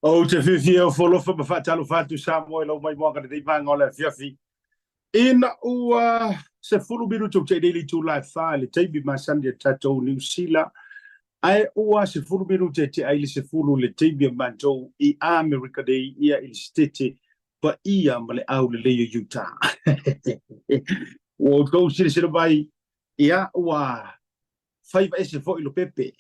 Ou te fiafia e ofo alofa ma faatalofa atu Samoa i lau maimoaga lenei vaega o le afiafi. Ina ua 10 minutu ua tea nei le itula e 4 i le taimi masani a tatou Niu Sila, ae ua 10 minute e tea ai le 10 i le taimi a matou i Amerika nei, ia i le Setete paia ma le aulelei o Utah. Ua outou silasila mai, ia ua faiva ese foi Lopepe,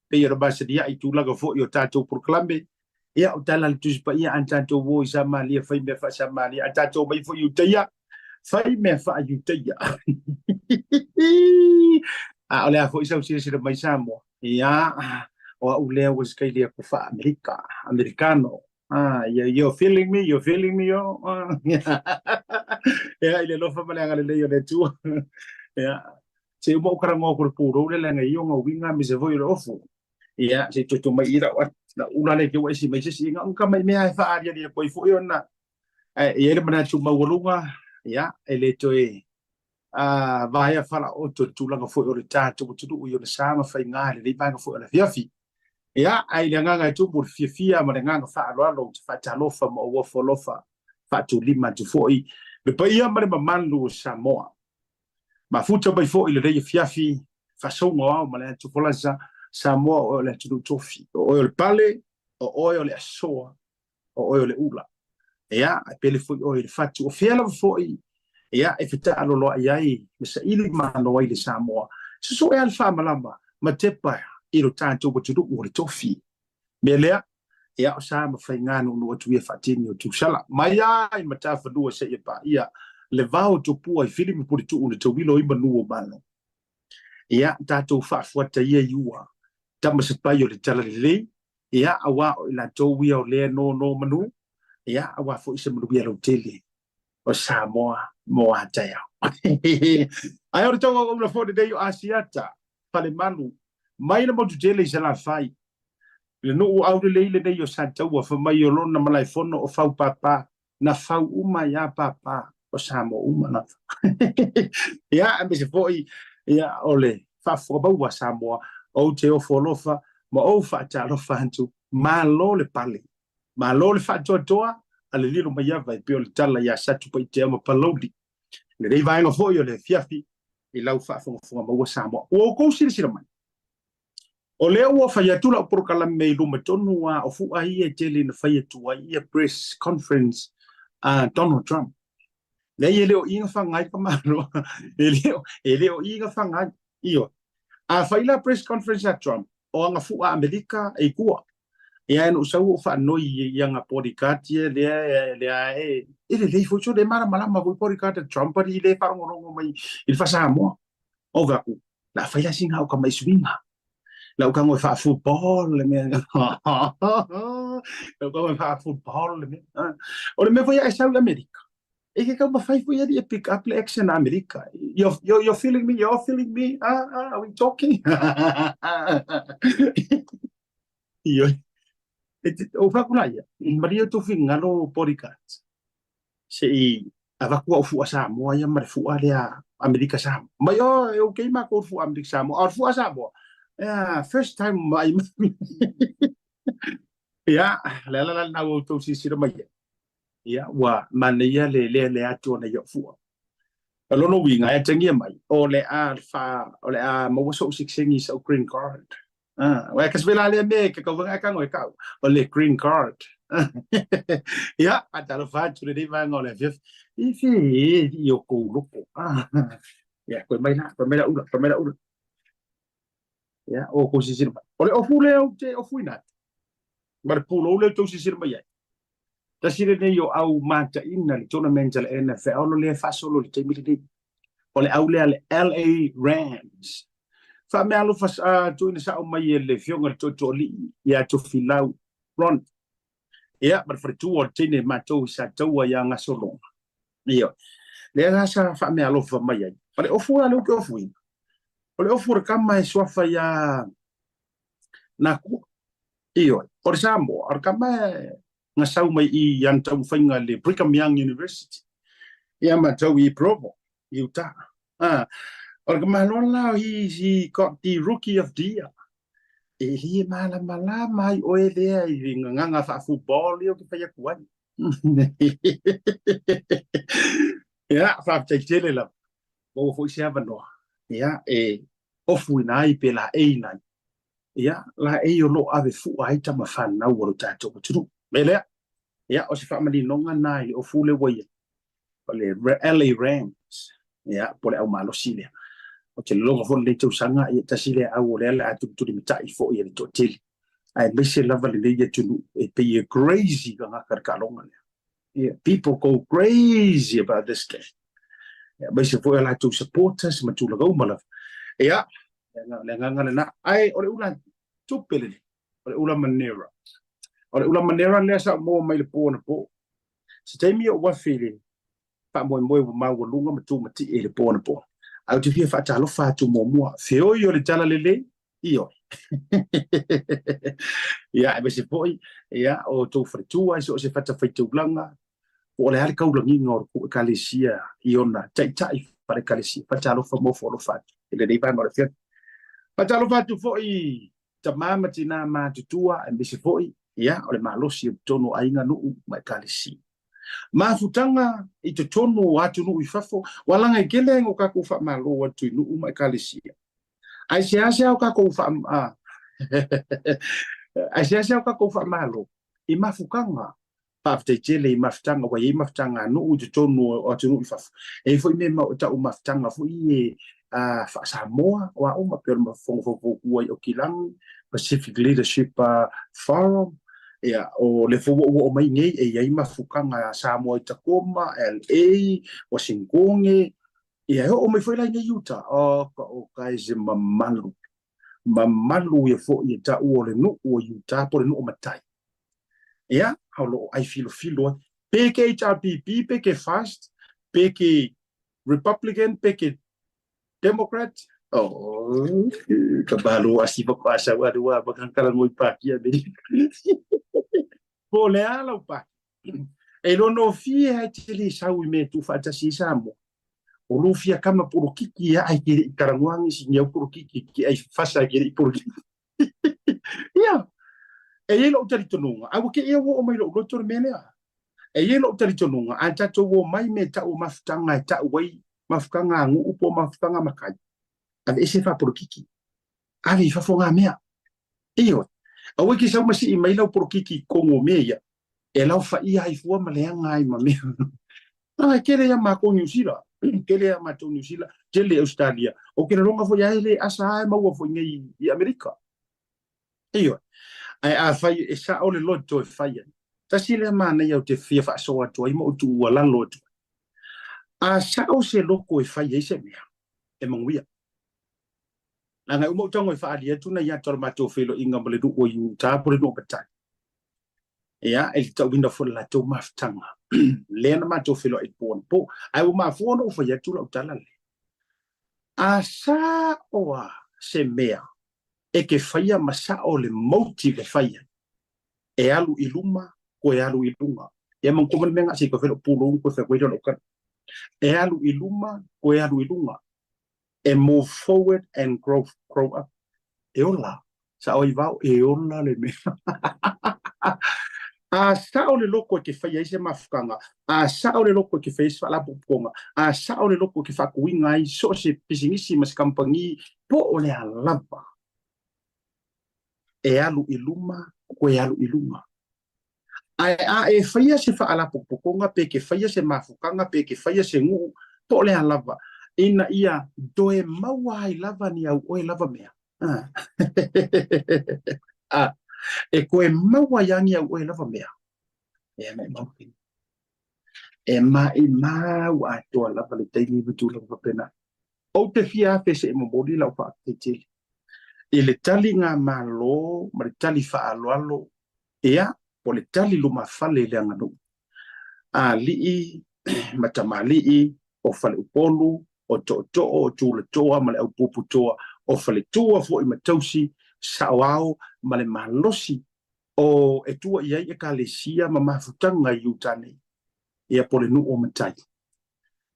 pei ona masani ai i tulaga foi o tatou polokalame, ia o tala a le Tusi Paia, a tatou o i Samalia, fai mea faa-Samalia, a tatou omai foi i Iutaia, fai mea faa-Iutaia. A o le a foi sau silasila mai Samoa, ia, o au lea ua sikaili aku faa-Amerika, Amerikano. Ah, you're feeling me, you're feeling me, yo. Ia, i le alofa ma le agalelei o le Atua. Ia, se uma ou talanoa atu i le pulou lea leaga e i ai ona uiga aemaise foi o le ofu. Ia, se i toe tuu mai i lau lau ula lea te ua ese mai se isi na uka mai mea e faaaliali atu ai foi ona ae e i ai le manatu maualuga, ia, e le toe vaea falaoto le tulaga foi o le tatou atunuu i ona sa ma faiga i lenei vaega foi o le afiafi. Ia, ae i le agaga e tumu le fiafia ma le agaga faaaloalo ou te faatalofa ma ou ofo alofa faatulima atu foi le paia ma le mamalu o Samoa. Mafuta mai foi lenei afiafi faasouga o ao ma le atu folasa, Samoa o oe o le atunuu tofi, o oe o le pale, o oe o le asoa, o oe o le ula. Ia, e pele foi oe i le fatu, o fea lava foi, ia, e fetaaloloai ai ma saili malo ai le Samoa. Susue lava le faamalama ma tepa i lo tatou atunuu o le tofi. Mea lea, ia, o sa ma faiga nuunuu atu ia faatini o Tusala. Mai lava i Matafanua seia paia le vao o Tupua i Fili ma Puletuu na tauilo ai manu o Malo. Ia, tatou faafuata ia i ua tama sapai o le Talalelei, ia, aua o i latou ia o lea nonomanu, ia, aua foi se manuia lautele o Samoa mo a taeao. Ae o le tou auauna foi lenei o Asiata Falemalu mai le motu tele i Salafai, le nuu aulelei lenei o Sataua, fai mai o lona malaefono o Faupapa, na fau uma ai a papa o Samoa uma lava. Ia, aemaise foi ia, o le faafofoga maua a Samoa, ou te ofo alofa ma ou faatalofa atu, malo le pale, malo le faatoatoa, a le lilo mai ava e pei o le tala ia Satupaitea ma Palauli. Lenei vaega foi o le afiafi i lau faafogafoga maua Samoa. Ua outou silasila mai, O lea ua fai atu lau polokalame i luma tonu a o fuʻa ia e tele ina fai atu ai ia press conference a Donald Trump. Leai e le o i na faga ai ka Malo. E le o, e le o i na faga ai. Ioe. A fai la press conference a Trump, o ana fuʻa Amerika e i tua. Ia e na ou sau ou faanoi i ana bodyguard ia lea lea e e lelei foi so le malamalama foi bodyguard a Trump ali le faalogologo mai i le faa-Samoa. Ou fai atu, la fai la sina au ka mai suiga. Lau tago e faa-football le mea. Lau tago e faa-football le mea. O le mea foi a e sau i Amerika, e ke taumafai foi alii e pick up le accent a Amerika. You're feeling me, you're feeling me, ah, ah, are we talking? Ioe. Ou fai atu la ia, malie outou finagalo bodyguards. Se i avatu au fua Samoa ia ma le fua lea Amerika Samoa. Mai o, e okay makou le fua Amerika Samoa. A o le fua Samoa, yeah, first time mai. Ia, le ala la lena ua outou silasila mai ai. Ia, ua manaia le lealea atu o nai au fua. O lona uiga, e atagia mai, o le a fa, o le a maua so'u sekesegi i sa'u green card. Ah, ué ka se la lea mea ke kau vanga ka ngoi kau. O le green card. Ia, a talofa atu lenei vaega o le afiafi. I fi i o kou loko. Ah. Ia, koe mai la, koe mai la ula, koe mai la ula. Ia, o kou silasila mai. O le ofu lea ou te ofuina atu. Ma le pulou lea outou silasila mai ai. Tasi lenei o au mataina le tournament a le NFL o lea e faasolo i le taimi lenei. O le au lea a le LA Rams. Faameaalofa tuuina sao mai e le Afioga i le Tootooalii ia Tofilau Ron. Ia, ma le faletua o le teine matou i Sataua ia Gasologa. Ioe. Lea la sa faameaalofa mai ai. O le ofu la lea ou te ofuina, o le ofu o le kama e suafa ia Nakua. Ioe. O le Samoa, o le kama e na sau mai i ana taumafaiga i le Brigham Young University. Ia matou i Provo, Utah. Ah, o le kama loa la, he got the Rookie of the Year. E le malamalama ai oe lea i le gagaga faa-football lea ou te fai atu ai. Ia, faafetai tele lava. Maua foi se avanoa, ia, e ofuina ai pe laeiina ai, ia, laei o lo o ave fua ai tama fanau a lo tatou atunuu. Mea lea, ia, o se faamaninoga lena i le ofu lea ua i ai, o le LA Rams, ia, po o le au malosi lea. Ou te lagona foi lenei tausaga, ia, tasi lea au o lea o le a tulitulimatai foi e le toatele, aemaise lava lenei atunuu e pei e crazy tagata i le taaloga lea. Yeah, people go crazy about this game. Yeah, aemaise foi a latou supporters ma tulaga uma lava. Ia, le agaga lena. Ae o le ula tupe lenei, o le ula manera. O le ula manera lea sa ou maua mai le po anapo. Se taimi ou afe i le faamoemoe ua maualuga ma tumatie i le po anapo. Ae ou te fia faatalofa atu muamua, feoi o le talalelei, Ioe. Ia, aemaise foi, ia, o outou faletua i so o se fatafaitaulaga, po o le a le kaulagiga o le tou Ekalesia i ona taitai faale-Ekalesia. Faatalofa ma ofo alofa atu i lenei vaega o le afiafi. Faatalofa atu foi i tama ma tina matutua, aemaise foi, ia, o le malosi o totonu o aiga, nuu ma Ekalesia. Mafutaga i totonu o atunuu i fafo, ua laga i tele ai o tatou faamalo atu i nuu ma Ekalesia. Ae seasea o tatou faa Ae seasea o tatou faamalo i mafutaga. Faafetai tele i mafutaga ua i ai mafutaga a nuu i totonu o atunuu i fafo. E i ai foi mea e tau mafutaga foi ia faa-Samoa o aoga pei o le Fono Faufautua i Okilagi, Pacific Leadership Forum, ia, o le foi ua oo mai nei e i ai mafutaga a Samoa i Tacoma, LA, Wasingone, Ia, e oo mai foi la i nei Utah. Oh, ka o ka e se mamalu. Mamalu ia foi e taua o le nuu o Utah po o le nuu o matai. Ia, o lo o ai filofilo ai. Pe ke HRPP, pe ke FAST, pe ke Republican, pe ke Democrat. Oh, ka malo a si fakoa sau alu a makakala ngoi pāki Amerika. Po o le a lau pāki. E iloa nofie ai te le sau i mea e tuufaatasi ai Samoa. O lou fia kama polokiki ia ai ke le i talanoa nisi ni au polokiki ke ai fasa ke le i polokiki. Ia, e i ai lou talitonuga, a ua kēia ua oo mai lou loto le mea lea. E i ai lou talitonuga, a tatou o mai me tau o mafutaga e tau ai mafutaga a nuu po o mafutaga a matai, aveese faapolokiki, ave i fafo ngā mea. Ioe, aua e ke sau ma sii mai lau polokiki i totonu o mea ia, e laofaia ai fua ma leaga ai ma mea. Ah, e tele ia mātou Niu Sila, tele ia mātou Niu Sila, tele Australia. O ke lolonga foi ae le asa ae maua foi nei i Amerika. Ioe. Ae afai e sao le loto e fai ai. Tasi lea manaia ou te fia faasoa atu ai ma ou tuualalo atu ai. A sao se loko e fai ai se mea, e manuia. Leaga e uma ou tago e faaali atu nai ata o le matou feiloaiga ma le nuu o Utah po o le nuu o Matai. Ia, e le tauina foi le latou mafutaga. Lea na matou feiloai i le po anapo. Ae ua mafua ona ou fai atu lau tala lea. A sao a se mea e ke faia ma sao le motive e fai ai, e alu i luma, koe alu i luga. Ia ma koma le mea ngasi koe fai lou pulou koe fai koe lou kala. E alu i luma, koe alu i luga. E move forward and grow, grow up. E ola. Sao ai vao, e ola le mea. A sao le loko e ke fai ai se mafutaga, a sao le loko e ke fai ai se faalapotopotoga, a sao le loko e ke faatuina ai so o se pisinisi ma se kamupani, po o le a lava, e alu i luma, koe alu i luga. Ae a e faia se faalapotopotoga pe ke faia se mafutaga pe ke faia se nuu po o le a lava, ina ia toe maua ai lava ni au oe lava mea. A, e koe maua ai ni au oe lava mea. E maimau tini. E maimau atoa lava le taimi ma tulaga faapena. Ou te fia afe se i momoli lau faafetai tele i le taligamalo ma le tali faaaloalo Ia, o le tali lumafale i le aganuu. Alii ma tamalii o Faleupolu, o Tootoo, o Tulatoa ma le Aupuputoa, o Faletua foi ma Tausi, Saoao ma le malosi o e tua i ai Ekalesia ma mafutaga i uta nei, ia po o le nuu o Matai.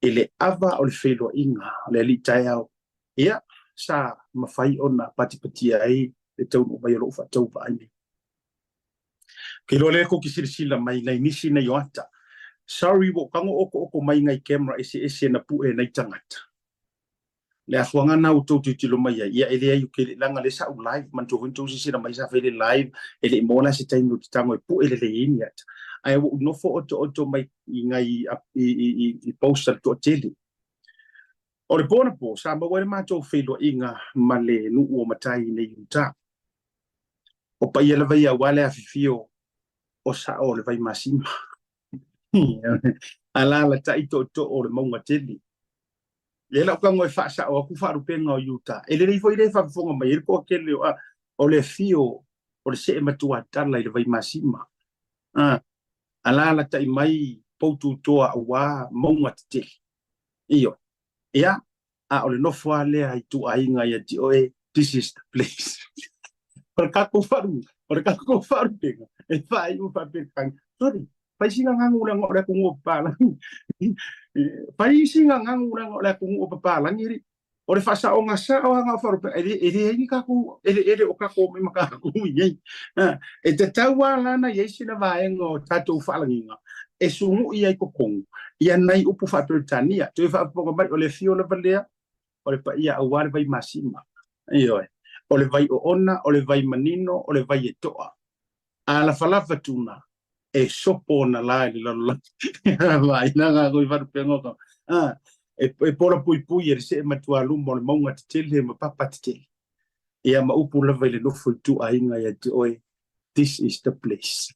I le ava o le feiloaiga o le alii taeao, ia, sa mafai ona patipatia ai le taunuu mai o lou faatauvaa nei. Ke iloa lea kou te silasila mai nai nisi nei o ata. Sorry ua ou tago okooko mai ngai camera eseese na pue nai tagata. Le afuaga na ua tou tilotilo mai ai, ia e leai ou te le leaga lea sa ou live, manatua foi na tou silasila mai sa fai le live, e le i maua la se taimi ou te tago e pue lelei ai ni ata. Ae ua ou nofo otooto mai i ngai i post a le toatele. O le po anapo, sa maua ai le matou feiloaiga ma le nuu o Matai nei i uta. O paia lava ia aua le afifio o sao o le Vaimasima. Alaalatai tootoo o le mauga tele. Lea la ou tago e faasao atu faalupega o Utah. E lelei foi le faafofoga mai ai le toatele o, o le afio o le see matuatala i le Vaimasima. Alaalatai mai Poututoa aua mauga tetele. Ioe. Ia, a o le nofo lava lea i ituaiga ia te oe, this is the place. O le tatou faru, o le tatou faalupega, e faaiu faapea, sorry, fai sina gagu leaga o le atunuu o papalagi. Fai sina gagu leaga o le atunuu o papalagi, alii. O le faasaoga sao lava o faalupega, e leai ni tatou eleele o tatou omai ma tatou i inei. E tatau lava la ona i ai sina vaega o tatou faalagiga e sunu'i ai totonu ia nai upu faa-Peretania. Toe faafofoga mai, o le afio lava lea o le paia aua le vai masima. Ioe. O le vai oona, o le vai manino, o le vai e to'a. A lafalafa tuna, e sopo ona la i le lalolagi. Vaai na ngā koi wharupenga o ka. Ah, e pola puipui e le see matua luma o le mauga tetele ma papa tetele. Ia ma upu lava i le nofo i tuaiga ia te oe, this is the place.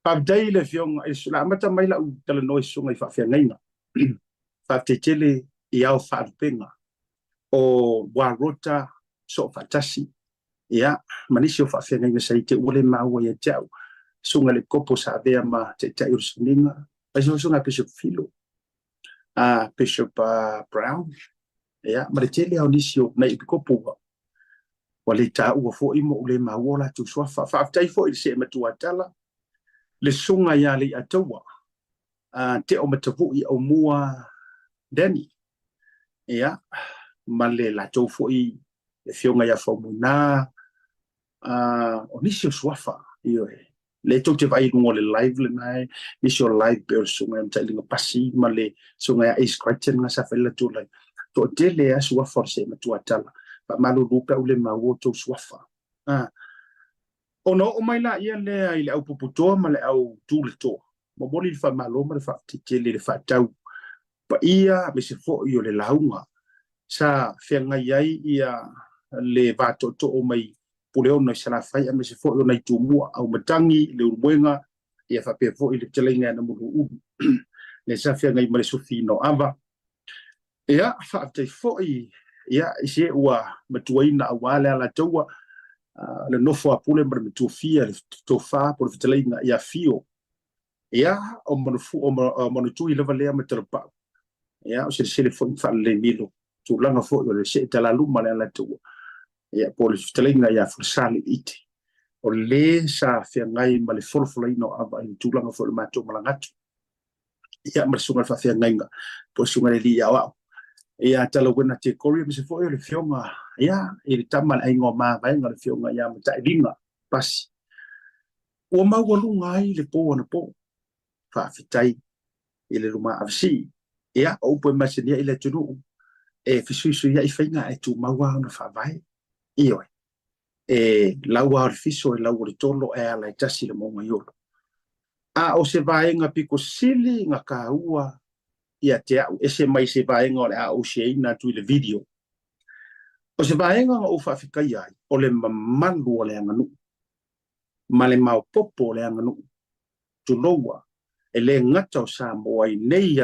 Faafetai i le Afioga i le amata mai lau talanoa i susuga i faafeagaiga. Faafetai tele i ao faalupega o Warota Soofaatasi, ia, ma nisi o faafeagaiga sa i te ua le maua ia te au, susuga i le Kopo sa avea ma Taitai o le Susuga, aemaise foi susuga Bishop Filo, Bishop Brown, ia, ma le tele lava o nisi o nai Epikopo ua ua le taua foi ma ua le maua o latou suafa. Faafetai foi i le see matua tala, le susuga ia Leiataua, Teo Matavui Aumua Danny, ia, ma le latou foi le afioga ia Faumuina, o nisi o suafa, ioe, lea tou te vaai i luga o le live lena e, nisi o live pei o le susuga ia Matailiga Pasi ma le susuga ia Ace Crichton na sa fai le latou live. Toatele lava suafa o le see matua tala. Faamalulu pe a ua le maua outou suafa. Ona oo mai laia lea i le au puputoa ma le au tuletoa, momoli le faamalo ma le faafetai tele i le faatau paia aemaise foi o le lauga sa feagai ai ia le va tootoo mai Puleono i Salafai aemaise foi o nai Tumua, Aumatagi, Leulumoega ia faapea foi le fetalaiga ia Namuluulu lea sa feagai ma le Sufi Noava. Ia, faafetai foi ia i se ua matuaina aua le Alataua, le nofo a Pule ma le Matuafia, le tofa po o le fetalaiga ia Fio. Ia, o Manutui lava lea ma Talapau. Ia, o Selesele foi ma Faalelei Milo, tulaga foi o le see talaluma le Alataua. Ia, po o le fetalaiga ia Folasa Ite. O le sa feagai ma le folafolaina o ava i le tulaga foi o le matou malaga atu. Ia, ma le susuga i le faafeagaiga, po o le susuga i le alii aoao. Ia, Talauena Tekori, aemaise foi o le afioga, ia, i le tama a le aiga o Mavaega, le afioga ia Matailiga Pasi. Ua maualuga ai le po anapo. Faafetai i le luma avesii. Ia, o upu e masani ai le atunuu, e fesuisuiai faiga ae tumau lava ona faavae. Ioe, e lau lava o le fiso, e lau o le tolo, ae ala e tasi le mauga i olo. A o se vaega pito sili na taua ia te au, ese mai se vaega o le a ou share-ina atu i le video. O se vaega na ou faafetaia ai, o le mamalu o le aganuu ma le maopopo o le aganuu, tuloua, e le gata o Samoa i nei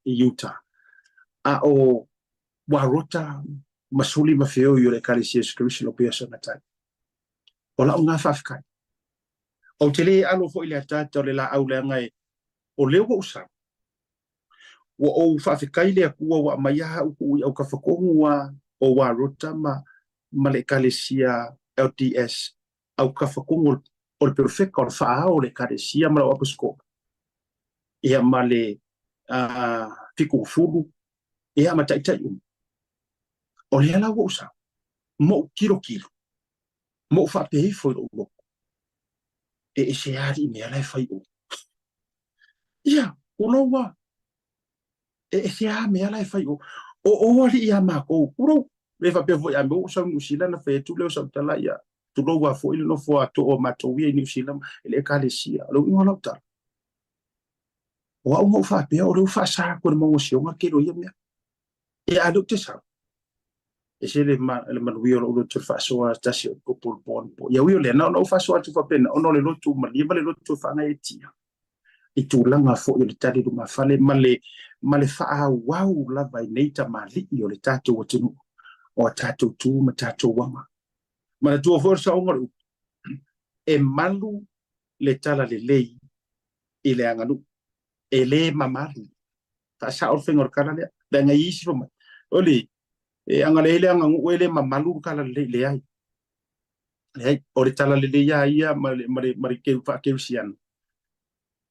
i Utah, a o Warota ma Suli ma Feoi o le Ekalesia Iesu Keriso o Pia Sonatai. O lau na faafetai. Ou te le alo foi i le ataata o le laau leaga e o lea ua ou sau. Ua ou faafetai i le Atua ua aumai lava au tuu i autafatonu a o Warota ma le Ekalesia LDS autafatonu o le perofeta o le faa-ao o le Ekalesia ma lau aposetolo ia ma le 70 ia ma taitai uma. O lea la ua ou sau. Ma ou tilotilo, ma ou faapea ifo i lou loto, e ese alii mea la e fai o. Ia, tulou lava, e ese lava mea la e fai o. O o alii ia matou, tulou, le faapea foi a mea ua ou sau i Niu Sila na fai atu lea o sau tala, ia, tulou lava foi le nofo a too o matou ia i Niu Sila i le Ekalesia. O le uiga o lau tala, o au na ou faapea o lea ua faasa atu e le mauga o Siona le tele o ia mea. Ia, a o lea ou te sau, ese le, le manuia o lou loto i le faasoa tasi o le tupu o le po anapo. Ia ui o lea, na ona ou faasoa atu faapena, ona o le loto malie ma le loto faagaeetia i tulaga foi o le tali lumafale ma le, ma le faaauau lava i nei tamalii o le tatou atunuu, o a tatou tu ma tatou aga. Manatua foi o le saoga o le upu, e malu le talalelei i le aganuu, e le mamalu. Faasao le faiga o le tala lea, leaga e i ai isi fai mai, oli, e agalelei le aganuu e le mamalu le talalelei. Leai, leai, o le talalelei lava ia ma le, ma le, ma le keu faakerisiano,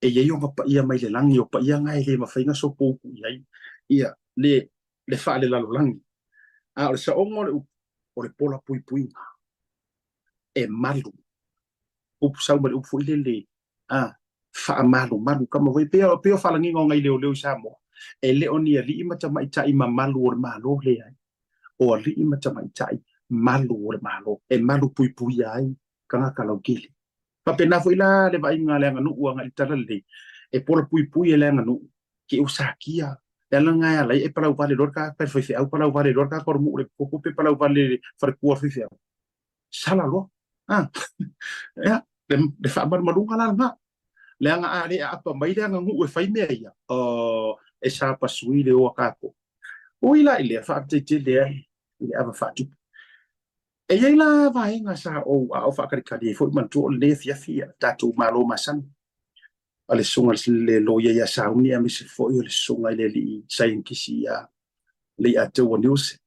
e i ai ona paia mai le lagi, o paia na e le mafai ona sopoutu i ai ia le, le faalelalolagi. A o le saoga o le upu, o le pola puipuiga, e malu. Upu sau ma le upu foi lele, a, faamalumalu kama foi, pei o, pei o faalagiga o nai leoleo i Samoa, e le o ni alii ma tamaitai mamalu o le Malo, leai, o alii ma tamaitai malu o le Malo, e malu puipuia ai tagata lautele. Faapena foi la le vaaiga a le aganuu agai i le talalelei, e pola puipui e le aganuu ke ua sakia. Le ala lena e ala ai e palauvale loa le tagata i le faifeau, palauvale loa le tagata o le nuu i le koko pe palauvale i le faletua o le faifeau. Sala loa. A, ia, le, le faamalumaluga la lena. Leaga a le aapa mai le aganuu e fai mea ia, o, e sapasui le o a tatou. Ui la i lea, faafetai tele ai i le ava faatupu. E i ai la vaega sa ou a o faakalikali ai foi manatua o lenei afiafi ia tatou malo masani a le susuga i le loia ia Sauni aemaise foi o le susuga i le alii saienitisi ia Leiataua Nielsen.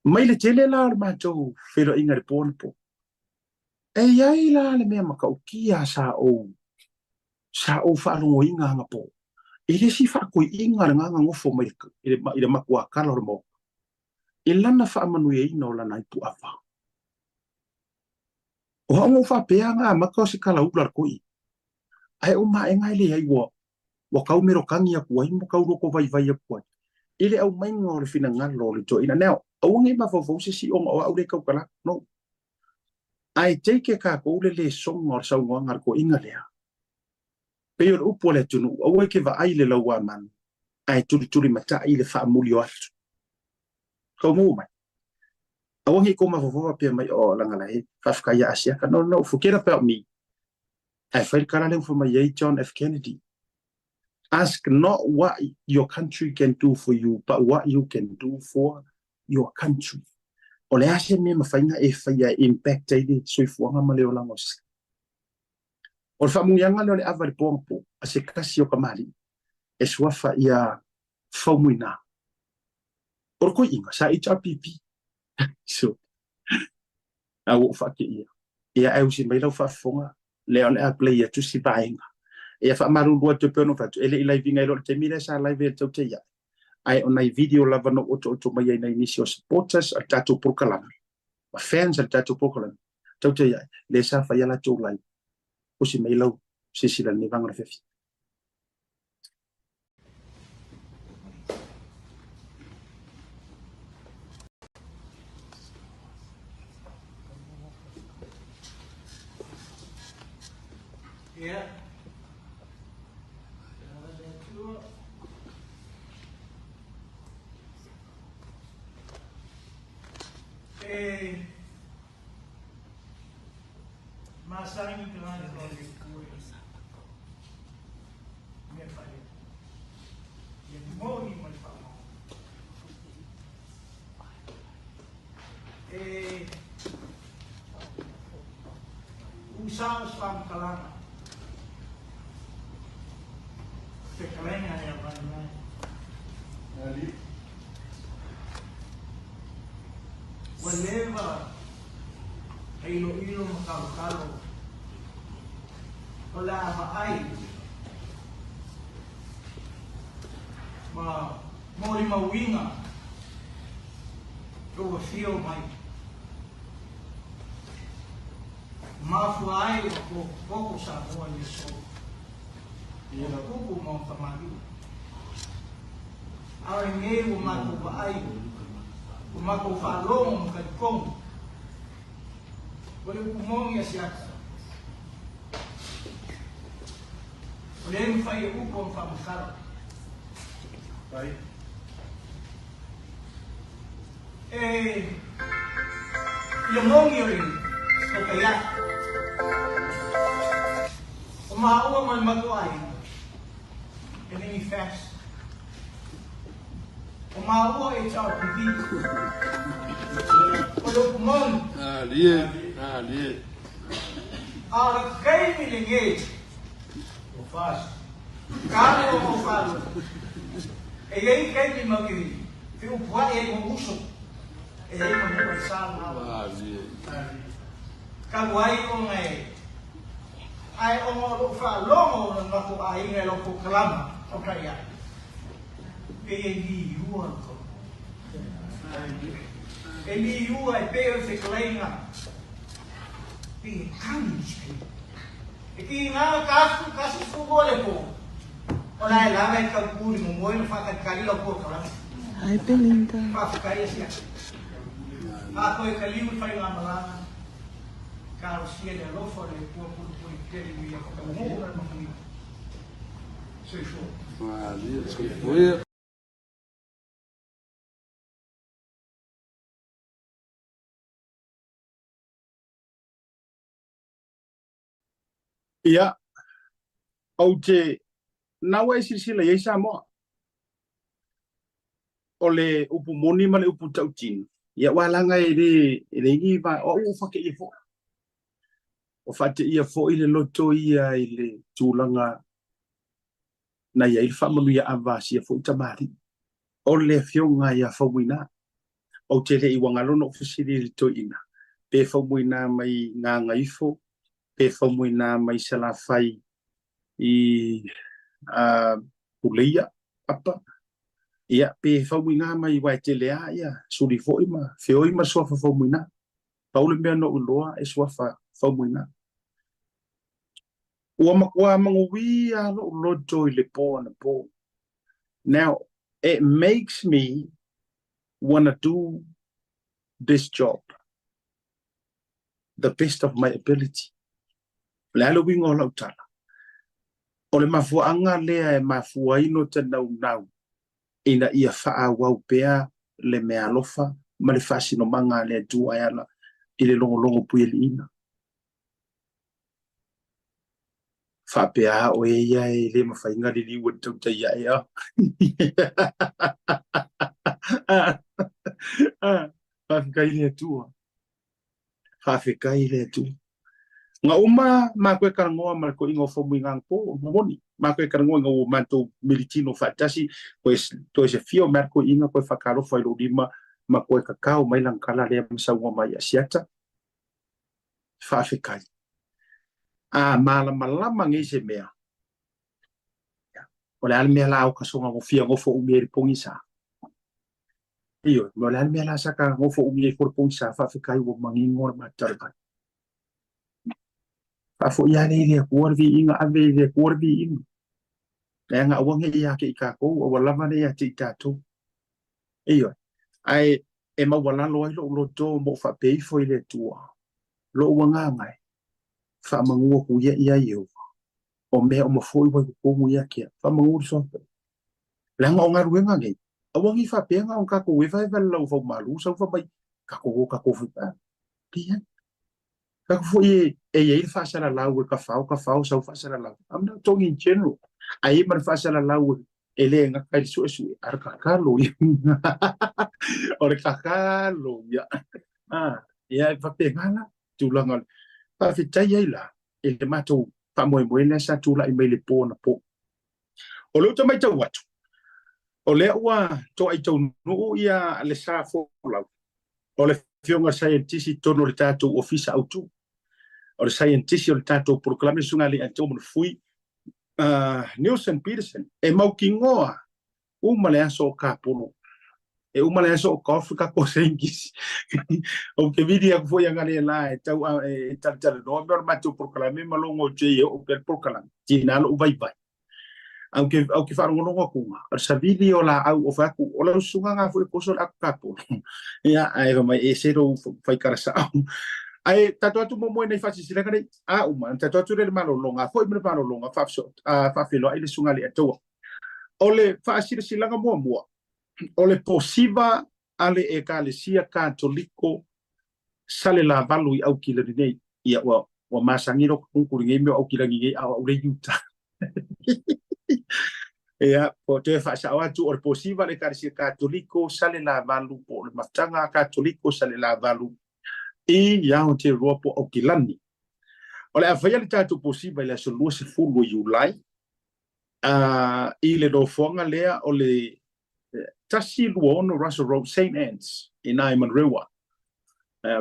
Mai le tele la o le matou feiloaiga i le po anapo, e i ai la le mea matautia sa ou sa ou faalogoina anapo i le isi faatoiina lena na nofo mai i le, i le matuakala o le Maota i lana faamanuiaina o lana ipuava. O au na ou faapea na amata o se kalaula a le toeaina, ae o maega e leai ua ua tau melokani atu ai ma tau lotovaivai atu ai i le aumaiga o le finagalo o le toeaina. Now, aua ne i mafaufau se isi ona o au lea e tautala atu. No. Ae take e tatou le lesoga o le saunoaga a le toeaina lea. Pei o le upu a le atunuu, aua e te vaai i le lauamanu, ae tulitulimatai i le faamuli o atu. Tau maua mai. Aua ne i tou mafaufau faapea mai, oh, leaga la e faafetai ia Asiata. No, no, forget about me. Ae fai le tala lea ua fai mai ai John F. Kennedy, Ask not what your country can do for you, but what you can do for your country. O le a se mea e mafai ona e faia e impact ai le soifuaga ma le olaga o se O le faamuiaga lea o le ava i le po anapo a se tasi o kamali'i e suafa ia Faumuina. O le toeaina sa HRPP. So, a ua ou faateia. Ia ae usi mai lau faafofoga, lea o le a play atu si vaega. Ia faamalulu atu e pei ona ou fai atu, e le i live ina i lo le taimi lea sa live ai le taute ia. Ae o nai video lava na ou otooto mai ai nai nisi o supporters a le tatou polokalame, ma fans a le tatou polokalame, taute ia, lea sa fai a latou live. Usi mai lau silasila i lenei vaega o le afiafi. Ia. E masani tagata o le Atua i mea fai le moni ma le faamaoni. E usa se faamatalaga fetalaiga ia mai mai. Ua leva e iloilo ma talotalo o le a vaai ma molimauina ua afio mai. Mafua ai ua popopo Samoa i aso o ona tupu ma ona tamalii. A o lenei ua matou vaai, ua matou faalogo ma talitonu, o le upu moni a Siata, o le mafai e upu ona faamatala. E ia moni o le tautai O maua ma le matou aiga, e le ni fast. O maua HRPP. O le upu moni. Alie, alie. A o le taimi lenei, Ua fast. Kale o mau falo. E iai taimi ma te feupuai ai ma uso. E iai ma nuu e sa ma. Alie. Talu ai ona e ae ona o lou faalogo o le matou aiga i lau polokalama tautai ai. Pei e liua le tau. E liua e pei o le fetalaiga. Pei e tagi nisi taimi. E tiga ka afu ka susu mo le po. O la e lava e tau ku i momoe na whakatali lau polokalama. Hi, Belinda. Whawhetai e sia. A koe ka liu i whai ngā malanga. Ka alosia le alofa o le Atua pulupuli tele i ia whakamoho na manuia. Soifua. Malie, soifua. Ia, ou te na ua e silasila i ai Samoa. O le upu moni ma le upu tautino, ia ua laga e le e leai ni va o au ua faateia foi. Ua faateia foi le loto ia i le tulaga na i ai le faamanuia ava a sia foi tamalii. O le afioga ia Faumuina. Ou te le i ua galo na ou fesili i le toeaina, pe Faumuina mai Gagaifo, pe Faumuina mai Salafai i Puleia, Papa, ia, pe Faumuina mai aua e tele lava ia suli foi ma feoi ma suafa Faumuina. Pau le mea na ou iloa e suafa Faumuina. Ua matua manuia lou loto i le po anapo. Now, it makes me wanna do this job the best of my ability. O le a le uiga o lau tala? O le mafuaaga lea e mafua ai no te naunau ina ia faaauau pea le meaalofa ma le faasinomaga a le Atua e ala i le logologo puialiiga. Faapea a oe ia e le mafai ona liliu e le tautai ae a. Faafetai i le Atua. Faafetai i le Atua. Na uma matou e talanoa ma le toeaina o Faumuina anapo, moni, matou e talanoa ina ua matou militino faatasi, toe, toe se fia o mea toeaina toe faatalofa i lou lima ma toe tatao mai lana tala lea ma saunoa mai ia Asiata. Faafetai. A malamalama nei se mea, o le a le mea la o ka soga fia nofo umi ai le pogisa? Ioe, o le a le mea la sa ka nofo umi ai fo le pogisa? Faafetai ua manino le matou mai. Faafoi lava lea i le Atua le viiga, ave i le Atua le viiga. Leaga aua ne i ia te i tatou, aua lava ne i ia te i tatou. Ioe, ae e maualalo ai lou loto ma ou faapea ifo i le Atua, lou agaga e, faamanu atu ia ia Ieova, o mea uma foi ua i totonu ia te au, faamanu le Suafa. Leaga o galuega nei, aua ne i faapea na ona tatou evaeva i le laufaumalu, sau fai mai, tatou o tatou fai, a, leai. Tatou foi e i ai le faasalalau e tafao, tafao, sau faasalalau. I'm not talking in general. Ae i ai ma le faasalalau e le gata i le suesue, a o le tatalo ia. O le tatalo ia. Ah, ia e faapena la tulaga o le faafetai ai la i le matou faamoemoe lea sa tulai mai le po anapo. O lea ou te matau atu, o lea ua toai taunuu ia le sa folau o le afioga saienitisi i totonu o le tatou ofisa autu. O le saienitisi o le tatou polokalame Susuga Alii Manufui Nelson Peterson e mautinoa uma le aso o Kapolo. E uma le aso o golf ka ko sengis. O ke vidi aku foi anga le la e tau e talatalanoa mea o le matou polokalame ma logo o J o pe le polokalame. Tina lou vaivai. Au ke au ke faalogologo atu o le savili o laau o fai atu o lau susuga nga foi koso le aku kapolo. Ia ae fai mai e se lou faikala sao. Ae tatou atu muamua nei faasilasilaga nei a uma tatou atu le malologa foi ma le malologa faafeiloai le susuga i le Atoa. O le faasilasilaga muamua o le posiva a le Ekalesia Katoliko Salelavalu i Aukilani nei. Ia ua ua masani lo kuku nei mea o Aukilani nei a o au le Utah. Ia, po toe faasao atu o le posiva a le Ekalesia Katoliko Salelavalu po o le mafutaga Katoliko Salelavalu i Aotearoa po o Aukilani. O le a faia le tatou posiva i le aso 20 o Iulai i le nofoaga lea o le 126 Russell Road, St Anne's, i ina i Manurewa.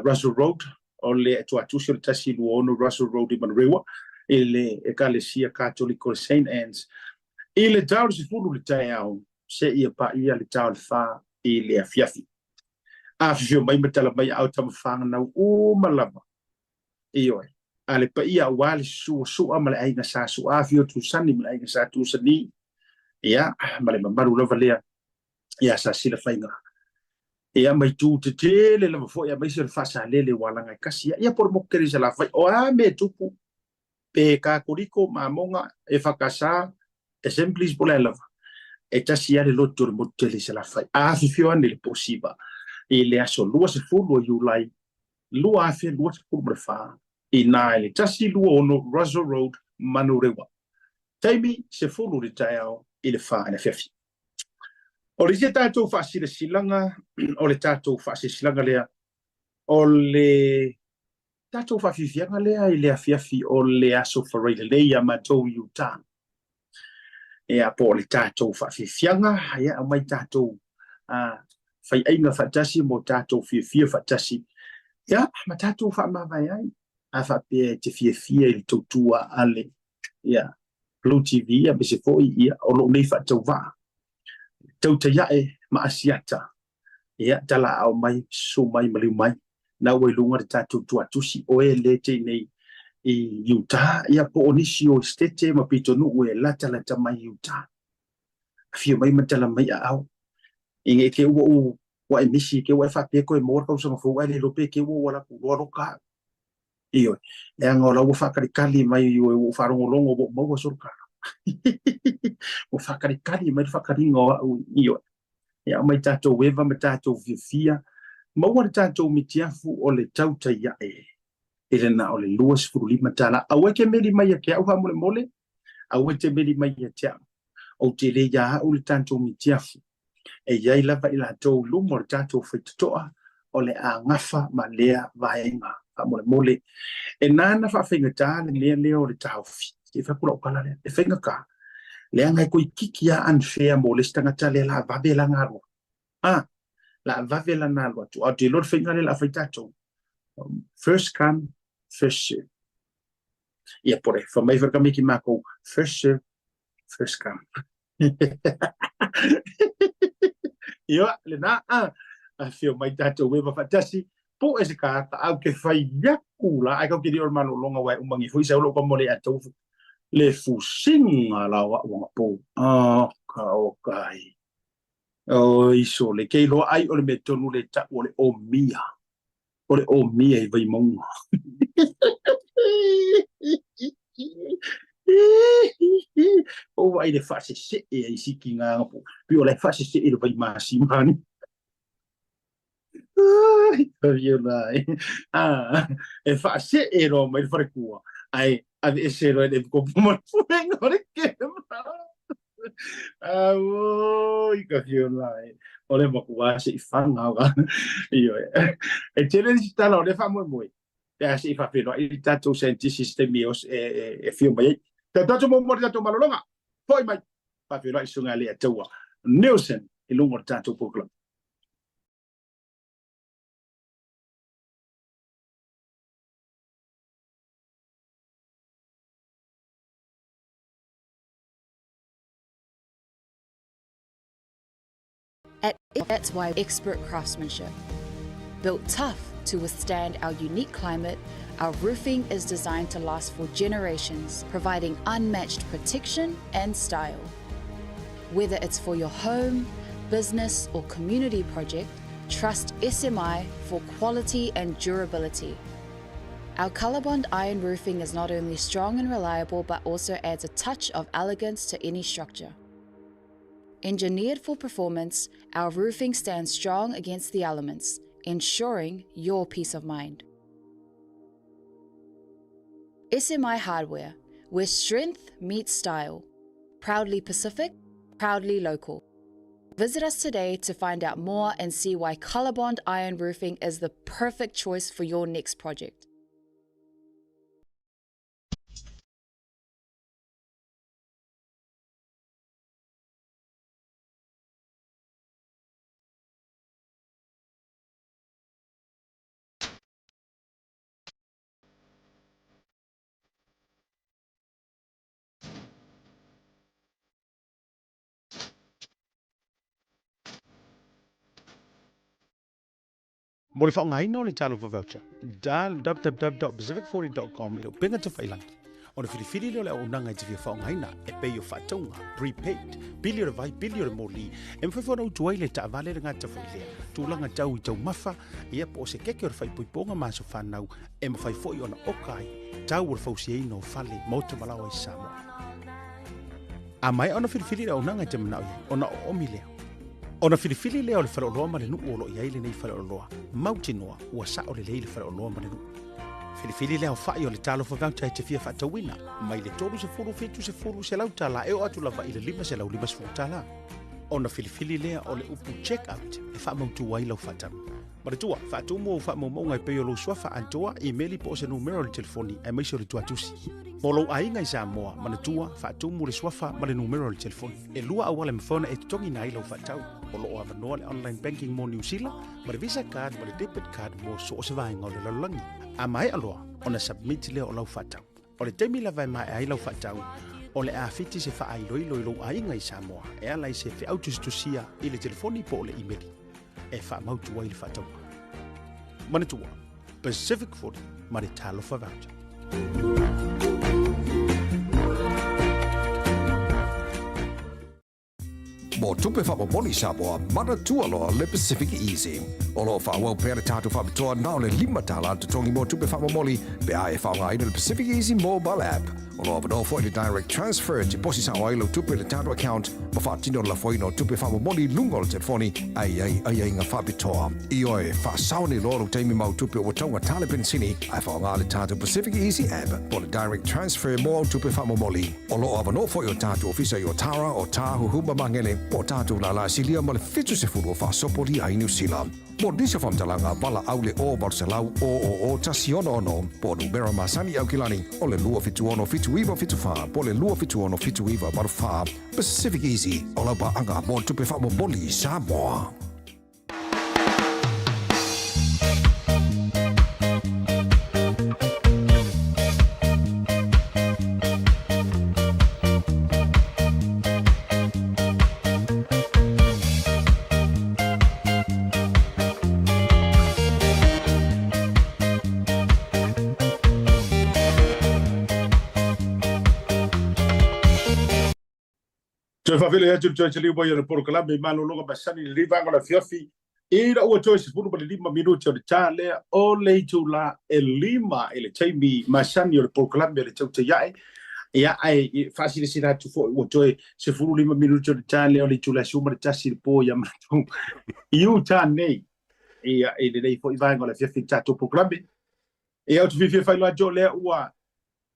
Russell Road, o le tuatusi o le 126 Russell Road i Manurewa, i le Ekalesia Katoliko o St Anne's. I le ta o le 10 le taeao, seia paia le ta o le 4 i le afiafi. Afifio mai ma tala mai a o tamafanau uma lava. Ioe, a le paia aua le susu o Sua ma le aiga Sa Sua, afio Tusani ma le aiga Sa Tusani, ia, ma le mamalu lava lea ia Sa Silafaiga. Ia, ma itu tetele lava foi aemaise o le Faasalele ua alaga e kasi, ia, po o le motu tele i Salafai. O a mea e tupu, pe Katoliko, Mamoga, EFKS, Assemblies po o le a lava, e tasi lava le loto o le motu tele i Salafai. Afifio ane le Posiva i le aso 20 o Iulai 2024 i na i le 126 Russell Road, Manurewa. Taimi, 10 i le taeao i le 4 i le afiafi. O le isi a tatou faasilasilaga, o le tatou faasilasilaga lea, o le tatou faafiafiaga lea i le afiafi o le aso Faraile ia matou i Utah. Ia, po o le tatou faafiafiaga, ia, aumai tatou faiaiga faatasi mo tatou fiafia faatasi, ia, ma tatou faamavae ai. A faapea e te fiafia i le tautua a le, ia, Blue TV, aemaise foi, ia, o lou nei faatauvaa, tautai ae ma Asiata, ia, talaau mai, susu mai, maliu mai, na ua i luga le tatou tuatusi, o e le te nei i Utah, ia, po o nisi o Stete ma pitonuu e latalata mai i Utah. Afio mai ma tala mai aao. I nge te ua u ua e misi, te ua e faapea koe maua le tausaga fou ae le iloa pe te ua ua latou loa loka au. Ioe, leaga o la ua faakalikali mai ioe, ua ou faalogologo ua ou maua solo tala. Ua faakalikali mai le faakaliga o au, ioe. Ia aumai tatou eva ma tatou fiafia, maua le tatou mitiafu o le tautai ae i le na o le $25. Aua e te meli mai ia te au faamolemole, aua e te meli mai ia te au. Ou te le ia au le tatou mitiafu. E i ai lava i latou i luma o le tatou faitotoa o le a gafa ma lea vaega faamolemole. E nana faafaigata le mea lea o le taofi. Se i fai atu lau tala lea. E faigata. Leaga e toeitiiti lava unfair mo le isi tagata lea la vave lana alu atu. A, la vave lana alu atu. Ae ou te iloa le faiga lea o le a fai tatou. First come, first serve. Ia po o le fai mai foi le tamaiti matou, first serve, first come. Ia, lena, a, afio mai tatou eva faatasi, po e se tagata, a ou te fai atu la, ae tatou te le o le malologa aua e uma nei foi sau lou tama o le atou le fusiga la o au anapo. Oka, oka ai. Oi sole, ke iloa ai o le mea tonu le tau o le omia. O le omia i Vaimauga. O vaai le faasesee ai siki ngā ngapo. Pi o le faasesee le vaimasima ni. Ai, ah, e faasee loa mai le falekua, ae aveese loa e le epikopo ma le pulega o le kema. Auoi, ka fiona e. O le matua se i whanga o ka. Ioe. E tele nisi tala o lea faamoemoe. Pe a se i faafeiloai i tatou scientist i se taimi e, e, e fio mai ai. Tatou atu muamua le tatou malologa. Foi mai. Faafeiloai susuga a Leiataua Nielsen i luga o le tatou program. At that's why expert craftsmanship. Built tough to withstand our unique climate, our roofing is designed to last for generations, providing unmatched protection and style. Whether it's for your home, business, or community project, trust SMI for quality and durability. Our Colorbond iron roofing is not only strong and reliable, but also adds a touch of elegance to any structure. Engineered for performance, our roofing stands strong against the elements, ensuring your peace of mind. SMI Hardware, where strength meets style. Proudly Pacific, proudly local. Visit us today to find out more and see why Colorbond Iron Roofing is the perfect choice for your next project. Mo le faaaogaina o le Talofa Voucher, www.pacific40.com i le upega tafailangi. Ona filifili lea o le auaunaga e te fia faaaogaina e pei o faatauga, prepaid, pili o le vai, pili o le moli, e mafai foi ona utu ai le taavale le gata foi lea, tulaga tau i taumafa, ia po o se keke o le faaipoipoga ma aso fanau, e mafai foi ona oka ai tau o le fausiaina o fale, maota ma laoa i Samoa. A maea ona filifili le auaunaga e te manao i ai, ona oomi lea. Ona filifili lea o le faleoloa ma le nuu o lo o i ai lenei faleoloa, mautinoa ua sao lelei le faleoloa ma le nuu. Filifili le aofai o le talofa voucher e te fia faatauina, mai le 30, 70, $100 e oo atu lava i le $550. Ona filifili lea o le upu check out e faamautu ai lau faatau. Manatua, faatumu ou faamaumauga e pei o lou suafa atoa, imeli po o se numera o le telefoni aemaise o le tuatusi. Mo lou aiga i Samoa, manatua, faatumu le suafa ma le numera o le telefoni. E lua auala e mafai ona e totogiina ai lau faatau. O lo o avanoa le online banking mo Niu Sila, ma le Visa card ma le debit card mo so o se vaega o le lalolagi. A maea loa ona submit lea o lau faatau. O le taimi lava e maea ai lau faatau, o le a fiti se faailoilo i lou aiga i Samoa e ala i se feau tusitusia i le telefoni po o le imeli e faamautu ai le faatauga. Manatua, Pacific 40 ma le Talofa Voucher. Mo tupe faamomoli Samoa, manatua loa le Pacific Easy. O lo o faaauau pea le tatou faapitoa na o le $5 le totogi mo tupe faamomoli pe a e faaaogaina le Pacific Easy mobile app. O lo o avanoa foi le direct transfer e tiposi sao ai lau tupe i le tatou account ma faatino le lafoina o tupe faamomoli i luga o le telefoni a i ai aiaiga faapitoa. Ioe, faasao nei loa lou taimi ma au tupe ua taugata le penisini ae faaaoga le tatou Pacific Easy app po o le direct transfer mo au tupe faamomoli. O lo o avanoa foi o tatou ofisa i Otara, Otahuhu ma Magele, po o tatou lala silia ma le 70 o faasopolia ai Niu Sila. Mo nisi o faamatalaga, valaau le 0 800 000 166 po o numera masani i Aukilani o le 276 7974 po o le 276 7984. Pacific Easy, o lau paaga mo tupe faamomoli Samoa. Toe faafeiloai atu le toe taliu mai o le polokalame i malologa masani i lenei vaega o le afiafi ina ua toe 15 minute o le ta lea o le itula e 5 i le taimi masani o le polokalame o le tautai ae. Ia, ae faasilasila atu foi ua toe 15 minute o le ta lea o le itula e 11 i le po ia matou i uta nei. Ia, i lenei foi vaega o le afiafi i le tatou polokalame. Ia, ou te fiafia faailoa atu o lea ua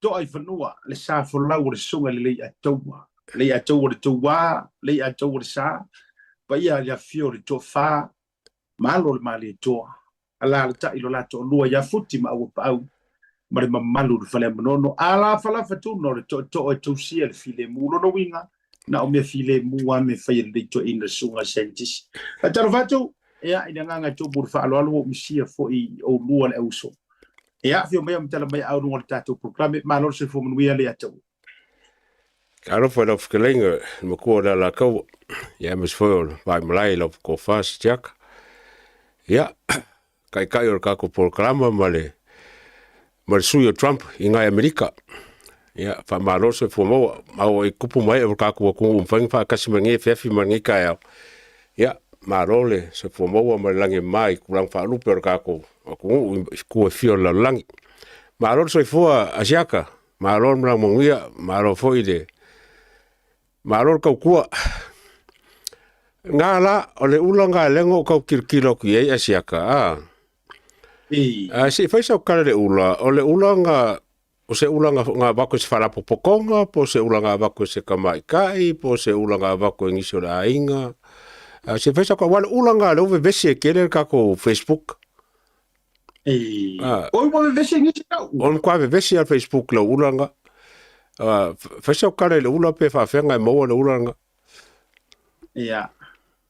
toa i fanua le sa folau o le susuga i le Leiataua, Leiataua o le Tauā, Leiataua o le Sa, paia i le afifio o le Toafa, ma alo o le Malietoa, alaalatai lo la toalua ia Futi ma Auapaau ma le mamalu o le Faleamanono, alafalafa tuna o le tootoo e tausia le filemu. Lona uiga, na o mea filemu lava mea fai e lenei toeaina le susuga i le scientist. Faatalofa atu, ia, i le agaga e tumu i le faaaloalo ua ou misia foi i oulua le auuso. Ia, afio mai ma tala mai au luga o le tatou polokalame. Malo le soifua manuia le ia te oe. Talofa i lau fetalaiga le matua o le Alataua, ia aemaise foi o le vaimalae i lau tofa Sitiata. Ia, taitai o le tatou polokalama ma le ma le sui o Trump i nai Amerika. Ia, faamalo le soifua maua. Ma ua i tupu ma ee o le tatou atunuu ua mafai ona faatasi mai i lenei afiafi ma lenei taeao. Ia, malo le soifua maua ma le lagi e mama i tulaga faalupe o le tatou atunuu i itu e fia o le lalolagi. Malo le soifua Asiata, malo le malaga manuia, malo foi le malo le tautua. Na la, o le ula lena lea na ou tau tilotilo atu i ai Asiata, a. Ae se i fai sau tala i le ula, o le ula na, o se ula na avatu e se faalapotopotoga, po o se ula na avatu e se tamaitai, po o se ula na avatu e nisi o le aiga. Ae se i fai sau tala, aua o le ula lena o lea ua vevesi ai tele le tatou Facebook. Oi ua vevesi nisi tau. O le matua vevesi lava le Facebook i lau ula lena. Fai sau tala i le ula pe faapefea ona e maua le ula lena. Ia,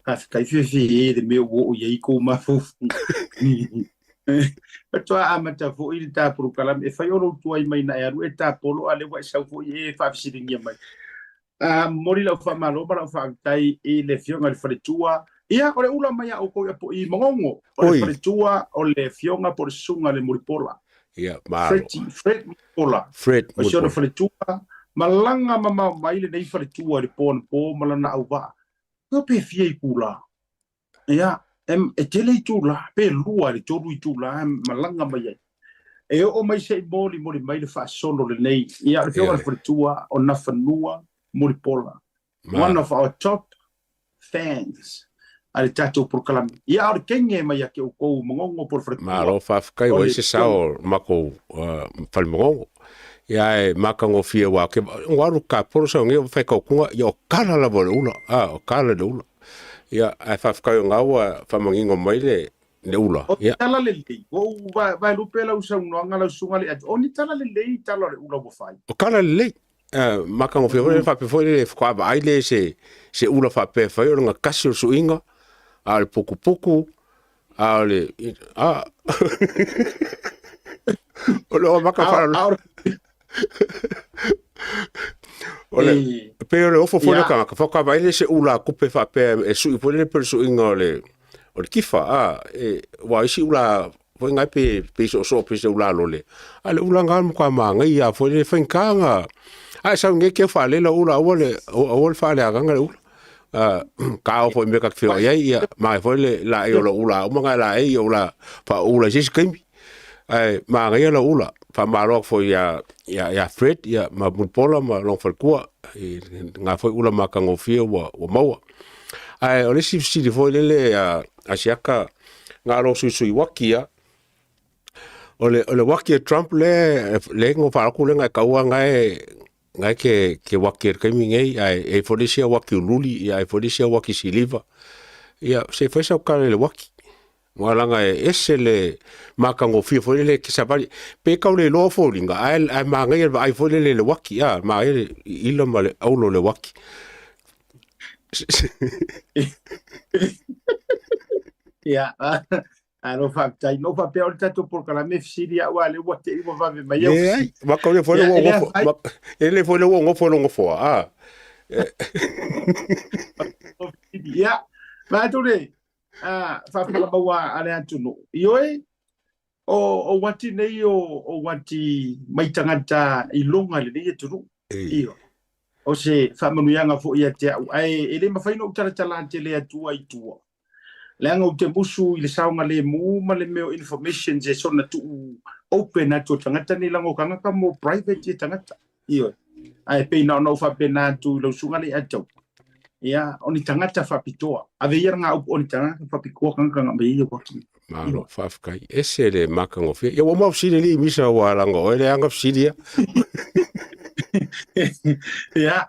faafetai fiafia i le mea ua oo i ai kou mafaufau. Faatoa amata foi le ta polokalame e fai o lou tuai mai na e alu e tapolo a lea ua e sau foi e faafesiligia mai. A momoli lau faamalo ma lau faafetai i le afioga i le faletua. Ia, o le ula mai a outou ia po i Magogo. O le faletua o le afioga po o le susuga i le Mulipola. Ia, malo. Fred, Fred Mulipola. Fred O si ona faletua, malaga mamao mai lenei faletua i le po anapo ma lana auvaa. Ia pe fia itula? Ia, e tele itula, pe 2 i le 3 itula e malaga mai ai. E oo mai se i molimoli mai le faasolo lenei. Ia, o le afioga i le faletua o Nafanua Mulipola. One of our top fans a le tatou polokalame. Ia, a o le kenge mai ia te outou Magogo po o le faletua. Malo faafetai, ua i ai se sao o le matou fale Magogo. Ia ae matagofie aua ke ua alu tapolo sau nei ua fai tautuga, ia o tala lava o le ula, a o tala le ula. Ia ae faafetai o lena ua faamanino mai le le ula. O ni tala lelei, ua ou vaelupe lau saunoaga lau susuga le o ni tala lelei tala o le ula ua fai. O tala lelei, matagofie foi faapea foi le faatoa vaai lea i se ula faapea e fai o le gatasi o le suiga, a o le putuputu, a o le a o le maka fa o le pei o le ofo foi le tagata faatoa vaai lea i se ula tupe faapea e sui foi lele pei o le suiga o le o le tifa a e aua o isi ula foi na pe pei soosoo pei se ula lole a o le ula lena e matua manaia lava foi lele e faigata ona a e sau nei e te faalela ula aua le aua le faaleagaga le ula ta oo foi i mea ta te feoai ai ia manaia foi le laei o lou ula uma na e laei ia ula faaula i se isi taimi ae manaia lau ula faamalo atu foi ia ia ia Fred ia ma Mulipola ma lona faletua i lena foi ula matagofie ua ua maua. Ae o le isi fesili foi lele a a Siaka na o lou suisui uaki ia o le o le uaki a Trump le le na faalogo atu lea na e taua na e na e ke ke uaki i le taimi nei ae e i ai foi le isi uaki uliuli ia e i ai foi le isi uaki siliva. Ia se i fai sau tala i le uaki. Aua leaga e ese le matagofie foi lele e te savali. Pe tau le iloa foliga ae ae manaia le vaai foi lele i le uaki, a, manaia le ila ma le aulo o le uaki. Ia, alo faafetai. Na ou faapea o le tatou polokalame e fesili au, a o lea ua te i ua vave mai au Leai, fesili. maka o lea foi le Ia, ua e le gofo, afaina. e le foi le ua gofo i lou nofoa, a. Ia, vaeatu le, faafalamauā a le atunuu. Ioe, o uati nei o uati mai tagata i luga i lenei atunuu. Ioe, o se faamanuiaga foi ia te au, ae e le mafai ona ou talatala tele atua i tua, leaga ou te musu i le saogalemu ma le mea o informations e soona tuu open atu o tagata nei leaga o tagata mo private ia tagata. Ioe. Ae pei na ona ou faapena atu i lau susuga le Atau. Ia, o ni tagata faapitoa. Ave ia ngā upu o ni tagata faapitoa kanga kanga mai ia waki. Malo, faafetai. Ese le matagofie. Ia ua mau fesili alii Misa ua laga oe le aga fesili ia. Ia.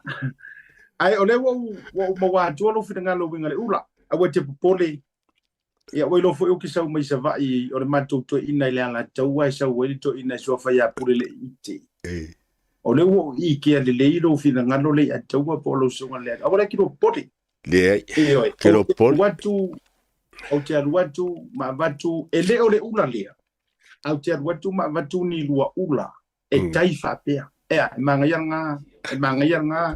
Ae o lea ua ou, ua ou maua atua lou finagalo uiga le ula. Aua e te popole. Ia, ua iloa foi ou te sau mai Savaii, o le matou toeaina i le Alataua e sau ai le toeaina e suafa ia Puleleite. O lea ua ou ikea lelei lou finagalo le Alataua po o lou susuga le Aua la e te iloa popole. Leai, Ioe, ke ou iloa te popole. alu atu, ou te alu atu ma avatu, e le o le ula lea, ae ou te alu atu ma avatu ni lua ula e tai faapea. Ea, e magaia lena, e magaia lena.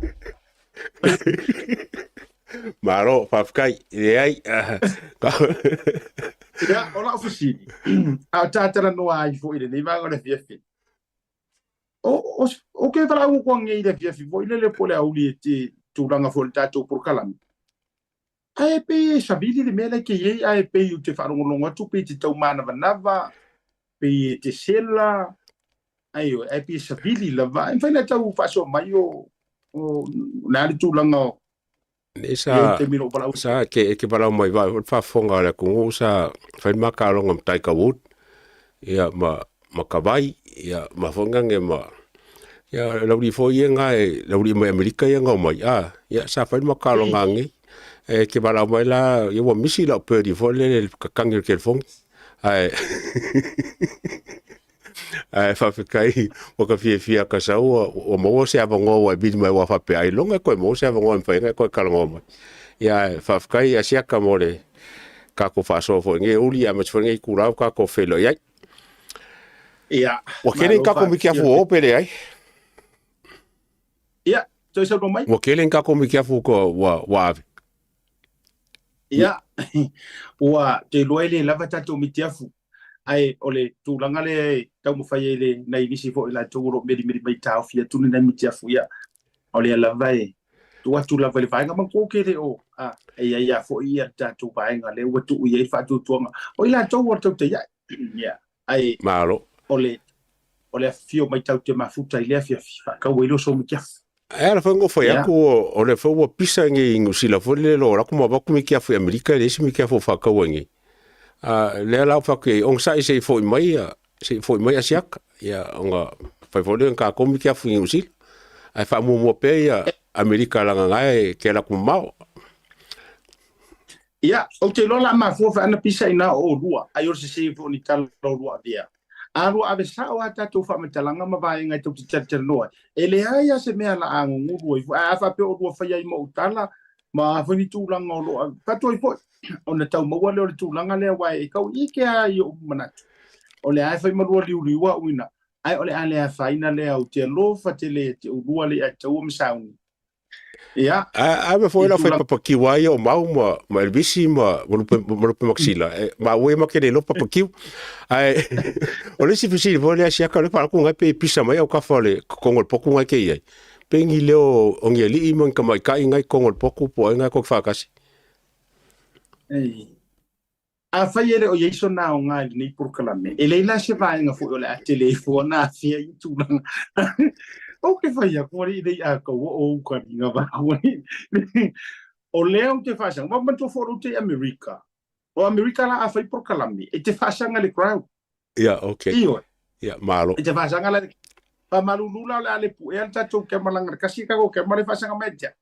Malo, faafetai. Leai. Ia, o lau fesili, a o tatalanoa ai foi i lenei vaega o le afiafi, o, o, o ke valaau ua nei i le afiafi foi lele po o le aoauli e te tulaga foi o le tatou polokalame. Ae pei e savili le mea lea e te i ai, ae pei ou te faalogologo atu pei e te tau manavanava, pei e te sela, ae ae pei e savili lava. Ae mafai ona tau faasoa mai o, o le a le tulaga o Nei sa, sa ke, e ke valaau mai vai, o le faafofoga a le atunuu sa fai le makaloga ma Tiger Wood, ia ma, ma Kavai, ia ma foi ngange ma, ia lauli foi ia nga e lauli mai Amerika ia nga mai, a, ia sa fai le makaloga nei. E ke valaau mai la, ia ua misi lau birdie foi lele le kakangi o le telefoni. Ae, Ae faafetai ua ka fiafia ka sau ua, ua maua se avanoa ua e vili mai ua faapea ailoga e toe maua se avanoa e mafai ai ona e toe talanoa mai. Ia ae faafetai Asiata mo le tatou faasoa foi i lenei aoauli aemaise foi lenei itula ua tatou feiloai ai. Ia, Ua tele ni malo tatou mitiafu faafetai. o o pe leai? Ia, toe saunoa mai. Ua tele ni tatou mitiafu ua, ua ave? Ia, ua te iloa e le lava tatou mitiafu, ae o le tulaga lea e taumafai ai le nai nisi foi latou o lo o melimeli mai taofi atu ni nai mitiafu, ia, o lea lava e tuu atu lava i le vaega manatua ou te le o, a, e i ai lava foi ia le tatou vaega lea ua tuu i ai le faatuatuaga o i latou o le tautai ai. Ia, ae Malo. o le o le afifio mai tatou te mafuta i le afiafi faatau ai le oso mitiafu. Ae ala foi ona fai atu o lea foi ua pisa nei i Niu Sila foi lele lo atu ma avatu mitiafu i Amerika e leai se mitiafu o faatau ai nei. A lea la ua fai atu i ai, onosai se i foi mai se i foi mai Asiata, ia ona fai foi lea o tatou mitiafu i Niu Sila. Ae faamuamua pea ia Amerika leaga na e te alu atu mamao. Ia, ou te iloa o le a mafua foi ana pisa inā o oulua, ai o le sese foi o ni tala o lua avea. A lua ave sao a tatou faamatalaga ma vaega e tou te talatalanoa ai, e leai lava se mea la a gugulu ai foi. Ae a faapea o lua faia ai ma ou tala, ma a foi ni tulaga o lo o avatu ai foi, ona tau maua lea o le tulaga lea, aua e tau ike lava i ou manatu, o lea lava e fai ma lua liuliu au ina, ae o le a le afaina lea, ou te alofa tele ia te oulua le Aitaua ma Sauni. Ia. A ave foi I la fai tulaga. papakiu ai o Mau ma ma Elvisi ma ma Lupe ma Lupe Maxila. E, ma ue ma ke le lo papakiu. Ae o le isi fesili foi lea siaka le faalaku ngai pe pisa mai au kafa o le kokongo le poku ngai ke iai. Pe ngi leo o ngi ali'i ma ngi tamaitai ngai kokongo le poku po o ai ngai koke whakasi. Ei. Afai e le o i ai sona aoga i lenei polokalame, e leai la se vaega foi o le a tele ai fua ona afea ia tulaga. Ou te fai atu alii nei a kaua o ou kaliga vau alii. O lea ou te faasaga, ma manatua foi o lea ou te i Amerika. O Amerika la a fai polokalame, e te faasaga i le crowd. Ia, okay. Ioe. Ia, malo. E te faasaga la i le Faamalulu la o le a le puea le tatou kema leaga le tasi le tatou kema lea e faasaga mai ia te au.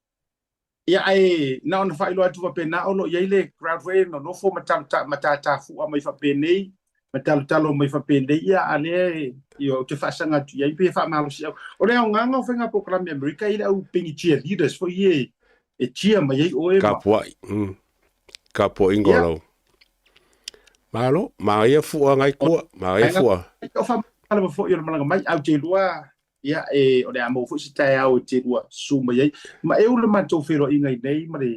Ia ae na ona faailoa atu faapena o lo o i ai le crowd foi e nonofo ma talo ma tatafua mai faapenei ma talotalo mai faapenei, ia a lea e ioe ou te faasaga atu i ai pe faamalosiau. O le aogaga o faiga polokalame Amerika e i ai le au pei cheerleaders foi ia e cheer mai ai oe ma Kapua'i, kapua'iga o Ia. lau. Malo, manaia fua ngai tua, manaia fua. O faamalo foi o le malaga mai, ae ou te iloa Ia, e, o le a maua foi se taeao e te lua susu mai ai. Ma e u le matou feiloaiga i nei ma le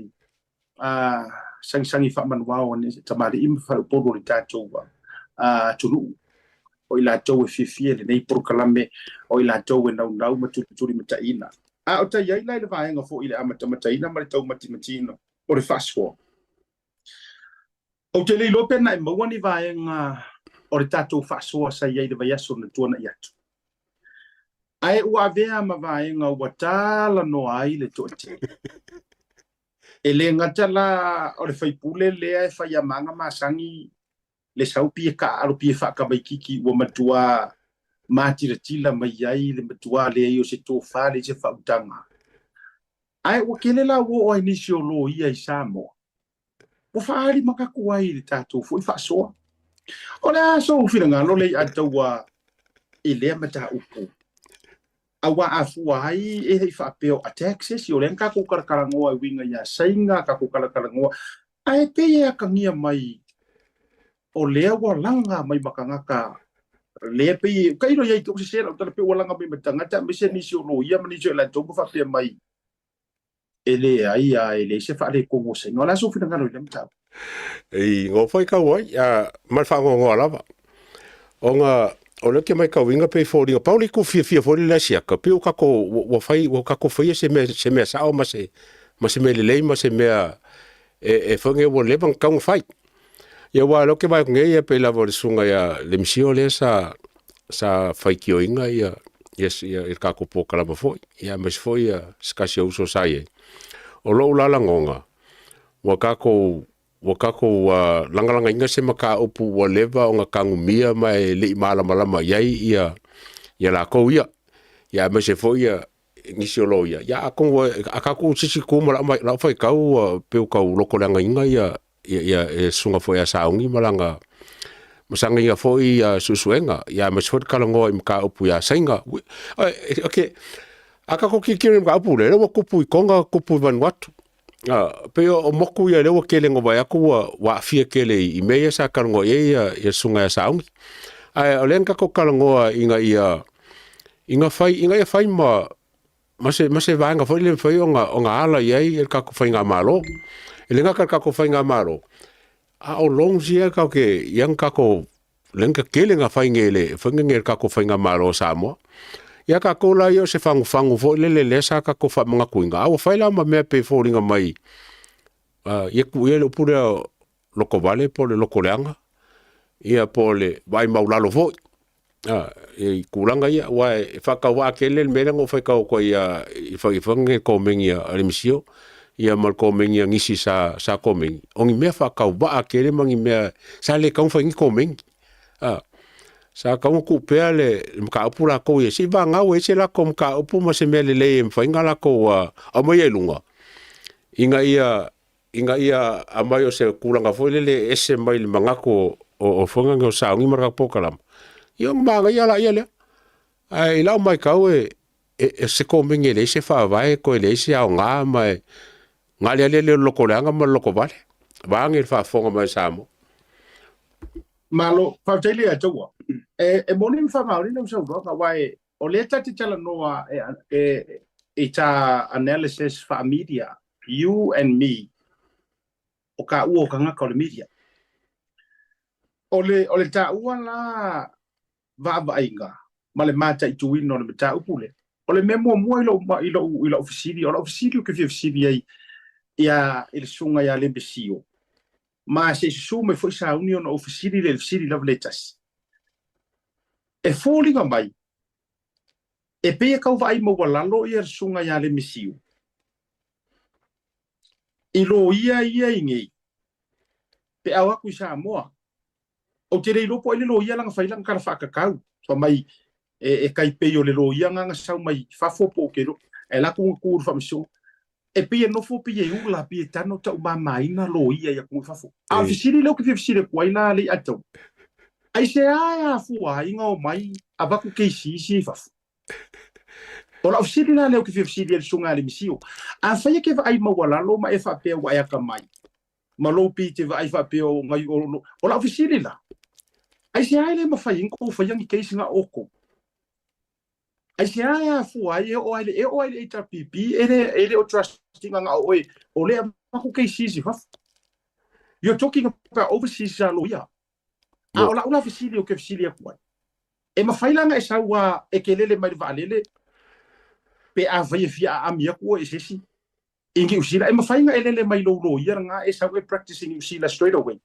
a, sagisagi faamanuao a tamalii ma faleupolu o le tatou a, atunuu. O i latou e fiafia i lenei polokalame, o i latou e naunau ma tulitulimataiina. A o tai ai la i le vaega foi i le amatamataina ma le taumatimatiina o le faasoa. Ou te le iloa pe na e maua ni vaega o le tatou faasoa sa i ai i le vaiaso na tuanai atu. Ae ua avea ma vaega ua talanoa ai le toatele. E le gata la o le faipule lea e fai amaga masani le sau pie taaalo pie faatamaititi ua matua matilatila mai ai le matua leai o se tofa leai se faautaga. Ae ua tele la ua oo ai nisi o loia i Samoa ua faaali matatu ai i le tatou foi faasoa. O le a sou finagalo lea i Ataua i lea mataupu? Aua a fua ai e le i faapea o attack se isi, o lea na tatou talatalanoa e uiga ia Saina, tatou talatalanoa, ae pei e atagia mai o lea ua laga mai ma tagata lea pei ka ilo iai tou sese lau tala pe ua laga mai ma tagata aemaise nisi o loia ma nisi o i latou ma faapea mai e leai a e leai se faaletonu o Saina. O le a sou finagalo i lea mataupu? I ngo foi kau ai, a, ma le faanoanoa lava. Ona o lea ou te matauina pei e foliga, pau le itu fiafia foi lea siaka, pei ua tatou, ua fai, ua tatou faia se mea, se mea sao ma se, ma se mea lelei ma se mea e, e foi nei ua leva ona tatau ona fai. Ia aua o lea ou te vaai atu nei, ia pei lava o le susuga ia Lemesio lea sa, sa faitioina ia, ia, ia, ia le tatou polokalama foi, ia aemaise foi ia se tasi o uso sa i ai. O lou la lagona, ua tatou ua tatou lagalagaina se mataupu ua leva ona tanumia ma e le i malamalama i ai ia ia latou ia, ia aemaise foi ia nisi o loia. Ia atonu a tatou se isi itu ma lau faitau ua pei ua tau lotoleagaina ia ia ia le susuga foi ia Sauni ma lana ma sana ia foi suesuega, ia aemaise foi le talanoa i mataupu ia Saina. Okay, a tatou tilotilo i le mataupu lea, lea ua tupu i Toga, tupu i Vanuatu. Pei o motu ia lea ua tele ina vaai atu ua aafia tele i mea ia sa talanoa i ai ia le susuga ia Sauni. Ae o lea na tatou talanoa ina ia ina fai ina ia fai ma ma se ma se vaega foi lea e mafai ona ona ala i ai le tatou faigamalo. E le gata i le tatou faigamalo, a o loans ia tatou te ia na tatou lea na tetele na fai nei e le fai nei e le tatou faigamalo o Samoa. Ia tatou la ia o se fagufagu foi lele lea sa tatou faamanatuina, a ua fai la ma mea pei e foliga mai ia tuu ia le upu lea lotovale po o le lotoleaga, ia po o le vaai maulalo foi. I tulaga ia, aua e faatauvaa tele le mea lea na ou faitau atu ai i le komeni a le MCIL ia ma le komeni a nisi sa sa komeni, o ni mea faatauvaa tele ma ni mea sa le tatau ona fai ni komeni. Sa tatau ona tuu pea le mataupu latou ia, se i vagau ai se latou mataupu ma se mea lelei e mafai ona latou aumaia i luga, ina ia ina ia aumai o se tulaga foi lele e ese mai le manatu o foi lea o sauni ma le tatou polokalama, ia ona manaia laia lea. Ae i lau matau e e se komeni e leai se faavae, toe leai se aoga ma e na o le aliali o le lotoleaga ma le lotovale, vaeane le faafofoga mai a Samoa. Malo, faafetai le Atua. E, e moni ma faamaoni lau saunoaga, aua e, o lea ta te talanoa e, e, i ta analysis faa-media, you and me, o taua o tagata o le media. O le, o le taua la vaavaaiga ma le mataituina o le mataupu lea, o le mea muamua i lou, i lou, i lau fesili, o lau fesili ou te fia fesili ai ia, i le susuga ia Lemesio, ma se i susu mai foi Sauni ona ou fesili lea i le fesili lava lea e tasi. E foliga mai, e pei e tau vaai maualalo ia le susuga ia Lemesio i loia ia i nei, pe a o atu i Samoa, Ou te le iloa po o ai le loia lana fai lana tala faatatau fai mai e, e tai pei o le loia nga na sau mai fafo po o ke lo e la ku ku le faamasinoga e pei e nofo pei e ula pei e tano taumamaina loia ia ku fafo. A o le fesili lea ou te fia fesili atu ai la le Atau, aisea e afua ai na omai avatu keisi isi i fafo? O lau fesili la lea ou te fia fesili ai i le susuga ia Lemesio, afai e ke vaai maualalo ma e faapea ua e atamai, ma lou pei te vaai faapea o ngai o o lau fesili la, aisea e le mafai ai ona tou faia ni case na outou? Aisea e afua ai e oo ai e oo ai le HRPP e le e le o trust ina na o oe o lea avatu cases i fafo. You're talking about overseas lawyer. A o lau la fesili ou te fesili atu ai, e mafai la ona e sau a e te lele mai le vaalele pe afai e fia aami atu oe e se isi? I Niu Sila, e mafai ona e lele mai lou loia lena e sau e practice i Niu Sila straight away.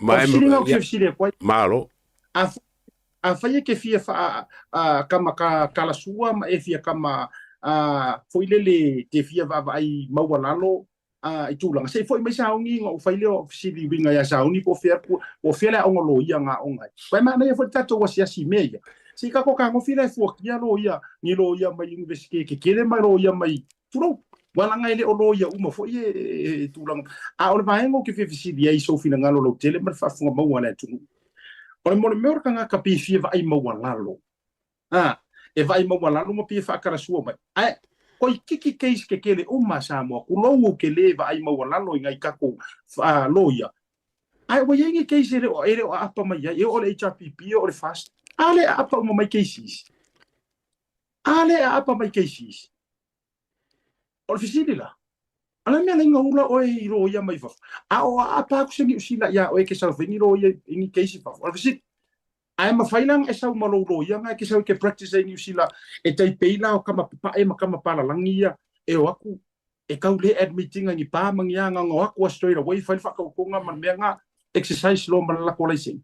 O le fesili lena ou te fia fesili atu ai. Malo. Afai e te fia faa kama ka talasua ma e fia kama foi lele te fia vaavaai maualalo i tulaga, se i foi mai Sauni ona ou fai lea o fesili uiga ia Sauni po o fea po o fea le aoga loia na aoga ai. Aua e manaia foi le tatou asiasi i mea ia. Se i tatou fetagofi la e fuatia loia, ni loia mai Iunivesite tetele ma loia mai, tulou, aua leaga e le o loia uma foi e tulaga. A o le vaega ou te fia fesili ai i sou finagalo lautele ma le faafofoga maua a le atunuu, o le mea o le tagata pei e fia vaai maualalo, a, e vaai maualalo ma pei e faatalasua mai. Ae toeitiiti case tetele uma a Samoa, tulou ou te le vaai maualalo i nai tatou loia. Ae ua i ai ni case e le o, e le o aapa mai ai, e oo i le HRPP, e oo i le FAST. A lea e aapa uma mai cases? A lea e aapa mai cases? O le fesili la, o le a le mea e ala ai ona ula oe i loia mai fafo? A o aapa atu se Niu Sila iā oe e te sau e fai ni loia i ni case i fafo? O le fesili, ae mafai la ona e sau ma lou loia na e te sau e te practice ai i Niu Sila e tai pei la o tama papae ma tama palalagi ia e o atu e tau le admit ina ni pa ma ni a na ona o atu a straight away fai le faatautoga ma le mea na exercise loa ma le latou laisene.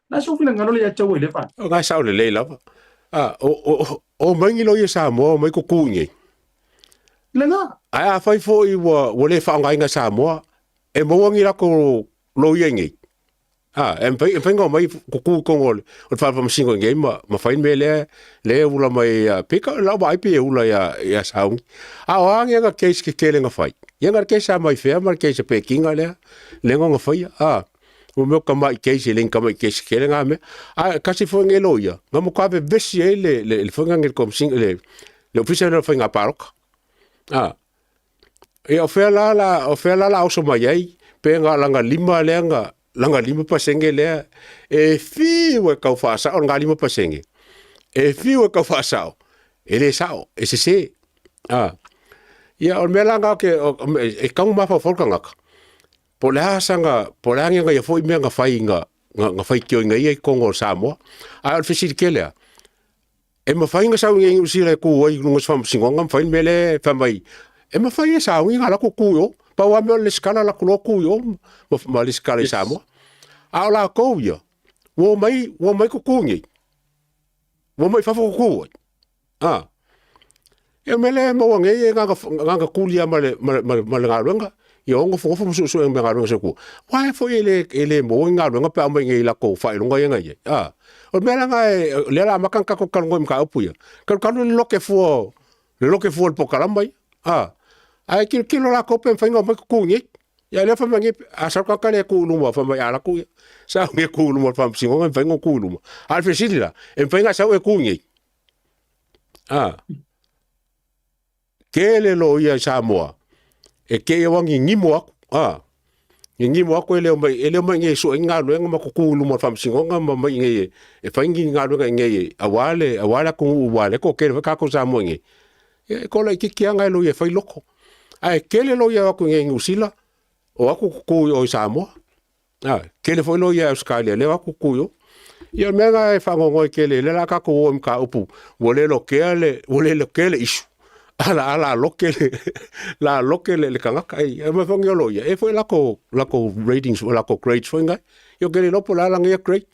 Na sou finagalo le ia te au i le va. O nga sao lelei lava. A, o, o, o mai ni loia Samoa, o mai kuku i nei. Lena. Ae afai foi ua, ua le faaaogaina Samoa, e maua ni latou loia i nei. A, e mafai, e mafai ona omai kuku i totonu o le, o le fale faamasino i nei ma, ma fai le mea lea, lea e ula mai ia, pei ka, lau vaai pei e ula ia, ia Sauni. A o a ni ana case tetele na fai? Ia na le case a mai fea ma le case a Pekinga lea, lea na ona faia. A, mo mea o tamai case e le ni tamai case tele na mea. A kasi foi nei loia, na matua vevesi ai le, le, le foi le Komesina, le, le Ofisa lea o Faiga Palota. A, ia o fea la la, o fea la la oso mai ai, pe na lana lima lea na, lana 5% lea, e fiu e tau faasao lena 5%, e fiu e tau faasao, e le sao, e sese. A, ia o le mea la na ke, e tau mafaufau le tagata, po o le a sana, po o le a ni ana ia foi mea na fai na, na, na faitioina ia i totonu o Samoa. Ae o le fesili tele lava, e mafai ona sau i inei i Niu Sila e tu ai i luga o se faamasinoga ma fai le mea lea e fai mai, e mafai e sauni ona alu atu tu i o. Pau lava mea o le lesitala alu atu loa tu i o ma, ma lesitala i Samoa. A o latou ia, ua omai, ua omai tutu i inei. Ua omai i fafo tutu ai. A, ia o le mea lea e maua nei e na ona tuli lava ma le, ma le, ma le galuega, ia o nofonofo ma suesue ma galuega a se atua. Aua e foi e le, e le maua ni galuega pe a omai nei i latou faailoga ia na i ai. A, o le mea la lena e, o lea o le a amata ona tatou talanoa i mataupu ia, talu le lote fua, le lote fua o le polokalama ia. A, ae tilotilo latou pe mafai ona omai tutu i inei. Ia lea fai mai nei, a sau le tagata lea e tu i luma, fai mai a alu atu ia, sau e tu i luma o le faamasinoga, e mafai ona tu i luma. A o le fesili la, e mafai ona sau e tu i inei? A, tele loia i Samoa, e te i aua gigimo atu, a, gigimo atu e le omai, e le omai i inei e sue ni galuega ma tutu i luma o le faamasinoga ma omai i inei e, e fai ni galuega i inei aua le, aua le atunuu aua o lea e toatele foi tatou Samoa i inei. Ia e toa laitiiti lava nai loia e fai loko. Ae tele loia e o atu i inei i Niu Sila, o atu tutu i o i Samoa. A, tele foi loia i Ausetalia, lea o atu tutu i o. Ia o le mea lena e faanoanoa tele, lea o le a tatou o i mataupu ua le lokea le, ua le lokea le issue, a la, a la loke le, la loke le, le tagata. Ei, e mai foi ni o loia, e foi latou, latou ratings, latou grades foi nai. Ia ou te le iloa po o le a lana ia grade.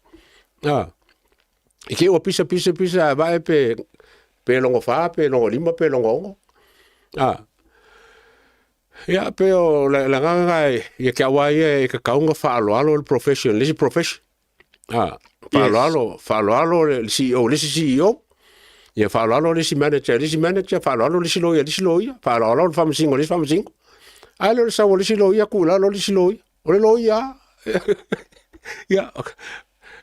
A, i te i ua pisa, pisa, pisa, ae vae pe, pe logo fa, pe logo lima, pe logo ono. A, ia, pe o le, le agaga lena ia te au lava ia e tatau ona faaaloalo le profession, le isi profession. A, faaaloalo, faaaloalo le CEO i le isi CEO, ia faaaloalo le isi manager i le isi manager, faaaloalo le isi loia i le isi loia, faaaloalo le faamasino i le isi faamasino. Ae le o le sau o le isi loia tuu i lalo le isi loia. O le loia lava. Ia,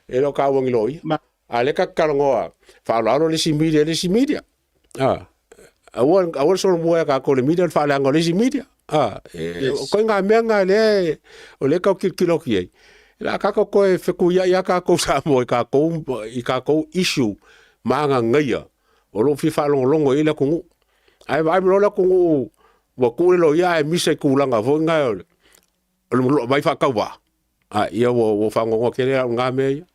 e le o taua ni loia. A o lea ta te talanoa, faaaloalo le isi media i le isi media. A, aua, aua le solomua ia tatou i le media o le faaleaga o le isi media. A, e, yes. O ituaiga mea na lea e, o lea e tau tilotilo atu i ai. O le a tatou toe fetuiai lava tatou Samoa i tatou, i tatou issue magagaia o lo o fia faalogologo i ai le atunuu. Ae vaai loa le atunuu ua tuu le loia ae misa i tulaga foi na o le, o le vai faatauvaa. A, ia ua, ua faanoanoa tele au i na mea ia.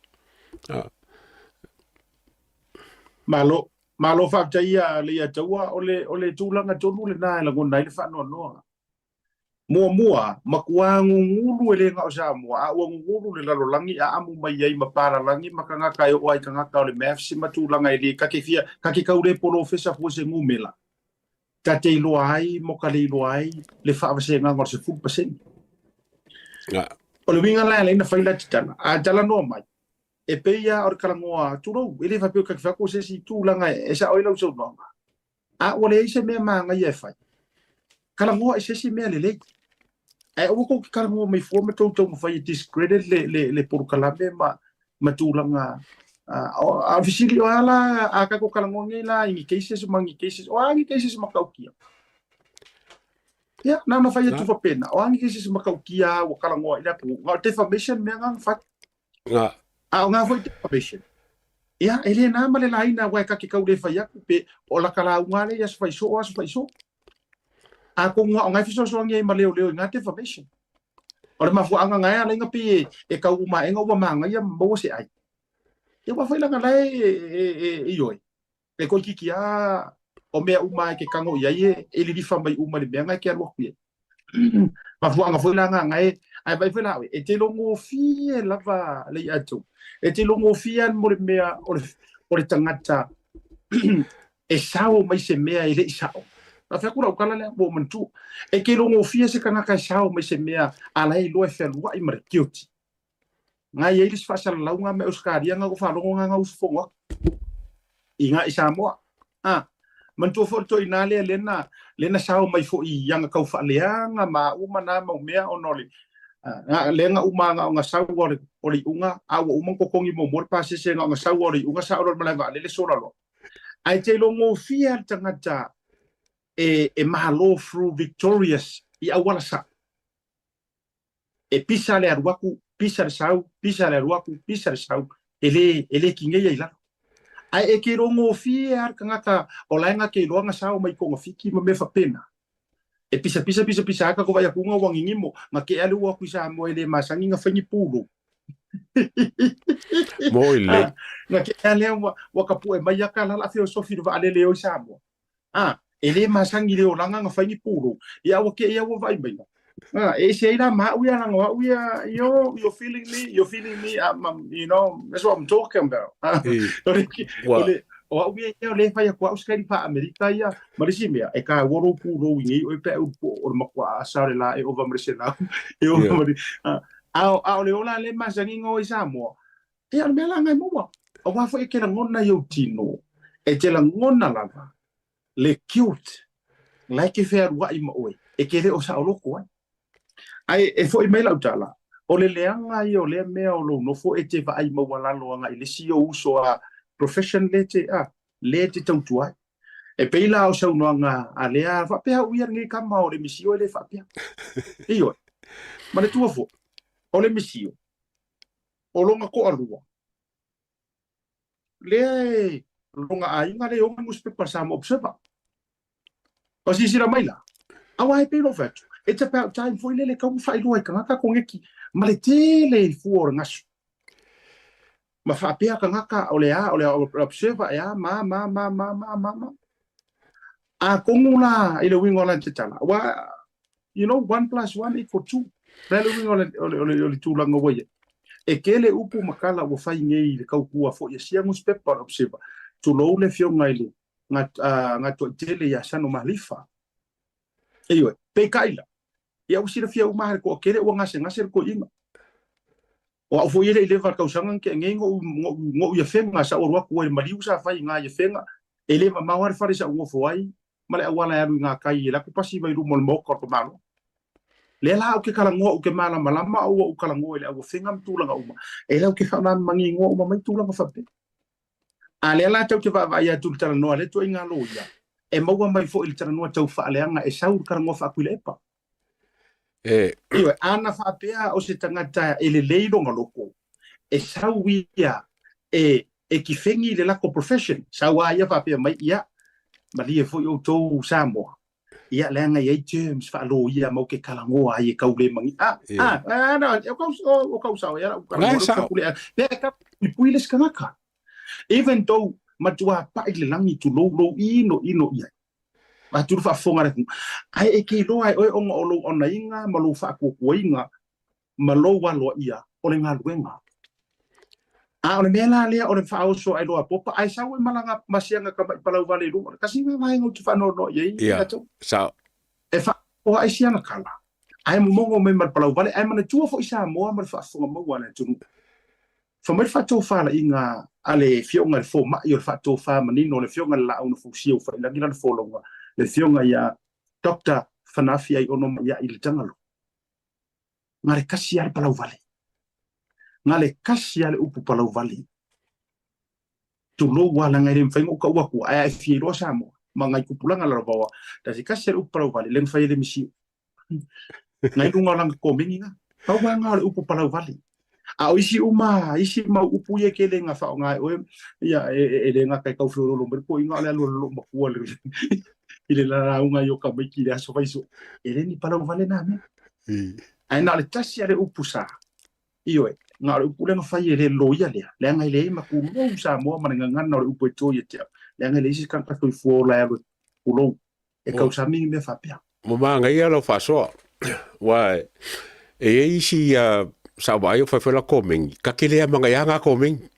A. Malo, malo faafetai ia Leiataua, o le, o le tulaga tonu lena e lagona ai le faanoanoa. Muamua, matua gugulu e le na o Samoa, a ua gugulu le lalolagi a amu mai ai ma palalagi ma tagata e oo ai i tagata o le maths ma tulaga e le ta te fia, ta te tau le polofesa fua se numela ta te iloa ai mo ka le iloa ai le faavasegaga o le 10%. O le uiga la e ala ai ona fai la te tala, a talanoa mai, e pei lava o le talanoa, tulou, e le faapea ta te fai atu o se isi tulaga e sao ai lau saunoaga, a ua leai se mea manaia e fai, talanoa i se isi mea lelei. Ae aua tou te talanoa mai fua ma tou taumafai e discredit le, le, le polokalame ma, ma tulaga. A o le fesili, o a la a tatou talanoa nei la i ni cases ma ni cases, o a ni cases matautia? Ia, na ona fai atu faapena, o a ni se isi matautia ua talanoa i le atunuu, na o le defamation mea na na fai. Nga. A o nga foi defamation, ia, e le na ma le laina aua e ta te tau le fai atu pe o lata lauga lea i aso fai soo, aso fai soo. Atonu a o nga e fesoasoani ai ma leoleo i nga defamation. O le mafuaaga nga e ala ai na pei e tau uma ae na ua manaia ma maua se ai. Ia aua foi leaga la e ioe. E toeitiiti lava o mea uma e te tago i ai e lilifa mai uma i le mea na e te alu atu i ai. Mafuaaga foi la na e, ae vaai foi la oe, e te iloagofie lava le ia tou. E te iloagofie lava mo le mea o le, o le tagata e sao mai se mea e le i sao. Na fai atu lau tala lea, ua ou manatua. E te iloagofie se tagata e sao mai se mea a la e iloa e fealuai ma le guilty. Nga e i ai le isi faasalalauga mai Ausetalia nga ua faalogo nga nga usufono atu i nga i Samoa. A, manatua foi le toeaina lea lea na lea na sao mai foi i aga tau faaleaga ma a uma na mau mea ona o le nga lea na uma na o na sau o le o le iuga a ua uma ona totogi muamua le pasese na o na sau o le iuga sao loa i le malae vaalele sola loa. Ae te iloagofie lava le tagata e e malo through victorious i auala sao. E pisa le alu atu, pisa le sau, pisa le alu atu, pisa le sau, e le, e le kineia i lalo. Ae e ke iloa gofie lava le tagata o la e na te iloa na sao mai togafiti ma mea faapena. E pisa pisa pisa pisa lava tatou vaai atu na ua gigimo, na tea le ua atu i Samoa e le masani na fai ni pulou. Moi lelei. Na tea lea ua, ua tapue mai ata la la feosofi i le vaalele e o i Samoa. A, e le masani i le olaga na fai ni pulou, ia ua kēia ua vaai maila. A, e ese ai la ma au ia leaga o au ia, yo, you're feeling me, you're feeling me, I'm, I'm, you know, that's what I'm talking about. O le, o le, o au ia ia o le fai atu au se kaini faa-Amerika ia, ma le isi mea, e kāua lou pulou i nei oe pe a e ulu o le matua aasa o le la e ova ma le 100, e ova ma le, a, a o le ola le masani na o i Samoa, Ia, o le mea la e maua, aua foi e te lagona i ou tino, e te lagona lava le guilt la e te fealuai ma oe, e te le o saoloko ai. Ae e foi mai lau tala, o le leaga ia o lea mea o lou nofo e te vaai maualalo agai i le isi ou uso a profession le te, a, le te tautua ai. E pei la o saunoaga a lea faapea au ia lenei tama o le misio e le faapea. Ioe. Manatua foi, o le misio, o lona toalua, lea e lona aiga lea e ona nusipepa Samoa Observer. O silasila mai la, aua e pei ona ou fai atu, it's about time foi lele e tatau ona faailoa i tagata koneti ma le tele i fua o le gasu. Ma faapea tagata o le a, o le Observer e a ma ma ma ma ma ma ma. Atonu la i le uiga o lana tatala, aua you know, one plus one equal two. O le a le uiga o le, o le, o le, o le tulaga ua i ai? E tele upu ma tala ua fai nei i le tautua foi a sia nusipepa o le Observer, tulou le afioga i le Gatoaitele ia Sano Malifa. Ioe, peitai la, ia ua silafia uma lava e le toatele ua gasegase le toeaina. O au foi e le i leva i le tausaga na tea nei noʻu, noʻu, noʻu i Afega, sa ou alu atu ai i le maliu sa fai i ina i Afega, e le mamao lava le fale sa ou nofo ai ma le auala e alu i gatai e alu atu pasi mai luma o le maota o le tamaloa. Lea la ou te talanoa, ou te malamalama au ua ou talanoa i le au Afega ma tulaga uma, e la ou te faamalamalamaina uma mai tulaga faapea. A lea la tatou te vaavaai atu i le talanoa a lea ituaiga loia, e maua mai foi i le talanoa tau faaleaga e sau i le talanoa faa-Tuilaepa. E. Ioe, ana faapea o se tagata e lelei lona loko, e sau ia e e kifegi le lako profession, sau lava ia faapea mai, ia, malie foi outou Samoa, ia, leaga e i ai terms faaloia matou te talanoa ai e tau le magi, a, a, a, na, o kau, o kau sao, ia, o talanoa, pea e tau puipui le isi tagata. Even though matua paʻi le lagi tulou lou ino ino i ai. Atu le faafofoga a le atunuu, ae e te iloa e oe ona o lou aonaina ma lou faatuatuaina ma lou aloaia o le galuega. A o le mea la lea o le faaoso ae loa popa, ae sau ai ma lana masiaga tamai palauvale i luma, tasi lena vaega ou te faanoanoa i ai Ia, sao. E faaoso ae siaga kala, ae momogo mai ma le palauvale, ae manatua foi Samoa ma le faafofoga maua a le atunuu. Fai mai le faatofalaiga a le Afioga i le Fomai o le faatofa manino o le Afioga i le Laau na Fausia ua fai i lagi lana folauga, le Afioga ia Doctor Fanafi Aiono Maiai le Tagalo. Na le kasi lava le palauvale. Na le kasi lava le upu palauvale. Tulou lava leaga e le mafai ona ou tau atu, ae a e fia iloa Samoa ma nai tupulaga lalovaoa, ta se kasi lava le upu palauvale, le mafai e le misi. Ngai luga o lana komeni na. Pau lava lena o le upu palauvale. A o isi uma, isi mau upu ia e tele ina faaaoga e oe, ia, e le gata e tau feoloolo mai le toeaina, a o le alu a le loomatua i le lauga i o tamaiti i le aso faiso. E le ni palauvale na mea. Ae na o le tasi lava le upu sa, ioe, na o le upu lea na fai e le loia lea, leaga e leai ma tulou Samoa ma le gagana o le upu e to ia te au, leaga e leai se tagata soifua ola e alu e tulou, e tausami ni mea faapea. Ua manaia lau faasoa, aua e i ai isi sa ou vaai o fai foi la komeni, ka te le amanaia na komeni.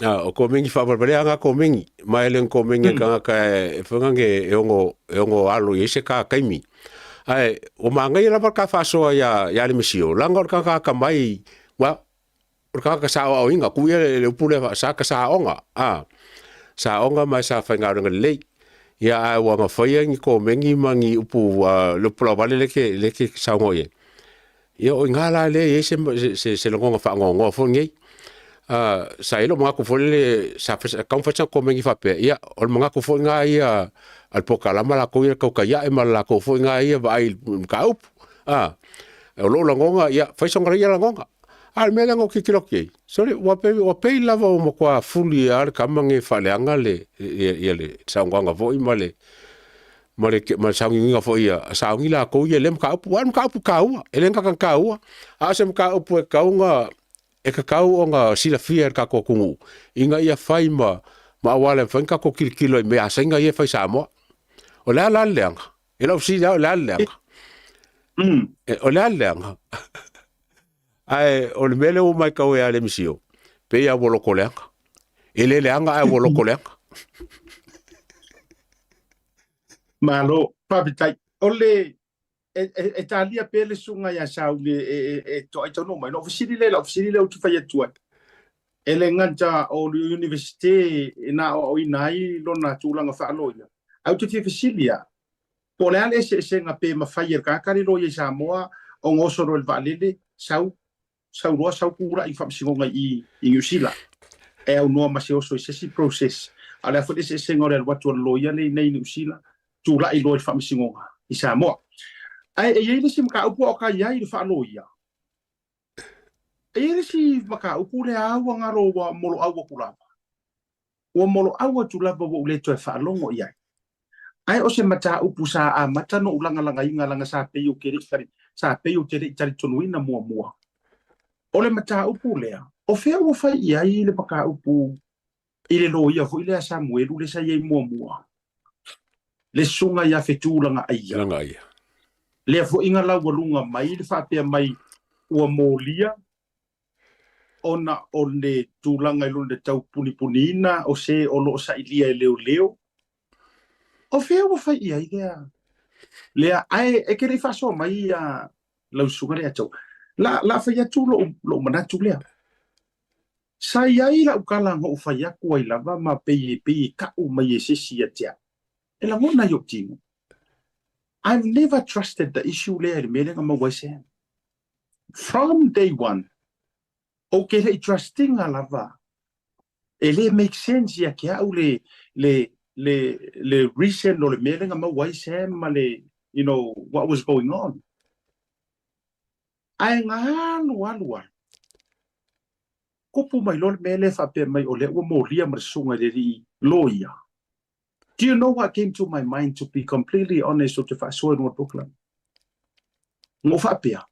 O komeni faavalevalea na komeni, ma e le ni komeni a le tagata e foi lea e ono, e ono alo i ai se ka taimi. Ae ua manaia lava le ta faasoa ia, ia Lemesio, leaga o le tagata atamai, well, o le tagata sa aoaoina, tuu ia le upu lea sa ta sa aoga, a, sa aoga ma sa faigaluega lelei. Ia ae ua na faia ni komeni ma ni upu le upu lauvale lea e te, e te saunoa i ai. Ia o i ina la lea e i ai se, se, se lagona faanoanoa foi lenei. Sa i ai lou manatu foi lele sa taumafai sana komeni faapea, ia o le manatu foi lena ia a le polokalama latou ia e tautai ae ma le latou foi lena ia vaai i le mataupu. O lou lagona, ia fai sona ia lagona. A o le mea lea na ou tilotilo atu i ai, sole, ua pei, ua pei lava ua matua fuli lava le tama lenei e faaleaga le, ia le saunoaga foi ma le, ma le, ma le sauniuniga foi a sauni latou ia i lea mataupu. Aua o le mataupu taua, e le gata ina taua, a o se mataupu e tatau ona, e tatau ona silafia e le tatou atunuu, ina ia fai ma, ma auala e mafai ona tatou tilotilo ai i mea a Saina ia e fai i Samoa. O le a la le leaga? E lau fesili lava, o le a le leaga? O le a le leaga? Ae o le mea lea ua matau ia Lemesio, pei lava ua loto leaga. E le leaga ae ua loto leaga. Malo, faafetai. O le e talia pea le susuga ia Sauli e toai taunuu mai. Ona ou fesili lea i lau fesili lea ou te fai atu ai. E le gata o le Iunivesite na aoaoina ai lona tulaga faaloia, ae ou te fia fesili lava, Po o le a le eseesega pe mafai e le tagata le loia i Samoa ona oso loa i le vaalele, sau, sau loa sau tulai i le faamasinoga i i Niu Sila e aunoa ma se oso i se isi process. A o le a foi le eseesega o le alu atu a le loia lea i inei i Niu Sila, tulai loa i le faamasinoga i Samoa. Ae e i ai le isi mataupu a o ka i ai i le faaloia, e i ai le isi mataupu lea ua galo ua moloau atu lava. Ua moloau atu lava ua ou le toe faalogo i ai. Ae o se mataupu sa amata ona ou lagalagaina leaga sa pei ou te le i sa pei ou te le i talitonuina muamua. O le mataupu lea, o fea ua fai i ai le mataupu i le loia foi lea a Samuelu lea sa i ai muamua, le susuga ia Fetulagaaia. Lagaaia. Lea foi na laualuga mai le faapea mai ua molia ona o le tulaga i lona tau punipuniina o se o lo o sailia e leoleo. O fea ua fai i ai lea? Lea, ae e te le i faasoa mai ia lau susuga lea Joe. La, la fai atu lou, lou manatu lea. Sa i ai lau tala na ou fai atu ai lava ma pei e pei e tau mai e se isi ia te au. E lagona i ou tino. I've never trusted the issue lea i le mea lea na maua ai Sam. From day one, ou te le i trust-ina lava. E le make sense ia te au le, le, le, le reason o le mea lea na maua ai Sam ma le, you know, what was going on. Ae na alu, alu, alu, tupu mai loa le mea lea faapea mai o lea ua molia ma le susuga i le alii loia. Do you know what came to my mind to be completely honest ou te faasoa i luga o le polokalame? Na ou faapea,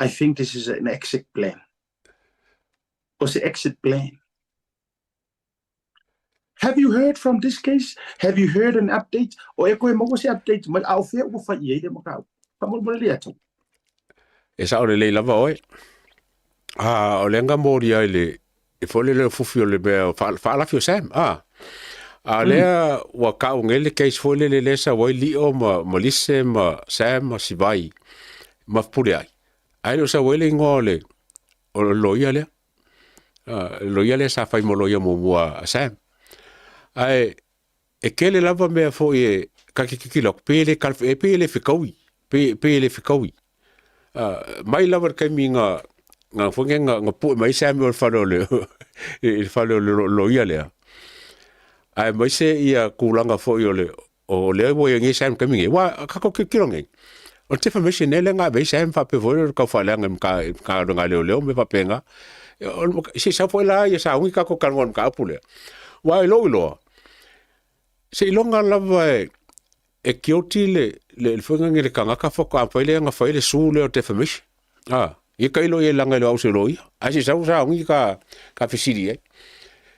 I think this is an exit plan. O se exit plan. Have you heard from this case? Have you heard an update? O e koe maua se update mai, a o fea ua fai i ai le mataupu? Faamolemole le atu. E sao lelei lava oe. A, o lea na molia i le, e foi lele o fufi o le mea faalafi o Sam. A, a lea ua kau nei le case foi lele lea sau ai Lio ma, ma Lise ma Sam ma Sivai ma Puleai. Ae le o sau ai le ingoa o le, o le loia lea. Le loia lea sa fai mo loia muamua a Sam. Ae e tele lava mea foi e ka te tilotilo atu, pe le e pei e le fetaui, pe, pe e le fetaui. Mai lava le taimi na, na foi nei na, na pue mai Samuel i le fale o le, i le fale o le loia lea. Aemaise ia tulaga foi o le, o lea ua i ai nei Sam i le taimi nei. Aua a tatou tilotilo nei, O le defamation ea lea na ave ai Sam faapea foi o le tau faaleaga i Matagaluega a Leoleo ma mea faapena. Se i sau foi la ia sauni tatou talanoa i le mataupu lea. Aua i lou iloa, seiloga lava e guilty le foi lea le tagata faatoa mafai lea ona fai le sue lea o le defamation. A, ia tailo i ai leaga e le o au se loia. Ae se i sau sauni ta fesili i ai.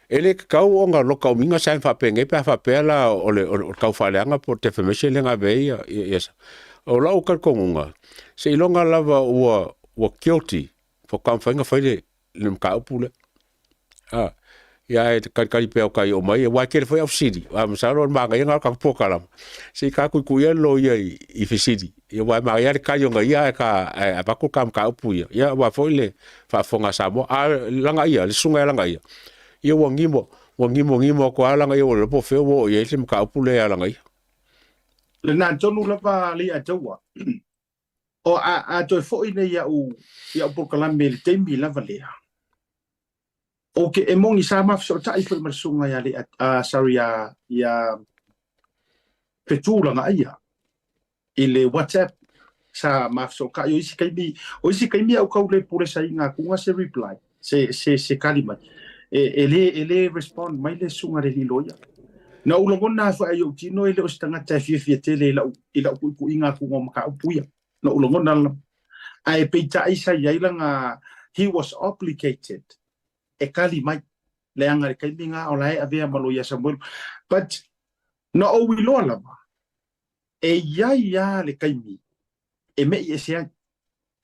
E le tatau ona loka umiga Sam faapenei pe a faapea la o le tau faaleaga po o le defamation lea na ave ai ia O lau talitonuga, seiloga lava ua guilty faatoa mafai ona fai le mataupu lea. A, ia ae talitali pea o tai oo mai, aua e tele foi au fesili, ae masalo o le manaia lena o le tatou polokalama, se i ta tuituia le loia i fesili, aua e manaia lava le tali ona ia ae avatu le ta mataupu ia, ia aua foi le faafofoga a Samoa. A o Lagaia, le susuga ia Lagaia, ia ua gimo, ua gimogimo atu lava Lagaia ua le iloa po o fea ua oo i ai le mataupu lea ia Lagaia. Lena tonu lava Leiataua. O a, a toe foi nei ia'u, ia'u polokalame i le taimi lava lea, ou te, e moni sa ma fesootai foi ma le susuga ia Lea, sorry, ia, ia Fetu Lagaia i le WhatsApp, sa ma fesootai. O isi taimi, o isi taimi a ou tau le pulesaina atuga se reply, se, se, se tali mai. E, e le, e le respond mai le susuga i le alii loia. Na ou lagona lava foi ai ou tino e le o se tagata e fiafia tele i lau, i lau tuituiga atuga o mataupu ia. Na ou lagona lava. Ae peitai sa i ai lana, he was obligated e tali mai, leaga i le taimi lena o la e avea ma loia Samuelu. But na ou iloa lava, e i ai lava le taimi e me'i ese ai,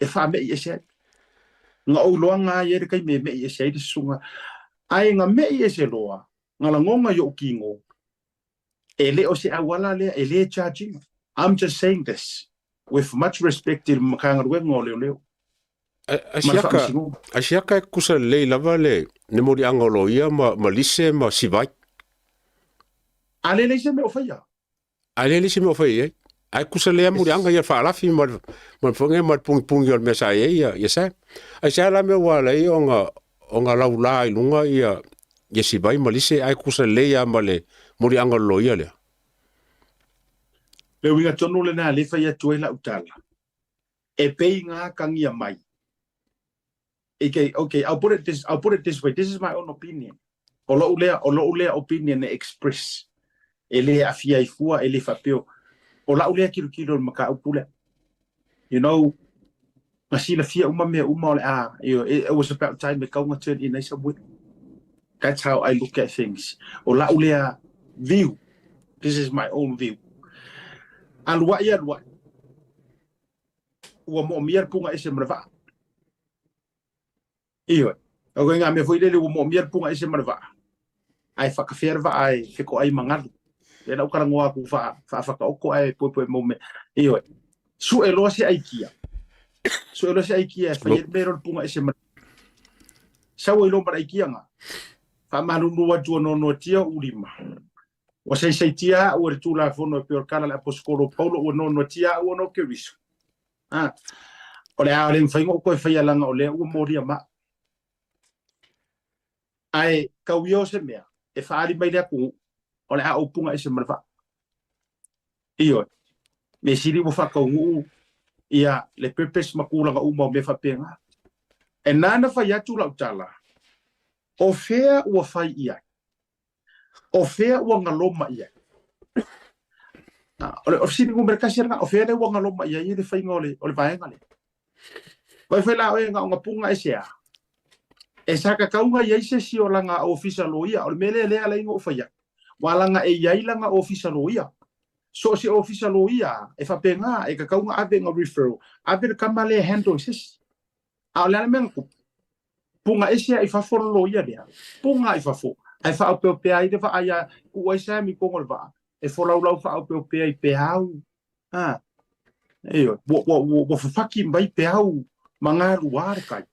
e faame'i ese ai. Na ou iloaga lava e i ai le taimi e me'i ese ai le susuga. Ae na me'i ese loa, na lagona i ou kino, e le o se auala lea, e le charge ina. I'm just saying this with much respect i le Matagaluega o Leoleo ma le Faamasinoga. Asiaka e tutusa lelei lava le moliaga o loia ma Lise ma Sivai. A le leai se mea o faia. Ae leai le isi mea o fai i ai. Ae tutusa lelei lava moliaga ia faalafi ma le ma le pugipugina o le mea sa i ai ia Sam. Aisea la mea ua ala ai ona laula i luga ia Sivai ma Lise ae tutusa lelei lava ma le moliaga o le loia lea? Le uiga tonu lena lea e fai atu ai lau tala, e pei ga kagia mai. Okay, okay, I'll put it this, I'll put it this way. This is my own opinion. O lou lea, o lou lea opinion e express. E le aafia ai fua, e le faapea. O lau lea tilotilo i le mataupu lea. You know, na silafia uma mea uma o le a, you know, it was about time e tatau ona turn in ai Samuelu. That's how I look at things. O lau lea view. This is my own view. Alu ai, alu ai. Ua moomia le puga ese ma le vaa. Ioe. O ngā mea foi lele ua moomia le puga ese ma le vaa. Ae whakawhea le vaa e fekoai ma ngalu. Lea lau karangoa aku whaawhakaoko ae poepoe mau mea. Ioe. Sue loa se aikia. Sue loa se aikia e whai e mea le puga ese ma Sau ai loa ma le aikia ngā. Whaamalulu atu o nonoatia o ulima. Ua saisaitia a'u e le Tulafono e pei o le tala a le Aposetolo Paulo, ua noanoatia a'u ona o Keriso. A, o le a le mafai ona ou toe faia leaga o lea ua molia ma a'u. Ae tau ia o se mea e faaali mai le atunuu, o le a ou puga ese ma le vaa. Ioe, mea sili ua faataunuu ia le purpose ma tulaga uma o mea faapena. E nana fai atu lau tala, o fea ua fai i ai? O fea ua galoma i ai? O le fesili numera tasi lena, o fea lea ua galoma i ai le faiga o le vaega lea? Vaai foi la oe na ona puga ese a. E sa tatau ona i ai se isi o lana ofisa loia. O le mea lea lea ala ai ona ou fai atu. Ua lana e i ai lana ofisa loia. So o se ofisa loia e faapena, e tatau ona ave ina referral, ave le tama lea e handle i se isi. A o le a le mea na tupu? Puga ese a i fafo le loia lea, puga a i fafo, ae faaopeopea ai le vaa ia, tuu ai Sam i totonu o le vaa, e folaulau faaopeopea i peau, a, ioe, ua, ua, ua, ua fafaki mai peau ma galua le tai.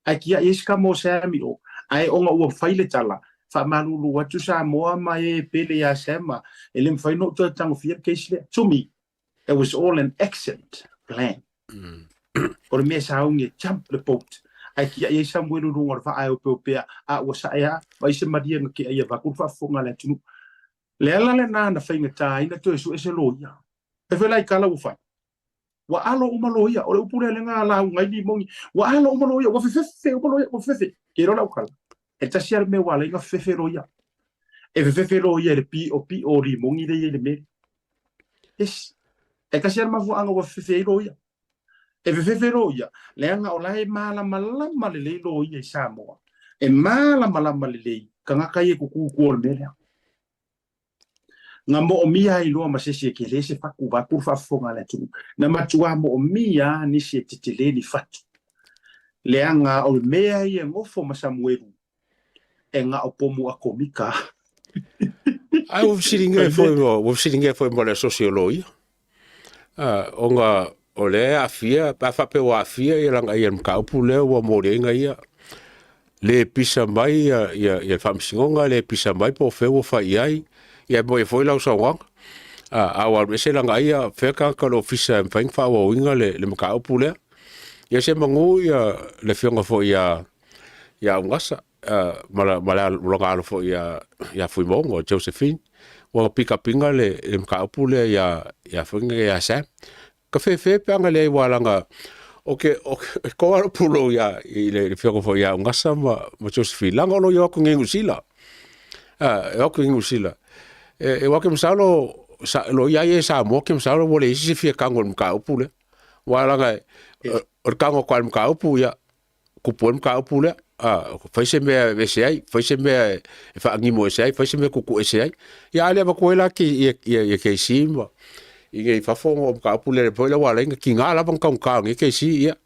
Ae tiai ai se tama o Sam i o, ae ona ua fai le tala, faamalulu atu Samoa ma e pele iā Sam, e le mafai ona ou toe tagofia le case lea. To me, it was all an exit plan. O le mea sauni e jump le boat. Ae tiai ai Samuelu i luga o le vaa e opeopea, a ua sae a, vaai se malie na tiai e avatu le faafofoga a le atunuu. Le ala lena na faigata ai na toe sue se loia. E fai la i tala ua fai. Ua alo uma loia, o le upu lea lena lauga ai limogi, ua alo uma loia, ua fefefe uma loia, ua fefefe. Ke iloa lau tala, e tasi lava le mea ua ala ai ona fefefe loia. E fefefe loia i le piʻopiʻo o limogi lea e i ai i le mea lea. Yes. E tasi lava le mafuaaga ua fefefe ai loia. E fefefe loia, leaga o la e malamalama lelei loia i Samoa. E malamalama lelei tagata ia e tutu i tua o le mea lea. Na moomia ai loa ma se isi e tele se fatu vaeatu le faafofoga a le atunuu. Na matuā moomia lava nisi e tetele ni fatu, leaga o le mea ia e nofo ma Samuelu e na o pomu atomika. Ae ua fesiligia foi ma, ua fesiligia foi ma le asosi o loia. Ona o lea e aafia, pe a faapea ua aafia ia lana ia le mataupu lea ua moliaina ia, le pisa mai ia, ia, ia le faamasinoga, le pisa mai po o fea ua fai i ai, ia e moni foi lau saunoaga. A ua alu ese lana ia, fea tagata o le ofisa e mafai ona faaauauina le, le mataupu lea. Ia semanu ia le afioga foi ia, ia Augasa, ma ma lona alo foi ia ia Fuimaono Josephine ua pikapiga le le mataupu lea ia ia foi nei ia Sam. Ka fefe pe ana leai aua leaga o ke o ke toa lou pulou ia i le afioga foi ia Augasa ma ma Josephine leaga o lo o atu nei i Niu Sila. E o atu i Niu Sila. E aua ke masalo sa loia ia i Samoa ke masalo ua leai se isi e fia tago i le mataupu lea. Aua leaga o le tago atu lava i le mataupu ia tupu ai le mataupu lea, a, fai se mea e aveese ai, fai se mea e faanimo ese ai, fai se mea e tuutuu ese ai. Ia a le avatua ai la ia, ia, ia KC ma i nei i fafo ona o mataupu lea foi la ua ala ai ona tiga lava ona taugata o nei KC, ia,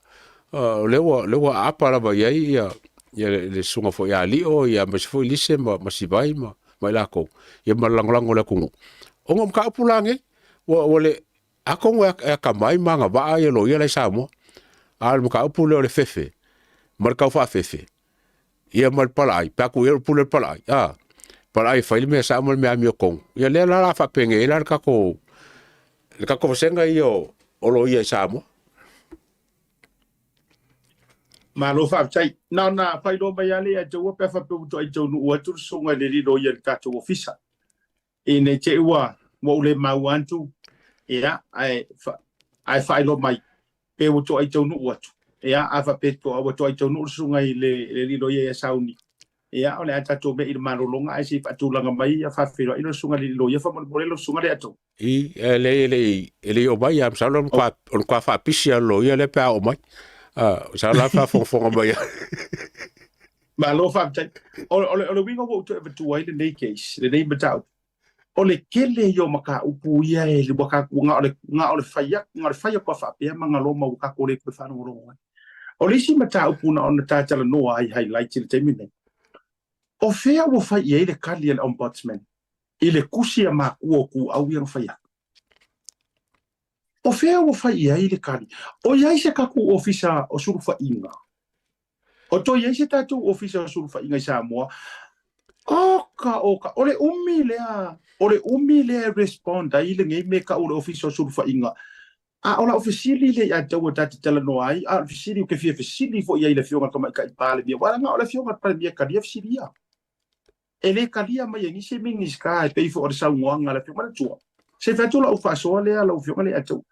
o lea ua, lea ua aapa lava i ai ia, ia le, le susuga foi ia Lio, ia aemaise foi Lise ma, ma Sivai ma, ma i latou, ia ma le lagolago o le atunuu. Ona o mataupu la nei, ua, ua le, Atonu e atamai ma agavaa ia loia la i Samoa, a o le mataupu lea o le fefe ma le tau faafefe, ia ma le palaai, pe a tuu i ai le pule o le palaai, a, palaai e fai le mea sao ma le mea amiotonu. Ia lea la o le a faapenei ai la le tatou, le tatou vasega ia o loia i Samoa. Malo faafetai. Na ona faailoa mai lava lea ia te oe pe a faapea ua toai taunuu atu le susuga i le alii loia i le tatou ofisa. Ina i te i ua ua ou le maua atu, ia, ae, ae faailoa mai, pe ua toai taunuu atu. Ia, a faapea toa, ua toai taunuu le susuga i le, le alii loia ia Sauni, ia, o le a tatou mea i le malologa ae se i faatulaga mai ia faafeiloai lau susuga i le alii loia faamolemole lau susuga Leatou. I, e leai e le i, e le i oo mai, ae masalo o le matua, o le matua faapisi lava o le loia lea pe a oo mai. Masalo la e faafogafoga mai. Malo faafetai. O, o, le, o le uiga ua ou toe avatua ai lenei case, lenei mataupu, o le tele ia o mataupu ia e ua tatou, na o le, na o le fai atu, na o le fai atu lava faapea ma galo ma ua tatou le toe faalogologo ai. O le isi mataupu na ona ta talanoa ai highlight i le taimi nei, o fea ua fai i ai le tali a le Ombudsman i le tusi a matua o Tuuau ia na fai atu? O fea ua fai i ai le tali? O i ai se tatou ofisa o sulufaiga? O toe i ai se tatou Ofisa o Sulufaiga i Samoa? Oka, oka, o le umi lea, o le umi lea e respond ai lenei mea e tau o le Ofisa o Sulufaiga. A o lau fesili lea ia te au ta te talanoa ai, a o le fesili ou te fia fesili foi i ai i le Afioga i le Tamaitai Palemia, aua leaga o le Afioga i le Palemia e talia fesili ia. E le talia mai e nisi Minisita e pei foi o le saunoaga a le Afioga. Manatua, se i fai atu lau faasoa lea lau Afioga lea ia te au,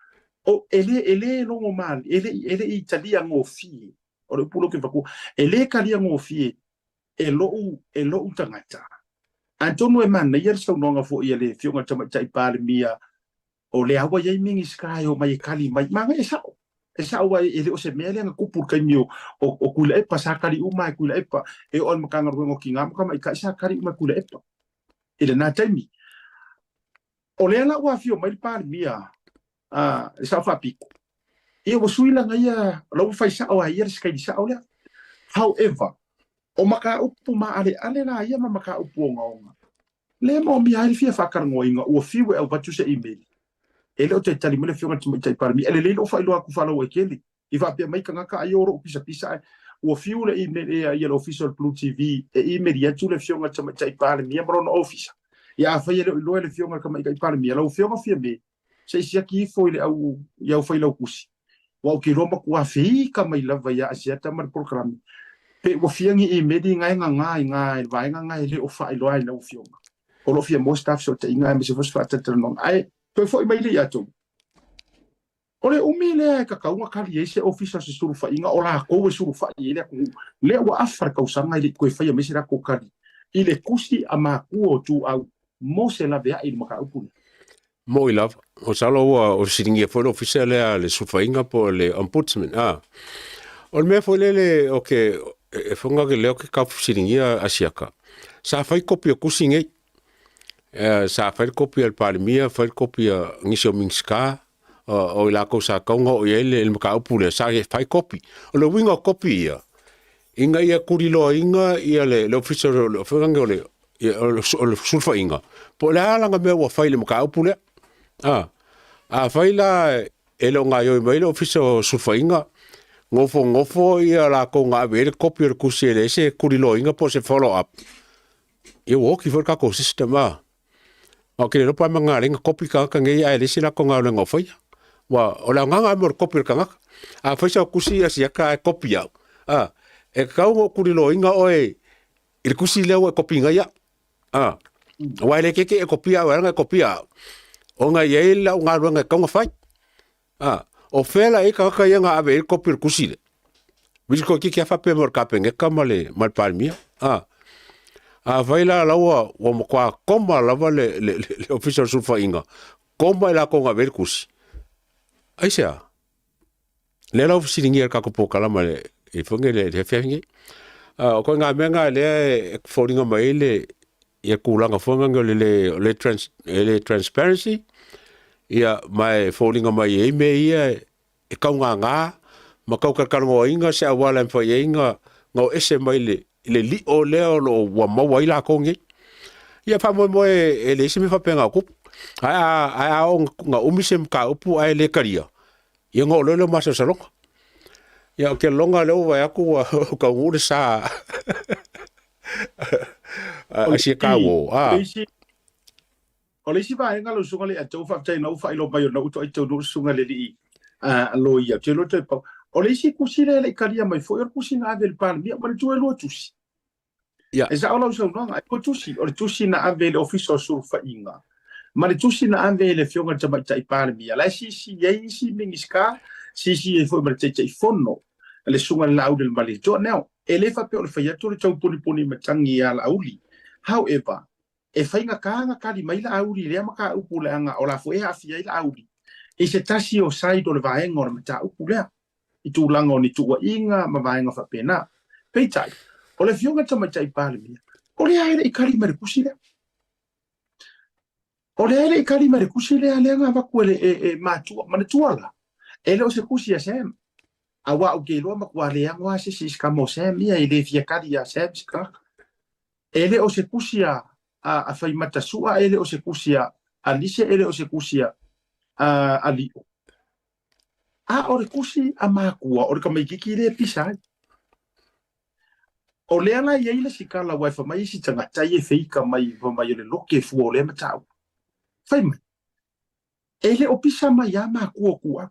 o, e le, e le logo malie, e le, e le i talia gofie, o le upu lea ou te avatua, e le talia gofie e lou, e lou tagata. Atonu e manaia le saunoaga foi a le Afioga i le Tamaitai Palemia O lea ua i ai Minisita e omai e tali mai. Manaia, e sao. E sao aua e le o se mea lea na tupu i le taimi o, o, o Tuilaepa, sa tali uma e Tuilaepa. E oo i le Matagaluega o Tina ma Tamaitai, sa tali uma e Tuilaepa i lena taimi. O lea la ua afio mai le Palemia, a, le Sao Faapito, ia ua sui lana ia, o la ua fai sao lava e ia le sikaili sao lea. However, o mataupu maaleale la ia ma mataupu ogaoga, Lea moomia ai le fia faatalanoaina ua fiu e avatu se email. E le o toe tali mai le Afioga i le Tamaitai Palemia. E lelei lou faailoa atu faalauaitele i faapea mai tagata ai o lou pisapisa ae ua fiu le email ea ia le Ofisa o le Blue TV e email atu le Afioga i le Tamaitai Palemia ma lona Ofisa. Ia afai e le o iloa e le Afioga i le Tamaitai Palemia, lau Afioga Fiame, se i siaki ifo i le au i au failautusi, aua ou te iloa matua feika mai lava ia Asiata ma le polokalame. Pe ua fia ni imeli nga e gagā i nga i le vaega nga e le o faailoa ai lau afioga. O lo o fia maua se ta fesootaiga aemaise foi se faatalatalanoaga. Ae toe foi mai lea ia outou. O le umi lea e tatau ona kali ai se ofisa o se sulufaiga o latou e sulufai ai le atunuu, lea ua afa le tausaga e le i toe faia mai se latou kali i le tusi a matua o Tuuau mo se laveai i le mataupu lea. Moi lava, masalo ua fesiligia foi le ofisa lea a le sulufaiga po o le Ombudsman. A. O le mea foi lele o ke e foga ke lea o ke kau fesiligia a siaka. Sa fai kopi o kusi nei. Sa fai le kopi a le Palemia, fai le kopi a nisi o Minisita, o i lakou sa tatau ona oo i ai le mataupu lea, sa fai kopi. O le uiga o kopi ia, ina ia tuliloaina ia le Ofisa o le Sulufaiga, po o le a lana mea ua fai i le mataupu lea. Afai la e le o gaoioi mai le Ofisa o Sulufaiga, nofonofo ia latou na ave i ai le kopi o le tusi e leai se tuliloaina po o se follow up, ia ua oti foi le tatou system a. Ou te le iloa pe a mea na kopi tagata nei ae leai se latou galuega o faia. Aua o le aoga lena mo le kopi o le tagata. A fai sau tusi ia siaka ae kopi au, a, e tatau ona ou tuliloaina oe i le tusi lea ua e kopiina ai au. A, aua e le kekeʻi e kopia au e ala ona e kopia au, ona e i ai lau galuega e tatau ona fai. A, o fea la i ai tagata ia na ave i ai le kopi o le tusi lea? Vili toeitiiti lava faapea mai o le Kapeneta ma le, ma le Palemia. A, afai la la ua, ua matua koma lava le, le, le, le Ofisa o le Sulufaiga, koma i latou na ave i ai le tusi. Aisea? Lea la ua fesiligia e le tatou polokalama i le, i foi nei le, le afiafi nei. O ituaiga mea na lea e foliga mai ai le, ia tulaga foi lea o le le, o le trans, e le transparency, ia ma e foliga mai ai mea ia e taugaga ma tau talatalanoaina se auala e mafai ai ona o ese mai le, le lio lea o lo o ua maua ai latou nei. Ia faamoemoe e leai se mea faapena o tupu. Ae a, ae a oo ina umi se mataupu ae le talia, ia ona oo loa lea o masalosaloga. Ia ou te lagona lea ua vaai atu ua taunuu le sa a si tauo. O le isi, o le isi vaega lau susuga le Atou, faafetai na ua faailoa mai ona ua toai taunuu le susuga i le alii loia. Ou te iloa toe pau. O le isi tusi lea e le i talia mai foi, o le tusi na ave i le Palemia, manatua e lua tusi. Ia. E sao lau saunoaga, e lua tusi, o le tusi na ave i le Ofisa o Sulufaiga, ma le tusi na ave i le Afioga i le Tamaitai Palemia, la e siisii ai isi Minisita, siisii ai foi ma le Taitaifono, le Susuga i le Laauli o le Malietoa. Now, e le faapea o le fai atu o le taupunipuni matagi ia Laauli. However, e faigata ona tali mai Laauli i lea mataupu leaga o la foi e aafia ai Laauli i se tasi o side o le vaega o le mataupu lea i tulaga o ni tuuaiga ma vaega faapena. Peitai, o le Afioga i le Tamaitai Palemia, o lea e le i tali mai le tusi lea. O lea e le i tali mai le tusi lea lea na avatu e, e, e matua. Manatua la, e le o se tusi a Sam. Aua ou te iloa matua leago lava se isi i se tama o Sam ia, e le fia tali ia Sam se tagata. E le o se tusi a, a, a Faimata-sua, e le o se tusi a, a Lise, e le o se tusi a, a, a Lio. A o le tusi a makua, o le tamaititi lea e pisa ai. O lea la e i ai le sikala aua e fai mai isi tagata ia e feika mai fai mai o le loke fua o lea mataupu. Fai mai, e le o pisa mai a makua o Tuuau.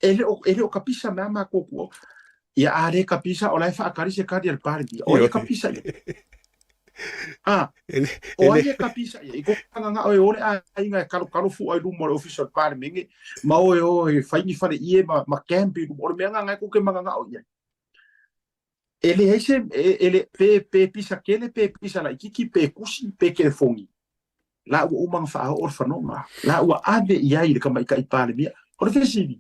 E le o, e le o kapisa mai a makua o Tuuau. Ia a le kapisa, o la e faatali se kali a le Palemia. O ai e kapisa i ai? A, o ai e kapisa i ai? I ko ngangao e o le aiga e kalokalo fua i luma o le ofisa o le Palemene, ma o e o e fai ni fale ie ma, ma camp i luma. O le mea nganga e kou te mangangao i ai. E leai se, e, e le, pe, pe pisa kele, pe pisa laititi, pe kusi, pe telefoni. La ua uma ona faaoo le fanoga. La ua ave i ai le tamaitai Palemia. O le fesili,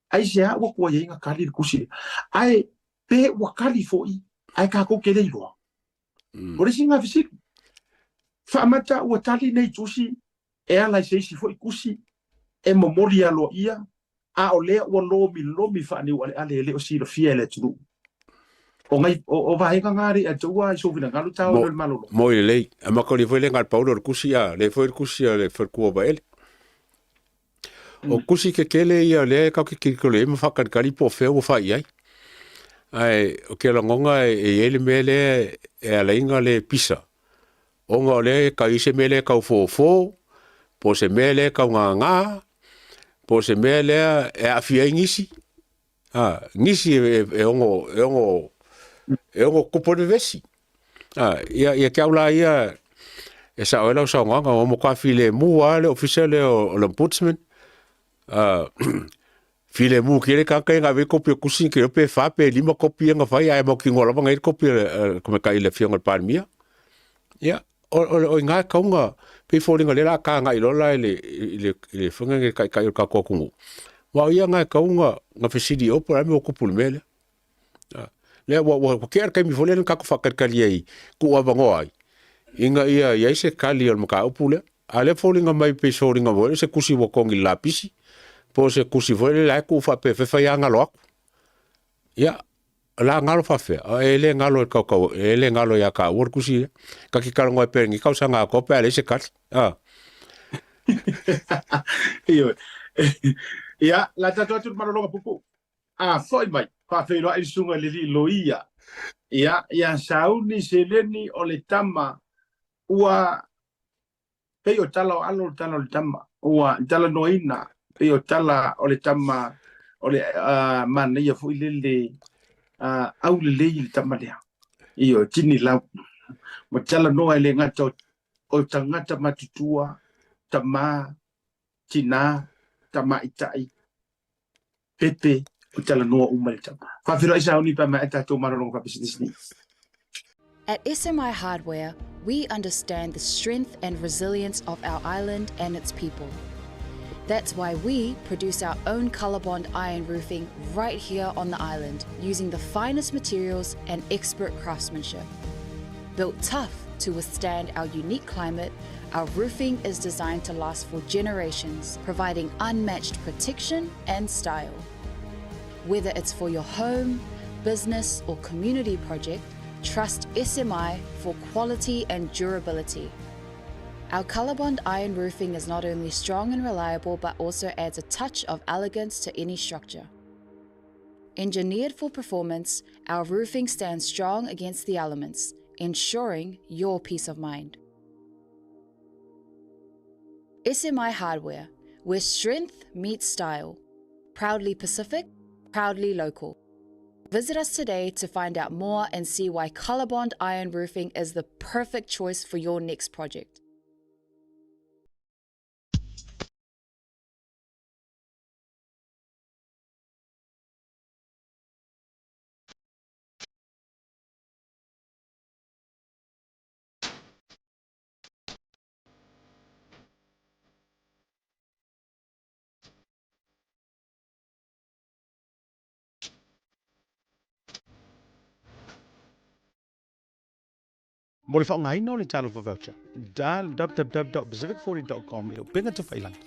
aisea ua tuai ai ona tali le kusi lea? Ae pe ua tali foi, ae tatou te le iloa. O le isi lena fesili. Faamata ua tali nei tusi e ala i se isi foi tusi e momoli aloaia, a o lea ua lomilomi faaniualeale e le o silafia e le atunuu. O, ngai, o, o vaega ngā rei a taua i sou finagalo tā o le malolo. Mo i lelei. A makoli foi le ngal paulo le kusi a, le foi le kusi a le whalkua vaele. O kusi ke kele ia lea e kau ke kirikolo e ma whakalikali po whea ua whai ai. Ai, o ke langonga e e i le mea lea e alainga le pisa. Ona o lea e kau i se mea lea e kau fōfō, po o se mea lea e kau ngāngā, po o se mea lea e aafia ai nisi. A, nisi e, e, e ono, e ono, e ono kupu le vevesi. A, ia, ia ke au la ia, e sao ai lau saunoaga, ua matua filemu lava le ofisa lea o, o le ombudsman. A, Filemu ki le tagata ia na ave ai kopi o tusi ke pe fa pe lima kopi ia na fai ae mautinoa lava na i ai le kopi a le tamaitai le afioga i le Palemia. Ia, o i ina e tatau ona pei e foliga o lea o le a tagai loa la i le i le i le foi lea taitai o le tatou atunuu, aua o ia lena e tatau ona fesili i o po o le a le mea ua tupu i le mea lea. Lea ua tea le taimi foi lea na tatou faatalitali ai, tuuavanoa ai, ina ia i ai se tali o le mataupu lea. A o lea e foliga mai pei se foliga foi lea o se tusi ua togi i le lapisi, po o se tusi foi lea la e tuu faapea e fai lava galo atu. Ia, o le a galo faapefea? E le galo e tautau, e le galo ia taua le tusi lea. Ta te talanoa ai pea i lenei tausaga atoa pe a leai se tali. Ioe. Ia, la tatou atu i le malologa puupuu. A foi mai, faafeiloai le susuga i le alii loia, ia, ia sauni seleni o le tama ua pei o tala o alo le tala o le tama, ua talanoaina pei o tala o le tama o le uh, manaia foi lele uh, aulelei le tama lea. Ioe, tini lau. Ma talanoa e le gata o, o tagata matutua, tamā, tinā, tamaitai, pepe, o talanoa uma le tama. Faafeiloai sauni pe a maea tatou malologa faapisinisi nei. At SMI Hardware, we understand the strength and resilience of our island and its people. That's why we produce our own Colorbond iron roofing right here on the island using the finest materials and expert craftsmanship. Built tough to withstand our unique climate, our roofing is designed to last for generations, providing unmatched protection and style. Whether it's for your home, business, or community project, trust SMI for quality and durability. Our Colorbond iron roofing is not only strong and reliable, but also adds a touch of elegance to any structure. Engineered for performance, our roofing stands strong against the elements, ensuring your peace of mind. SMI Hardware, where strength meets style. Proudly Pacific, proudly local. Visit us today to find out more and see why Colorbond Iron Roofing is the perfect choice for your next project. Mo le faaaogaina o le Talofa Voucher, dial www.pacific40.com i le upega tafailangi.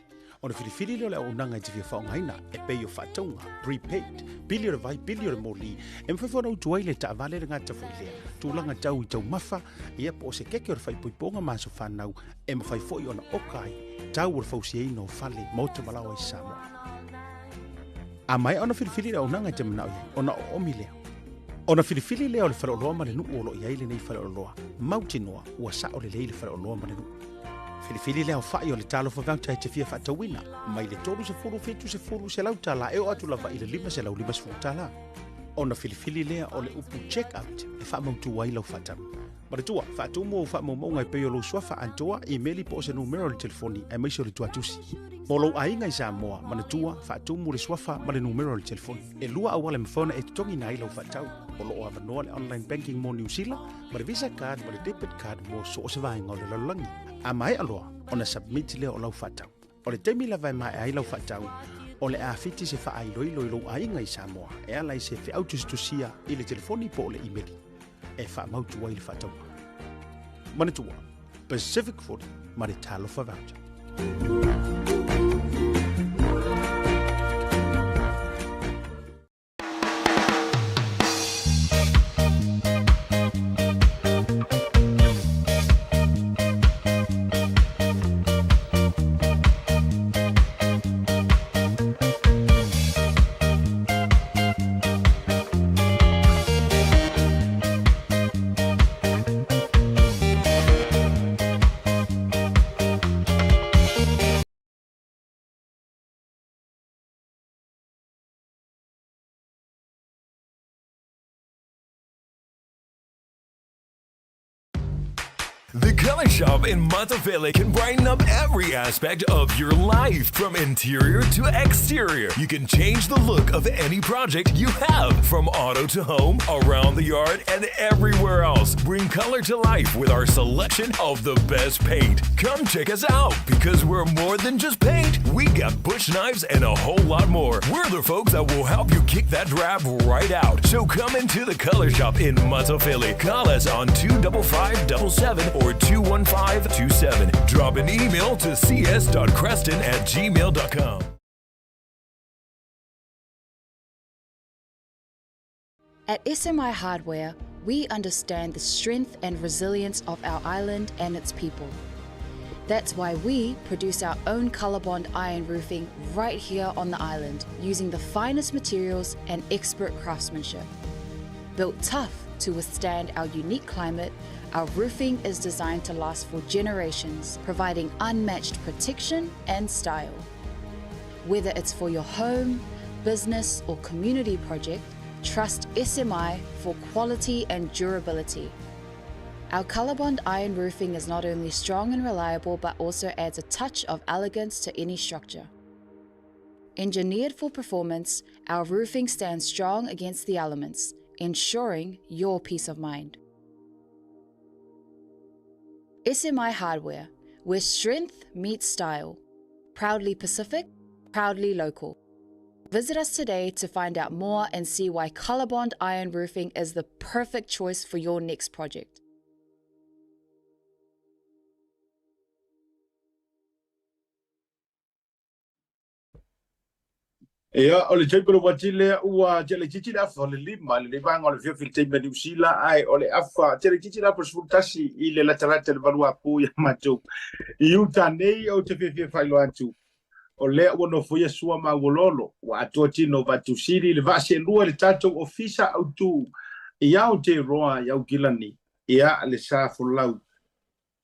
Ona filifili lea o le auaunaga e te fia faaaogaina e pei o faatauga, prepaid, pili o le vai, pili o le moli, e mafai foi ona utu ai le taavale le gata foi lea, tulaga tau i taumafa, ia po o se keke o le faaipoipoga ma aso fanau, e mafai foi ona oka ai tau o le fausiaina o fale, maota ma laoa i Samoa. A maea ona filifili le auaunaga e te manao i ai, ona oomi lea. Ona filifili lea o le faleoloa ma le nuu o lo o i ai lenei faleoloa, mautinoa ua sao lelei le faleoloa ma le nuu. Filifili le aofai o le Talofa Voucher e te fia faatauina, mai le 30, 70, 100 tala e oo atu lava i le 550 tala. Ona filifili lea o le upu check out e faamautu ai lau faatau. Manatua, faatumu ou faamaumauga e pei o lou suafa atoa, imeli po o se numera o le telefoni aemaise o le tuatusi. Mo lou aiga i Samoa, manatua, faatumu le suafa ma le numera o le telefoni. E lua auala e mafai ona e totogiina ai lau faatau. O lo o avanoa le online banking mo Niu Sila, ma le Visa card ma le debit card mo so o se vaega o le lalolagi. A maea loa ona submit lea o lau faatau. O le taimi lava e maea ai lau faatau, o le a fiti se faailoilo i lou aiga i Samoa e ala i se feau tusitusia i le telefoni po o le imeli e faamautu ai le faatauga. Manatua, Pacific 40 ma le Talofa Voucher. The Color Shop in Matafele can brighten up every aspect of your life, from interior to exterior. You can change the look of any project you have, from auto to home, around the yard, and everywhere else. Bring color to life with our selection of the best paint. Come check us out because we're more than just paint. We got bush knives and a whole lot more. We're the folks that will help you kick that drab right out. So come into the Color Shop in Matafele. Call us on 25577 or 21527. Drop an email to cs.creston@gmail.com. At SMI Hardware, we understand the strength and resilience of our island and its people. That's why we produce our own Colorbond iron roofing right here on the island using the finest materials and expert craftsmanship. Built tough to withstand our unique climate, our roofing is designed to last for generations, providing unmatched protection and style. Whether it's for your home, business, or community project, trust SMI for quality and durability. Our Colorbond iron roofing is not only strong and reliable, but also adds a touch of elegance to any structure. Engineered for performance, our roofing stands strong against the elements, ensuring your peace of mind. SMI Hardware, where strength meets style. Proudly Pacific, proudly local. Visit us today to find out more and see why Colorbond Iron Roofing is the perfect choice for your next project. Ia, o le taimi o le uati lea ua tele itiiti le afa o le lima i lenei vaega o le afiafi i le taimi a Niu Sila, ae o le afa tele itiiti le afa o le 11 i le latalata i le 8 apo ia matou i uta nei. Ou te fiafia e faailoa atu, o lea ua nofoia Sua ma Auoloolo, ua atoa tino o Vaatausili i le vaa seelua i le tatou ofisa autu i Aotearoa i Aukilani, ia le sa folau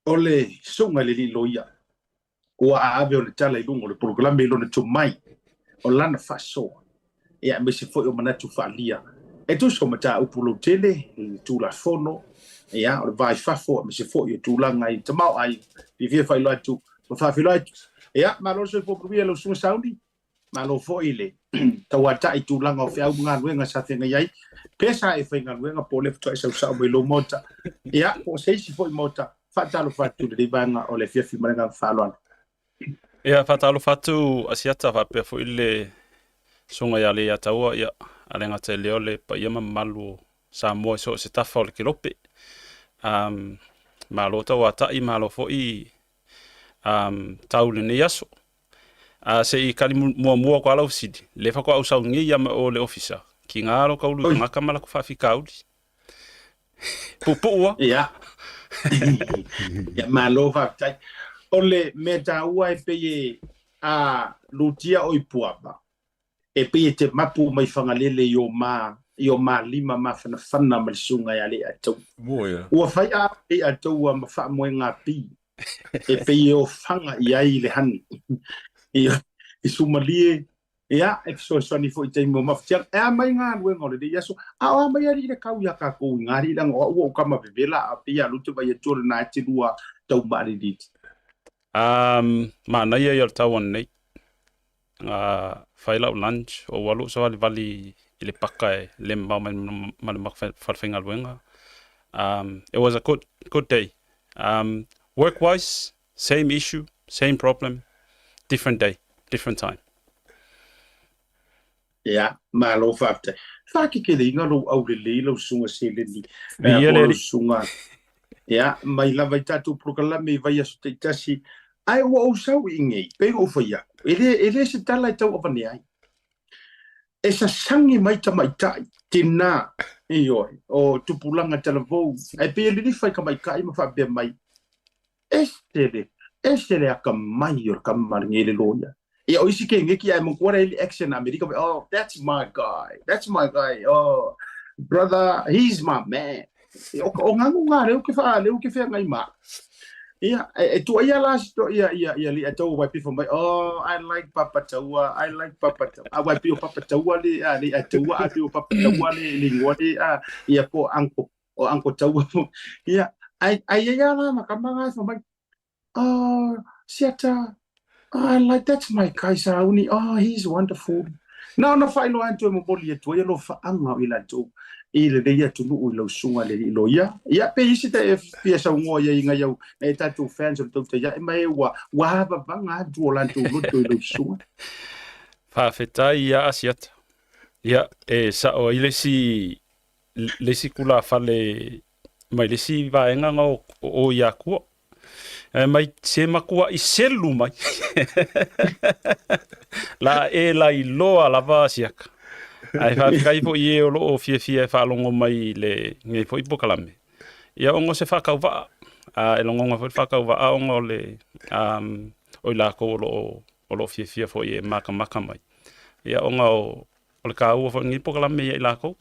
O le susuga i le alii loia, ua aave ona tala i luga o le polokalame i lona tomai, o lana faasoa, ia aemaise foi o manatu faaalia e tusa o mataupu lautele i le Tulafono, ia, o le va i fafo, aemaise foi o tulaga i tamaoaiga. Fiafia faailoa atu ma faafeiloai atu. Ia, malo le soifua manuia lau Susuga Sauni. Malo foi le tauatai i tulaga o feau ma galuega sa feagai ai. Pe sa e faigaluega po o lea faatoa e sausau mai lou maota. Ia, po o se isi foi maota, faatalofa atu i lenei vaega o le afiafi ma le agaga faaaloalo. Ia, faatalofa atu Asiata faapea foi le susuga ia Leiataua, ia, a le gata i lea o le paia ma mamalu o Samoa i so o se tafa o le kelope. Um, malo tauatai, malo foi um, tau i lenei aso. A se i kali muamua ko ala fesili, le fa ko au sau ngi ia ma o le ofisa. Ki ngā ro kaulu i ngā kamala ko whawhikauri. Pupuua. Ia. Ia, malo faafetai. O le mea taua e pei e a lutia o i puava, e pei e te mapu mai Fagalele i o ma, i o ma lima mafanafana ma le susuga ia Leiataua. Moe ia. Ua fai a Leiataua ma faamoega pi, e pei e ofaga i ai le hani. I, i sumalie, ia, e fesoasoani foi i taimi o mafatiaga. E a mai galuega o lenei aso, a o a mai alii le kau iā kākou i ngā alii leaga o au ua ou kama vevela a pei a lou te vaai atu o lena e te lua tau maalilili. Um, manaia ia o le tau anei. Nga fai lau lunch, o ua alu ou savalivali i le paka e le mamao mai ma le falefaigaluega. Um, it was a good, good day. Um, work wise, same issue, same problem, different day, different time. Ia, malo faafetai. Faakekeleina lou aulelei lau susuga seleni, Viia po le lau Alii. susuga, ia, mai lava i tatou polokalame i vaiaso taitasi, ae ua ou sau i inei, pei ona ou fai atu, e le, e le se tala e tau avane ai. E sasagi mai tamaitai, tinā, ioe, o tupulaga talavou, ae pei e lilifa i tamaitai ma faapea mai, Ese le, ese le akamai o le kama lenei le loia. Ia, o isi keneki ae manatua le ai accent Amerika, oh, that's my guy, that's my guy, oh, brother, he's my man. Ia, o, o gagu ngā leo ke wha, leo ke whea ma. Ia, e, e tua ia la sito, ia, ia, ia, li, taua wai pifa mai, oh, I like Papa Taua, I like Papa Taua. A wai pio Papa Taua le, a, li, a Taua, a pio Papa Taua le, le ingoa le, a, ia, po Uncle, o Uncle Taua. Ia, Ai ai ai ala ma kama nga fa mai. Oh, Siata, oh, I like that's my guy Sauni. Oh, he's wonderful. Na ona faailoa atu e momoli atu ai alofaaga o i latou i lenei atunuu i lau susuga i le alii loia. Ia, pe isi ta e fia saunoa i ai ngai au nai a tatou fans o le tautai ae ma e ua ua avavaga atu o latou loto i lau susuga. Faafetai ia Asiata. Ia, e sao ai le isi le isi tulafale mai le isi vaega na o o i Akua. E mai se matuaʻi selu mai. La e lailoa lava siaka. Ae faafetai foi i e o loo fiafia e faalogo mai i lenei foi polokalame. Ia ona o se faatauvaa. A e logona foi le faatauvaa ona o le um, o i latou o loo o loo fiafia foi e matamata mai. Ia ona o o le taua foi o lenei polokalame ia i latou.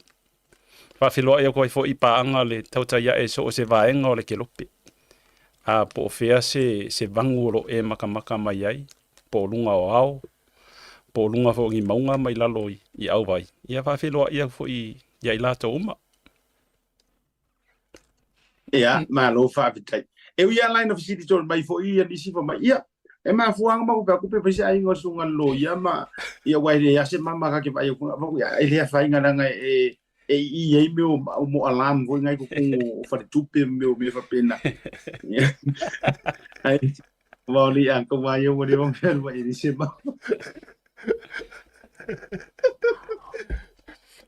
Faafeiloai atu ai foi i paaga le tautai ae so o se vaega o le kelope. A po o fea se, se vagu o lo o e matamata mai ai, po o luga o ao, po o luga foi o ni mauga mai lalo i, i auvai. Ia faafeiloai atu foi ia i latou uma. Ia, malo faafetai. E ui lava la ina fesili tonu mai foi ia nisi fai mai, ia, e mafua lava ma faapea atu pe fai se aiga o le susuga i le loia ma, ia aua e leai lava se mama ta te vaai atu, ia, e le afaina leaga e e i ai mea o mo alarm foi na i totonu o faletupe ma mea o mea faapena. Ai, aua o le ia tau ia ua leva mea alu ai e leai se mama.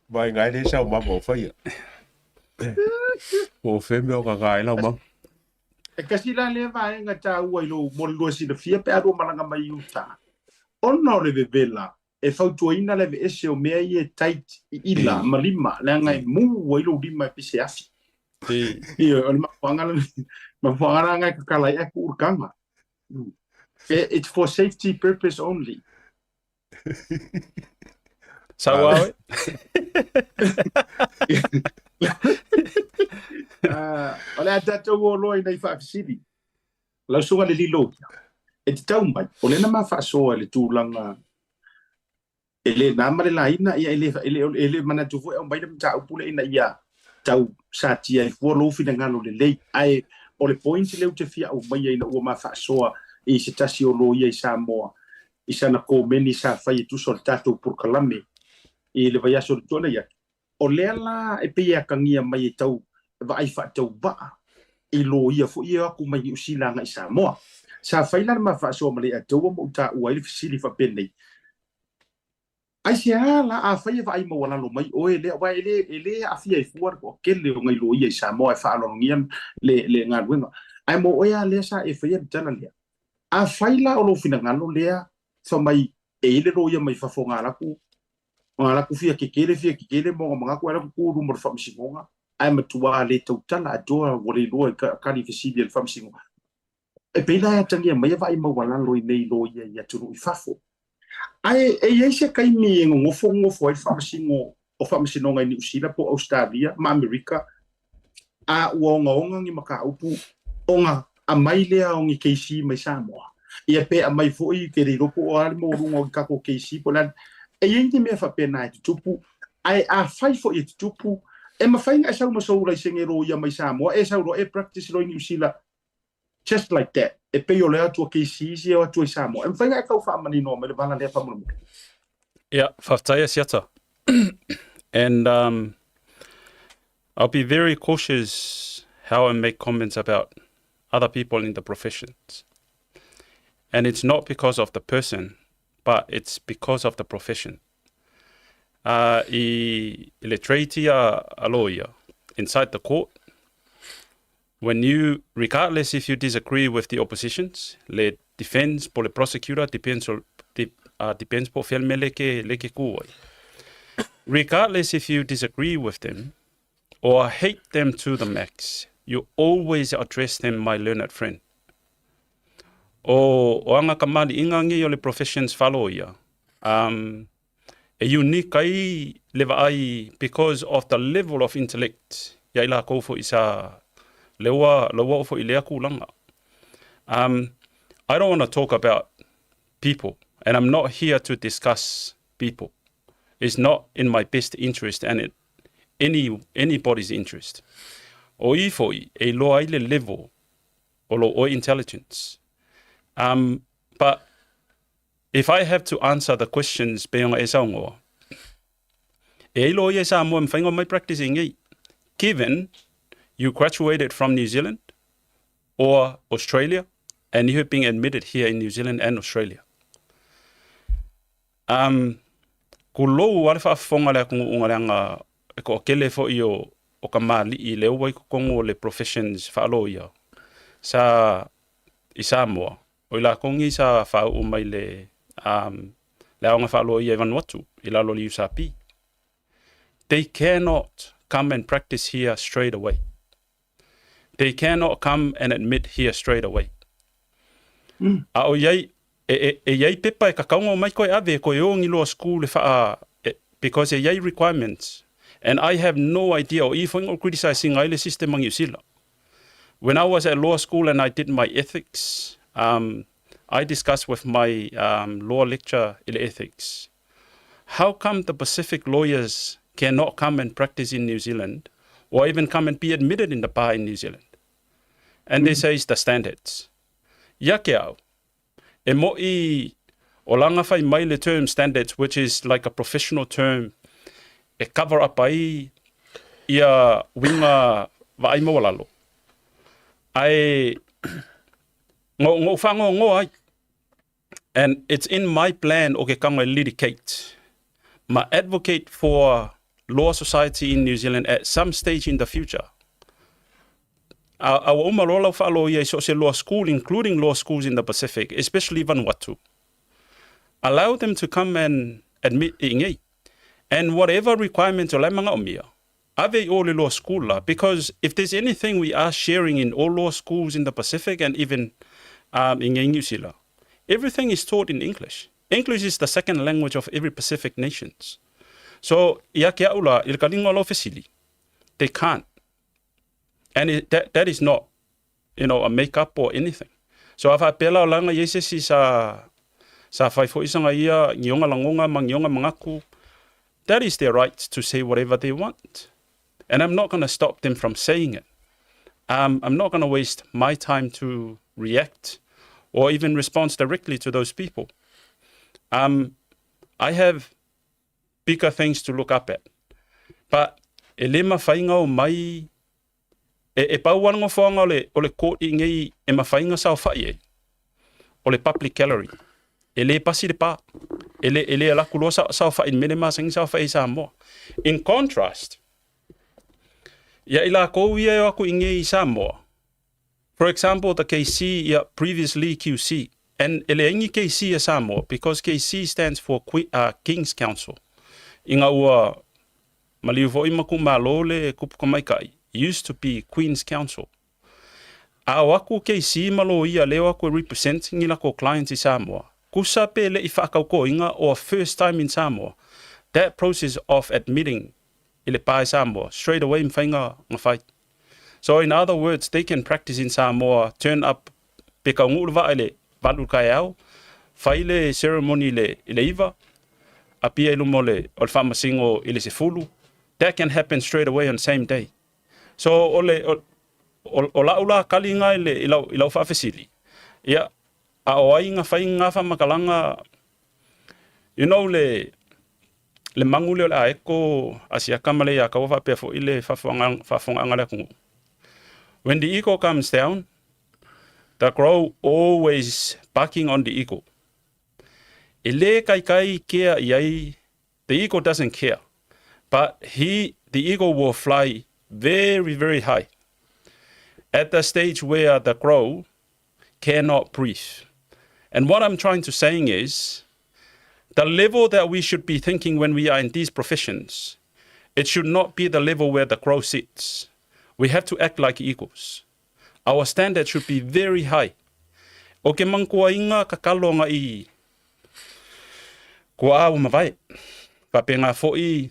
Mai ngai le sau mama o faia. Po o fea mea o gaga ai lau mama. E kasi la lea vaega taua i lou mo le lua silafia pe a lua malaga mai i uta. Ona o le vevela e fautuaina le aveese o mea ia e tight i ila ma lima leaga e mu ai lou lima e pese afi. Ioe, o le mafuaaga lena, mafuaaga lena e kakala ai ae tuu le taga. It's for safety purpose only. Sau a oe. O le a tatou o loa i nai faafesili. Lau susuga i le alii loia, e te tau mai, o lea na ma faasoa i le tulaga e le na ma le laina, ia e le, e le, e le manatu foi e aumai le mataupu lea ina ia tau satia ai fua lou finagalo lelei. Ae o le point lea ou te fia aumaia ina ua ma faasoa i se tasi o loia i Samoa, i sana komeni sa fai e tusa o le tatou polokalame i le vaiaso ua tuanai atu, o lea la e pei e atagia mai e tau vaai faatauvaa i loia foi e o atu mai Niu Sila agai i Samoa. Sa fai la le ma faasoa ma Leiataua ma ou taua ai le fesili faapenei, Aisea la afai e vaai maualalo mai oe lea, aua e le, e le aafia ai fua le toatele o nai loia i Samoa e faaaloalogia le, le galuega. Ae mo oe lava lea sa e faia le tala lea. Afai la o lou finagalo lea fai mai e i ai le loia mai fafo na alu atu, na alu atu fia kekele fia kekele ma ona manatu ae alu atu tu i luma o le faamasinoga ae matua le tautala atoa ua le iloa i tali fesili a le faamasinoga. E pei la e atagia mai e vaai maualalo i nei loia i atunuu i fafo. Ae e i ai se taimi e nonofo nonofo ai le faamasino o faamasinoga i Niu Sila po o Ausetalia ma Amerika a ua ogaoga ni mataupu ona aumai lea o ni keisi mai Samoa. Ia pe aumai foi ke le iloa po o a le maualuga o ni tatou keisi po o le a. E i ai ni mea faapena e tutupu, ae afai foi e tutupu, e mafai ona e sau ma sou laisene loia mai Samoa, e sau loa e practice loa i Niu Sila Just like that. E pei o le atu a KC isi e o atu ai Samoa. E mafai ona e tau faamaninoa mai le vala lea faamolemole? Yeah, faafetai Asiata. And um, I'll be very cautious how I make comments about other people in the professions. And it's not because of the person, but it's because of the profession. Uh, i, i le trade a, a lawyer inside the court, When you, regardless if you disagree with the oppositions, le defence po le prosecutor, depends o, de, depends po o fea le mea le ke, le ke kū ai. Regardless if you disagree with them or hate them to the max, you always address them my learned friend. O, o anga kamaliʻiga nei o le professions faloia, um, e unique ai le vaai because of the level of intellect ia i lakou foi sa leua laua o foi lea tulaga. Um, I don't want to talk about people and I'm not here to discuss people. It's not in my best interest and it any anybody's interest. O i foʻi e iloa ai le level o lou oe intelligence. Um, but if I have to answer the questions pei ona e saunoa, e ai loia i Samoa e mafai ona omai practice i Given you graduated from New Zealand or Australia and you have been admitted here in New Zealand and Australia. Um, kulou a le faafofoga le atunuuga leaga e toatele foi o, o kamali'i lea ua i totonu o le professions faaloia sa i Samoa, o i latou nei sa faauu mai le, um, le aoga faaloia i Vanuatu i lalo o le USRP. They cannot come and practice here straight away. They cannot come and admit here straight away. A o iai, e, e, e iai pepa e tatau ona omai koe ave e koe o ni law school e whaa, e, because e iai requirements. And I have no idea, o i foi o criticizing ai le system a New Zealand. When I was at law school and I did my ethics, I discussed with my law lecturer i le ethics, how come the Pacific lawyers cannot come and practice in New Zealand or even come and be admitted in the bar in New Zealand? And they say it's the standards. Ia ke au, e mo'i o langa fai mai le term standards, which is like a professional term, e cover up ai ia winga vaai maualalo. Ae ngo ngo whangongo ai. And it's in my plan o ke kanga e litigate ma advocate for law society in New Zealand at some stage in the future. A, a ua uma loa lau faaloia i so o se law school, including law schools in the Pacific, especially Vanuatu. Allow them to come and admit i inei. And whatever requirements o la e manaomia, ave i o le law school la, because if there's anything we are sharing in all law schools in the Pacific and even in New Zealand, everything is taught in English. English is the second language of every Pacific nations. So, ia ke au la, i le kaliga o lau fesili, they can't. And that is not a make-up or anything. So, a faapea la o laga i ai se isi sa, sa fai foi saga ia ni ona lagoga ma ni ona manatu, that is their right to say whatever they want. And I'm not going to stop them from saying it. I'm not going to waste my time to react or even respond directly to those people. I have bigger things to look up at. But e le mafai ona omai e, e pau lava le nofoaga o le court i inei e mafai ona saofa'i ai o le public gallery. E le pasi le pa. E le alu atu loa saofa'i i le mea lea e masani saofa'i i Samoa. In contrast, ia i lakou ia e o atu i inei i Samoa, for example, the KC, ia, previously QC, and e leai ni KC a Samoa, because KC stands for King's Council. Ina ua maliu fo'i ma tuumalo le kupu tamaita'i, used to be Queen's Council. A o atu KC ma loia lea e o atu e represent ni latou clients i Samoa, tusa pe le'i faatautoina or first time in Samoa, that process of admitting i le bar i Samoa, straight away mafai ona fai. So in other words, they can practice in Samoa, turn up pe kauguu le vaa i le 8 i le taeao, fai le ceremony i le 9, apia i luma o le, o le faamasino i le 10, that can happen straight away on the same day. So o le, o, o, o lau la kaliga i, le, i, lau, i lau faafesili, ia, a o ai na fai ngā faamatalaga, le, le magu lea o le aeko a siaka ma le ia kaua faapea fo'i le faafofogaaga le atunuu. When the eagle comes down, the crow always barking on the eagle. E le kaikai kea i ai, the eagle doesn't care, but the eagle will fly very, very high at the stage where the crow cannot breathe. And what I'm trying to saying is, the level that we should be thinking when we are in these professions, it should not be the level where the crow sits. We have to act like eagles. Our standard should be very high. O ke manatuaina kakaloga i kua ua mavae. Faapena fo'i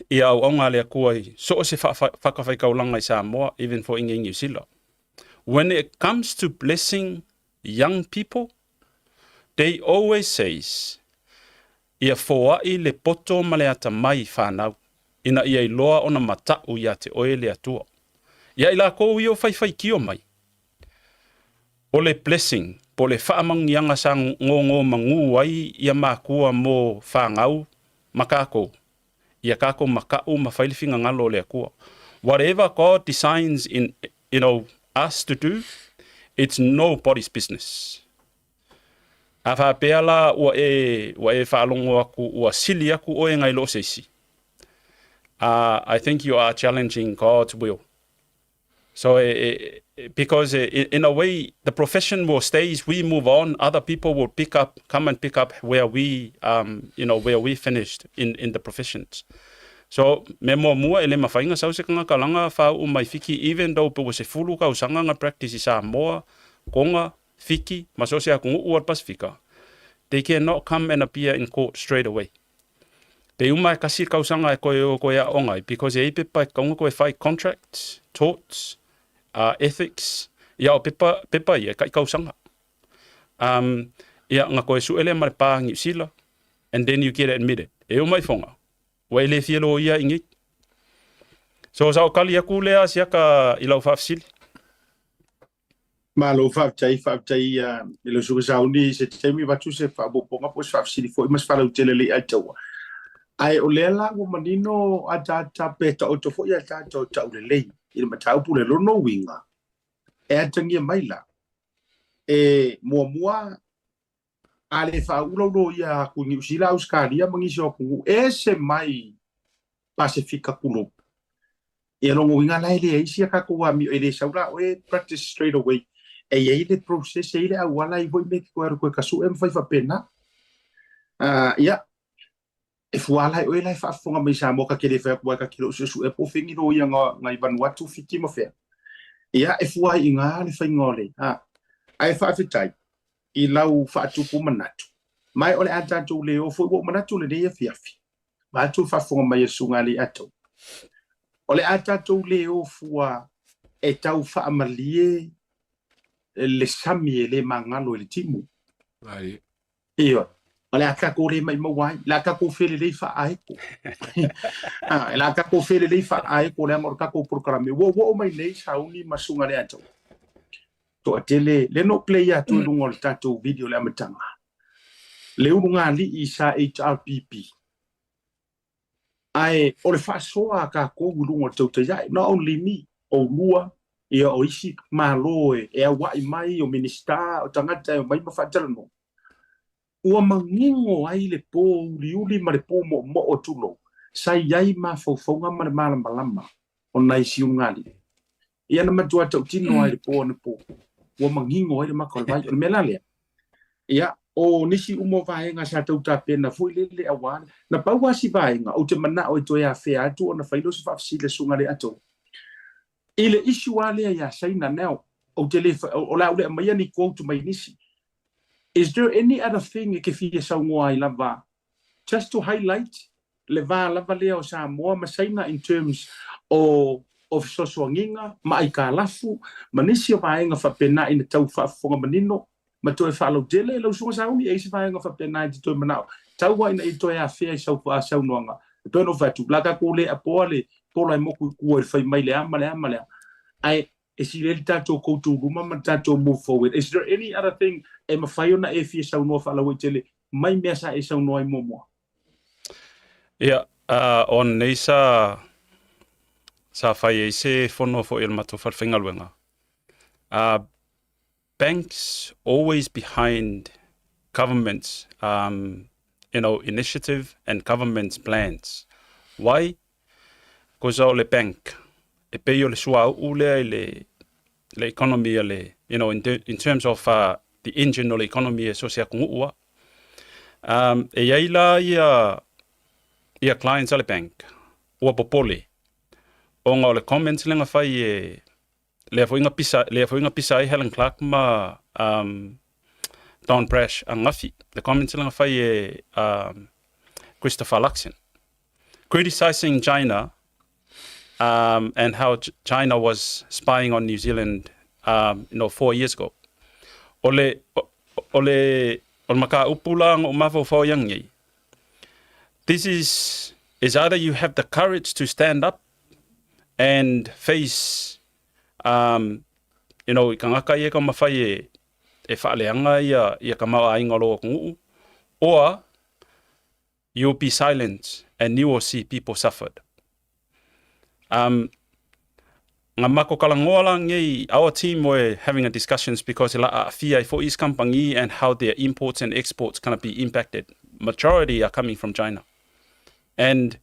i auauna a le Atua i so o se fatafaitaulaga i Samoa, even for i New Zealand. When it comes to blessing young people, they always says, ia foa'i le poto ma le atamai i whānau, ina ia iloa ona mata'u ia te oe le Atua. Ia i lakou ia o faifaitio mai, o le blessing po o le faamanuiaga sa gogomagū ai ia makua mo fanau ma kakou, ia kakou makaʻu ma fai le finagalo o le Akua. Whatever God designs in, you know, us to do, it's nobody's business. A faapea la ua e, ua e faalogo aku ua sili aku oe ngai lo se isi, I think you are challenging God's will. So, because in a way, the profession will stay as we move on. Other people will pick up, come and pick up where we, you know, where we finished in the professions. So, me muamua e le mafai ona sau se tagata laga faauu mai Fiti even though pe ua 10 tausaga na practice i Samoa, Toga, Fiti ma so o se atunuu o le Pasifika, they cannot come and appear in court straight away. Pe uma e tasi le tausaga e toe o toe aoga ai because e i ai pepa e tatau ona toe fai, contracts, torts, ethics, ia o pepa, pepa ia e tai tausaga. Um, ia ona toe sue lea ma le pa Niu Sila and then you get admitted. E uma ifoga, ua e le fia loia i nei. So sa o kali aku lea siaka i lau faafesili. Malo faafetai, faafetai i lau Susuga Sauni i se taimi avatu se faaopoopoga po o se faafesili foi ma se faalautele lelei Aitaua. Ae o lea la ua manino ataata pe taoto foi ataata o taulelei i le mataupu le lona uiga e atagia mai la e muamua a le faauu lau loia aku i Niu Sila, Ausetalia ma nisi o atunuu ese mai Pasefika tulou. Ia lona uiga la e leai sia tatou amio e le sau la oe practice straight away. E i ai le process, e i ai le auala e i ai foi mea e te toe alu toe tasue ma fai faapena. Ia, e fua la e oe la e faafofoga mai Samoa ta te le fai atu ai ta te le o suesue po o fea ni loia na i Vanuatu, Fiti ma fea. Ia, e fua ai i ina le faiga o le, a. Ae faafetai i lau faatupu manatu. Ma o le a tatou le o foi ua ou manatu lenei afiafi. Vaeatu le faafofoga mai a le Susuga a Leiato. O le a tatou le o fua e tau faamalie le sami e le magalo i le timu. Ai. Ioe. O le a tatou le maimau ai, le a tatou felelei faaaeko. Ah, le a tatou felelei faaaeko leaga o le tatou polokalame. Ua ua oo mai nei Sauni ma Susuga Leiato. Toatele, le no play atu i luga o le tatou video le amataga. Le ulugalii sa HRPP. Ae o le faasoa a tatou i luga o le tautai ae, not only me, oulua, ia o isi Malo e auai mai, o Minisita, o tagata e omai ma faatalanoa, ua manino ai le po uliuli ma le po moomoo tulou, sa i ai mafaufauga ma le malamalama o nai isi ulugalii. Ia na matua tautino lava i le po anapo, ua manino ai le maka o le vai. O le mea la lea, ia, o nisi uma o vaega sa tau tapena foi lele aua le, na pau lava si vaega ou te manao e toe afea atu ona fai lea o se faafesili a Susuga Leiatou. I le issue lava lea ia Saina now, ou te le, o le a ou le aumaia ni quote mai nisi. Is there any other thing e ke fia saunoa ai lava just to highlight le va lava lea o Samoa ma Saina in terms o o fesoasoaniga ma aitalafu ma nisi o vaega faapena ina tau faafofoga manino ma toe faalautele lau Susuga Sauni, e i ai se vaega faapena e te toe manao tau lava ina ia toe afea i sau saunoaga. E pei ona ou fai atu, o le a tatou le apoa le pola e motu i tua i le fai mai le a ma le a ma le a, ae e sili ai le tatou go to luma ma le tatou move forward. Is there any other thing e mafai ona e fia saunoa faalauaitele mai mea sa e saunoa ai muamua? Ia, o nei sa sa fai ai se fono foi o le matou falefaigaluega. Banks always behind government's initiative and government's plans. Why? Because o le bank, e pei o le suauu lea i le le economy a le, in terms of the engine o le economy e so o se atunuu a. E i ai la ia ia clients a le bank ua popole ona o le comments lea na fai e lea foi na pisa lea foi na pisa ai Helen Clark ma Don Brash ananafi, le comments lea na fai e Christopher Luxon criticizing China and how China was spying on New Zealand 4 years ago. O le mataupu la na ou mafaufau ai ananei. This is either you have the courage to stand up and face Um, you know, i kangaka ia ka mawhai e, e whaaleanga ia, ia ka maoaiga o lou atunuu, or you'll be silent and you will see people suffered. Um, nga mako kalangoa la ngei, our team were having a discussions because la aafia ai foi isi kamupani and how their imports and exports gonna be impacted. Majority are coming from China. And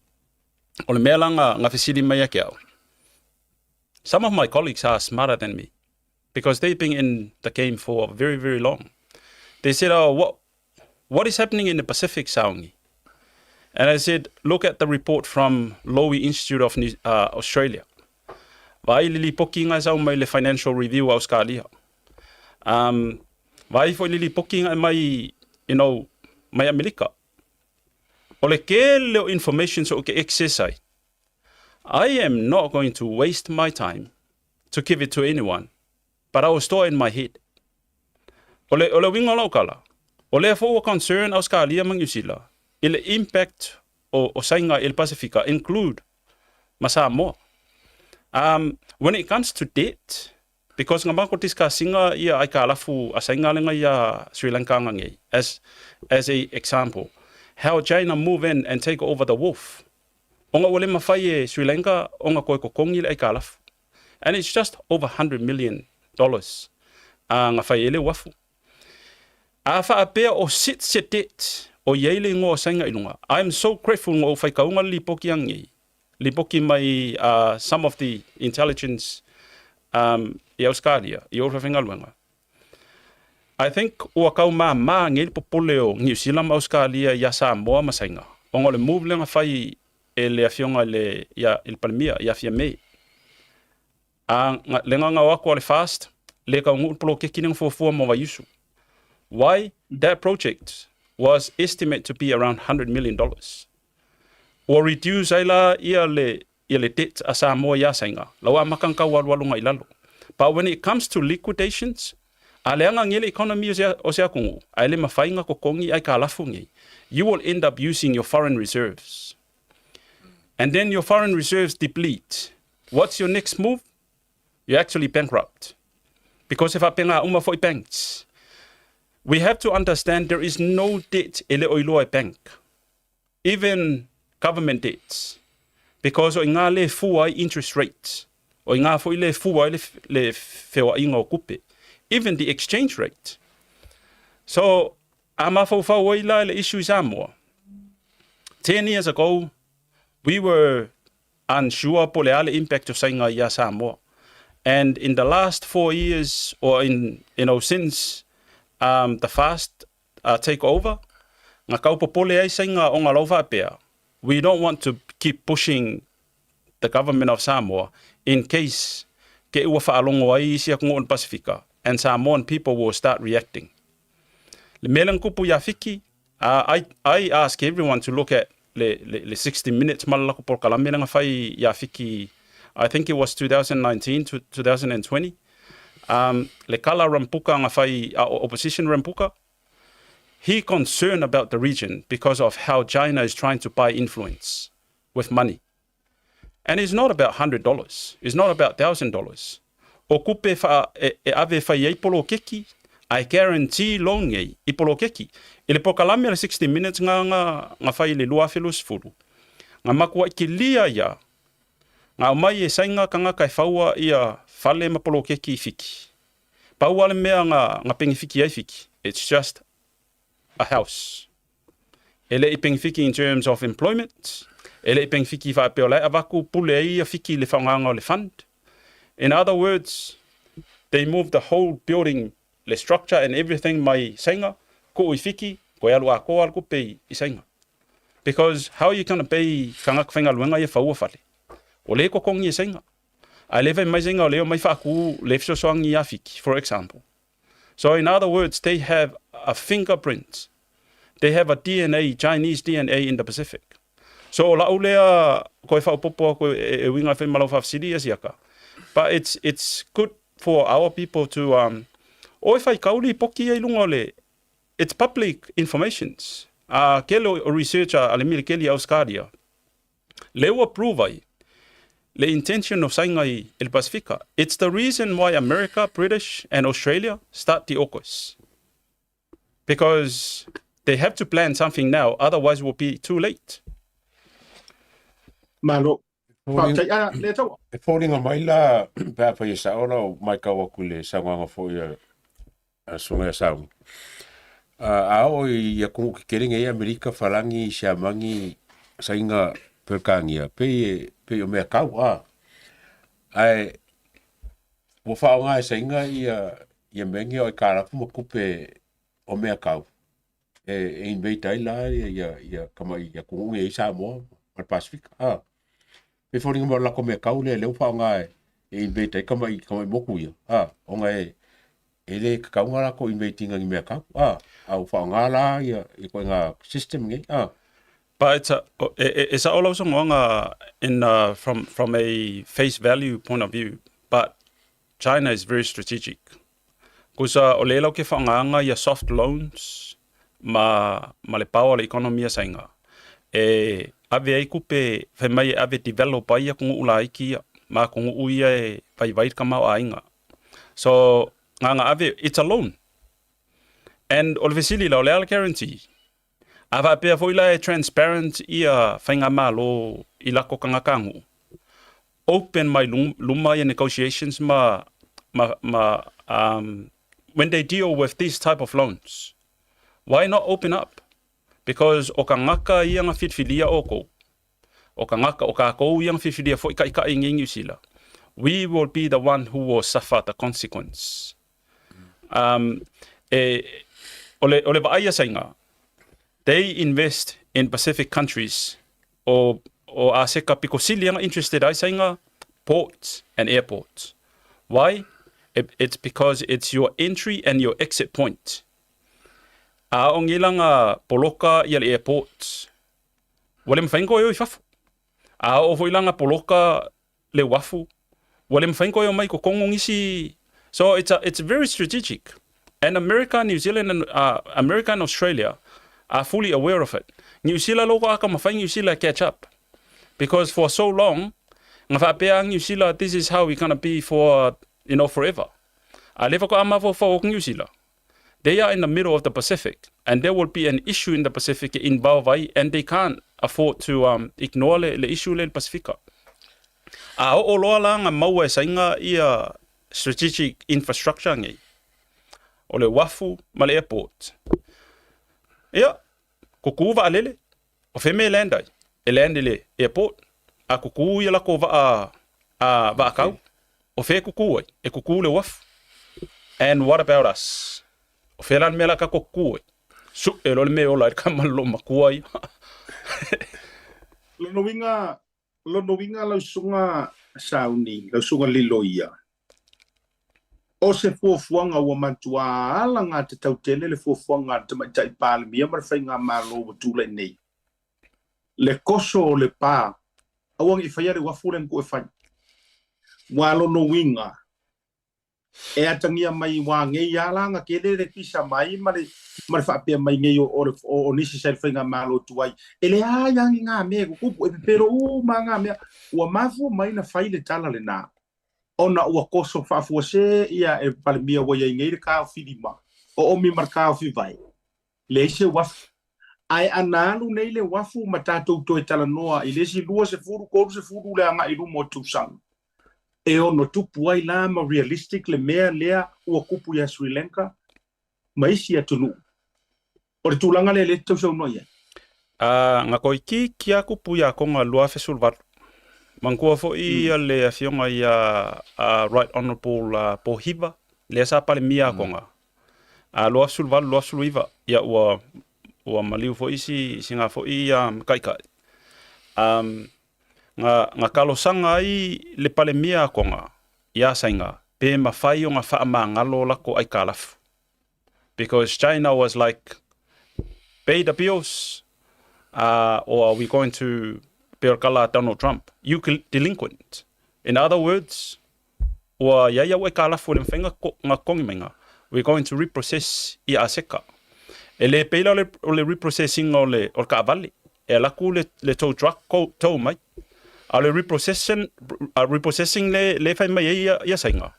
o le mea la nga, nga fesili mai ia ke au. Some of my colleagues are smarter than me because they've been in the game for very, very long. They said, oh, what, what is happening in the Pacific, Sauni? And I said, look at the report from Lowy Institute of New, Australia. Vaai le lipoki nga sau mai le Financial Review Australia. Um, vaai foi le lipoki nga mai, you know, mai Amerika. O le kele o information so ke access ai. I am not going to waste my time to give it to anyone, but I will store in my head. O le, o le uiga o lau kala, o lea foi ua concern Auskalia ma Niusila i le impact o, o Saiga i le Pasifika, include ma Samoa. Um, when it comes to debt, because nga mako discussinga ia aikalafu a Saiga lenga ia Sri Lanka nga ngei, as, as a example, how China move in and take over the wolf. Ona ua le mafai e Sri Lanka ona koe kokongi le aikalafu. And it's just over 100 million dollars a nga fai e le uafu. A faapea o sit se debt o iai le ingoa o Sainga i lunga. I am so grateful nga ou faikauga le lipoki angi. Lipoki mai some of the intelligence um, i Australia, i ou whawhengaluenga. I think ua kau māmā ngei le popole o Niu Sila ma Auskalia ia Samoa ma Sainga, ona o le move lea na fai e le afioga i le, ia, i le Palemia, ia Fiamē. A, nga, le gagao aku a le FAST, le kaunuu le polokeki lea na fuafua mo Vaiusu. Why? That project was estimate to be around $100 million. Ua reduce ai la ia le, ia le debt a Samoa iā Sainga, lau amaka na taualualuga i lalo. But when it comes to liquidations, a leaga nei le economy o se, o se atunuu, ae le mafai na totogi aikalafu nei, you will end up using your foreign reserves. And then your foreign reserves deplete. What's your next move? You're actually bankrupt. Because e faapena uma foi banks. We have to understand there is no debt e le o iloa e bank. Even government debts. Because o i ngā le fua ai interest rates. O i ngā foi le fua ai le, le feoaiga o kupe. Even the exchange rate. So, a mafaufau ai la le issue i Samoa. 10 years ago, we were unsure po le a le impact o Sainga ia Samoa. And in the last 4 years, or in, you know, since the fast take over, nga kaupopole ai Sainga o ngā lau faapea, we don't want to keep pushing the government of Samoa in case ke ua whaalongo ai isi atunuu o le Pasifika and Samoan people will start reacting. Le mea lea na tupu ia Fiki, I, I ask everyone to look at le, le, le 60 minutes ma le latou polokalame lea na fai ia Fiki, I think it was 2019 to 2020. Um, le kala Rampuka nga fai, opposition Rampuka, he concerned about the region because of how China is trying to buy influence with money. And it's not about $100. It's not about $1,000. O kupe fa, e, e ave fai ai polokeki, I guarantee loan ngei i polokeki. I le pokalame le 60 minutes nga, nga, nga fai le 2020. Nga makua i kilia ia, nga mai e sainga kangaka e faua ia fale ma polokeki i Fiki. Pau ale mea nga, nga pengi Fiki ai Fiki. It's just a house. E le i pengi Fiki in terms of employment. E le i pengi Fiki whaapea o lai avaku pule ai ia Fiki le whaonganga o le fund. In other words, they moved the whole building, le structure and everything mai Sainga, ko i Fiki, ko e alu a ko alu kupe i Sainga. Because how are you going to pay kangaka whaingaluenga ia whaua fale? O le kokongi e Sainga. A le mai Sainga o leo mai whaaku le fesoasoani ia Fiki, for example. So in other words, they have a fingerprint. They have a DNA, Chinese DNA in the Pacific. So o lau lea koe whaopopo koe e, e winga whai malau whawhasiri e siaka. But it's good for our people to, um, o e whai kauri poki e lunga o le, it's public informations. A kele o research a le mile keli Australia. Le ua prove ai. Le intention o Saina i le Pasifika. It's the reason why America, British and Australia start the AUKUS. Because they have to plan something now, otherwise it will be too late. Malo. Faafetai a le taua. E foliga mai la pe afai e sao lau matau atu i le saunoaga foi a le Susuga ia Sauni. A oo i atunuu tetele nei, Amerika, Falagi, Siamani, Saina, Peretania, pei e pei o mea tau a. Ae ua faaaoga e Saina ia ia mea nei o aitalafu ma tupe o mea tau e e invade ai la ia ia tamai atunuu nei Samoa ma le Pasefika a. Pei e foliga mai o le latou mea tau lea lea ua faaaoga e invade ai tamai tamai motu ia a ona e e le tatau ona latou invade ina ni mea tau a a ua faaaoga la ia ituaiga system nei a. But it's a, e, e, e sa'o lau saunoaga in uh, from, from a face value point of view, but China is very strategic. Kusa o lea lau ke whaangaanga ia soft loans ma, ma le power le economy a sainga. E ave ai kupe fai mai e ave develop ai ia kongu'u laiki ia, ma kongu'u ia e vaivai le tamaoaiga. So, nganga ave, it's a loan. And o le fesili la, o le a le guarantee? A faapea foi la e transparent ia faigamalo i lako tagata nuu, open mai luma ia negotiations ma, ma, ma um, when they deal with these type of loans, why not open up? Because o tagata ia na filifilia oukou, o tagata, o kakou ia na filifilia foi taitai nei Niu Sila, we will be the one who will suffer the consequence. Um, e, o le, o le vaai a Saina, they invest in Pacific countries o, o Aseka piko sili anga interested ai Saina ports and airports. Why? It, it's because it's your entry and your exit point. A o ngilanga poloka ia le airport. Ua le mafai ona toe o i fafo. A oo foi la nga poloka le uafu, ua le mafai ona toe o mai i totonu nisi. So it's a, it's very strategic. And America, New Zealand and uh, America and Australia are fully aware of it. Niu Sila loko aka mafai Niu Sila catch up. Because for so long, nga faapea Niu Sila, this is how we gonna be for, you know, forever. A le faatoa mafaufau o Niu Sila. They are in the middle of the Pacific and there will be an issue in the Pacific e involve ai and they can't afford to um, ignore le, le issue le Pasifika. A oo loa la nga maua e sainga ia strategic infrastructure nei. O le uafu ma le airport. Ia, kuku vaalele, O fea mea e land ai? E land i le airport, a kukū ia lako vaa, a vaa kau. O fea e kukū ai? E kukū le uafu. And what about us? O fea la le mea la kako kukū ai? Suʻe loa le mea e ola ai le kama le loomatua ia. Lona uiga, lona uiga lau susuga Sauni, lau susuga Lilo ia, o se fuafuaga ua matuā alagatatau tele le fuafuaga a le Tamaitai Palemia ma le Faigamalo ua tulai nei. Le koso o le pa, aua ne i faia le uafu lea na tuu e fai. Ua lona uiga, E atagia mai wā ngei a la nga kele le kisa mai ma le ma le faapea mai ngei o o o nisi sa i le faigamalo tuai e leai a ni ngā mea e kukupu e pepelo uma a ngā mea ua mafua mai na fai le tala lenā ona ua koso faafuasē ia e Palemia ua iai nei le taofilima o omi ma le taofivae leai se uafu. Ae ana alu nei le uafu ma tatou toe talanoa i le isi 20, 30 le agai i luma o tausaga, e ono tupu ai la ma realistic le mea lea ua kupu ia Sri Lanka ma isi atunuu. O le tulaga lea lea e te tausaunoa i ai. A, nga koikiiki a kupu ia Konga 2018. Manatua foi ia le afioga ia Right Honourable Pohiva, lea sa Palemia a Konga. A 2018, 2019, ia ua, ua maliu foi si, si ngā foi um, kaikai. Um, nga, nga talosaga ai le Palemia a Konga ia Sainga, pe mawhai o nga whaamangalo lako aikalafu. Because China was like, pay the bills, uh, or are we going to kala Donald Trump? You delinquent. In other words, Ua i ai au e kalafu e le mafai nga kongi mai nga. We're going to reprocess i Aseka. E le pei la o le reprocess inga o le o le kaavale. E ala aku le, le tow truck ko, tow mai. A o le reprocession, reprocessing le, le fai mai ai ia, ia Saina.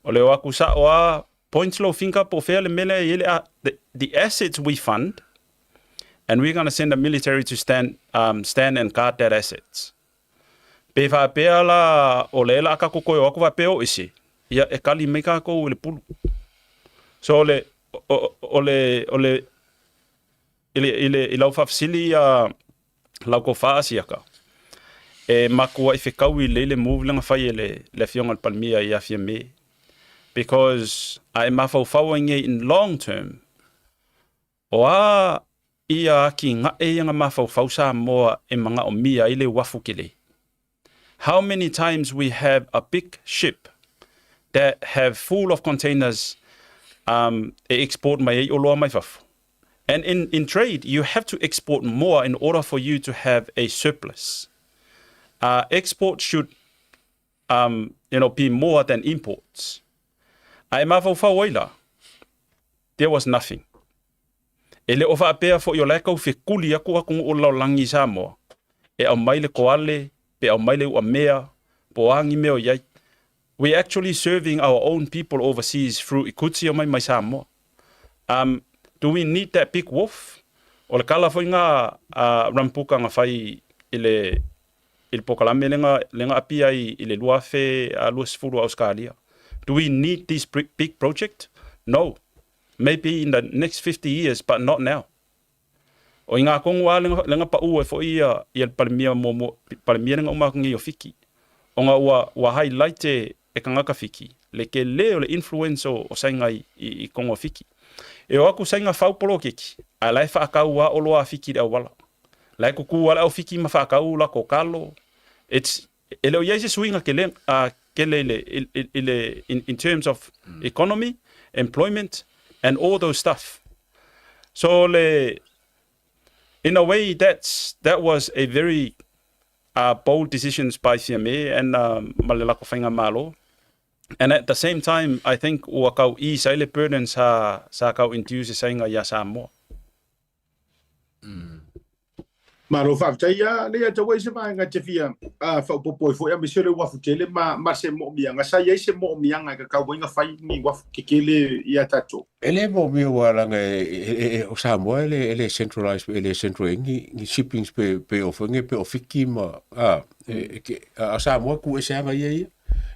O le o aku sa'o a point lou finger po o fea le mea lea e i ai le, a, the, the assets we fund and we're gonna send a military to stand, stand and guard that assets. Pe faapea la o lea la a tatou toe o atu faapea o ese, ia e kali mai tatou i le pulu. So o le, o, o le, o le, i le, i le, i lau faafesili ia lau tofa Asiata, e matuai fetaui lelei le move lea na fai e le, le afioga i le Palemia ia Fiame. Because a e mafaufau ai nei in long term, O a ia atinae ia na mafaufau Samoa e manaomia ai le uafu kele? How many times we have a big ship that have full of containers um, e export mai ai oloa mai fafo? And in, in trade, you have to export more in order for you to have a surplus. Uh, export should um, you know, be more than imports. A e mafaufau ai la, there was nothing. E le o faapea foi o la e kau fekuli aku atunuu o le lalolagi i Samoa, e aumai le koale, pe aumai le uamea, po o a ni mea o i ai. We actually serving our own people overseas through ikuti omai mai Samoa. Um, do we need that big wolf? O le kala foi nga a Rampuka na fai i le i le polokalame lea na api ai i le 2020 a Ausekalia. Do we need this big project? No. Maybe in the next 50 years, but not now. O i ngā kongu a lea na pa'u ai foi ia le Palemia muamua, Palemia lea na uma atu nei o Fiki. Ona ua, ua highlight e, e kangaka Fiki le tele o le influence o, o Saina i, i, i kongo Fiki. E o atu Saina fau poloketi, ae la e whaakau a oloa a Fiki i le auala. La e kuku a le au Fiki ma whaakau la ko kalo. It's, e le o iai se suiga kele, kele i le, i, i le, in, in terms of economy, employment, and all those stuff. So le, in a way, that's, that was a very uh, bold decisions by Fiame and um, ma le lako faigamalo. And at the same time, I think ua kau ease ai le burden sa, sa kau induce e saiga iā Samoa. Malo faafetai ia lea tau ai se vaega te fia faaopoopo ai foi aemaise o le uafu tele ma ma se moomiaga sa i ai se moomiaga e kakau ai na fai ni uafu kekele ia tatou. E le moomia ua laga e o Samoa e le e le centralized e le central ai ni ni shippings pe pe o foi pe o Fiki ma a e ke a Samoa ku ese aga ia ia.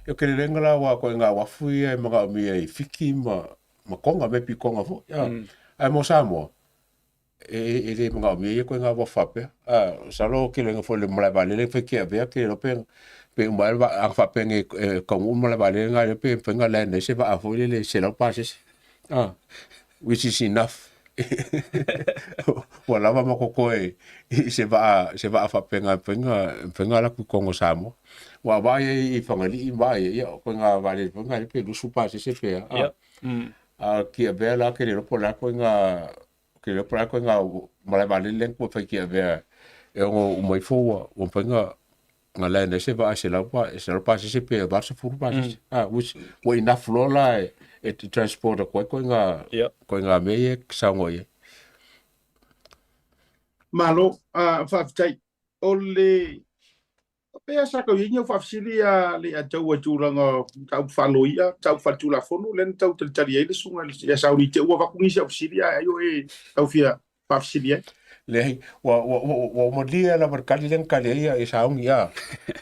E o ke lelega la ua koe ngā uafu ia e manaomia i Fiki ma ma Konga me pi Konga foi a. Ae mo Samoa e, e le manaomia ia koe ngā wā whapea. A, salo ke lenga fo le malae vaalele fai ke avea ke lo pe pe uma e a whapea nge e kaungu malae vaalele ngā le pe whenga land ai se vaa foi le le selau pasese. A, which is enough. Ua lava ma koko e i se vaa se vaa whapenga whenga whenga la ku Kongo Samoa. Ua vaa ia i Whangalii vaa ia ia koe ngā vaalele foi ngā le pe lusu pasese pe a. Yep. A ki avea la ke le ropo la koe ngā Ke leo pala koe ngā malae vaalele lea kua whai ki avea e ongo uma ifo ua ua mawhai ngā ngā land ai se vaa e selau pa e selau pasese pe 80 pasese. Ah, which ua enough loa la e e transport atu ai koe ngā Yep. koe ngā mea ia e saoga i ai. Malo, faafetai. O le Pea sa kau iai faafesili a le a tau a tulaga o mataupu faaloia, mataupu faaletulafono lea na tau talitali ai le susuga ia Sauli te ua avatu nisi au fesili ae ai o e tau fia faafesili ai. Leai, ua, ua, ua, ua malie lava le kali lea na kali ai ia Sauni, a.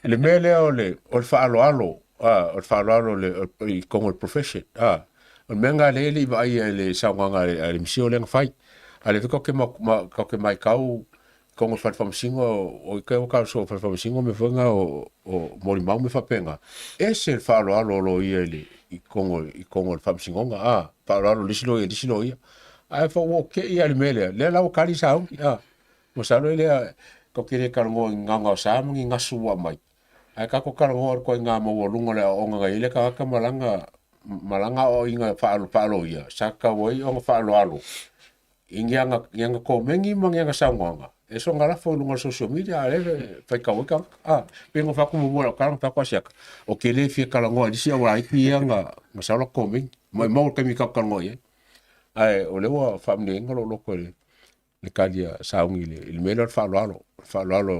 Le mea lea o le, o le faaaloalo, a, o le faaaloalo o le, o, i totonu o le profession, a. O le mea lena lea e le i vaaia i le saunoaga a le, a le misio lea na fai. A o lea foi tatou te ma, ma, tatou te matau Kongo fale faamasino o i kai o ka so fale faamasino me foi nga o o molimau me faapena. Ese le faaaloalo o loia i le i Kongo i Kongo le faamasinoga a faaaloalo le isi loia le isi loia. Ae fa ua ke'i lava i le mea lea, lea la ua kali sauni a. Masalo e lea tatou te le talanoa i gaogaosa ma ni gasu ua aumai. Ae tatou talanoa i le ituaiga maualuga o le aoaoga na i ai le tagata ma lana ma lana aoaiga faaloia sa tatau ai ona faaaloalo i ni ana, ni ana komeni ma ni ana saunoaga, e soona lafo i luga o le social media, a o lea e faitau ai tagata. A, pei ona fai atu muamua i lau tala na fai atu Asiata, o ke le fia talanoa i le isi aualaiti ia na, na sau latou komeni. Maumau le taimi tatou talanoa i ai. Ae o lea ua faamaninoina lou loto i le, le tali a Sauni i le, i le mea lea o le faaaloalo, le faaaloalo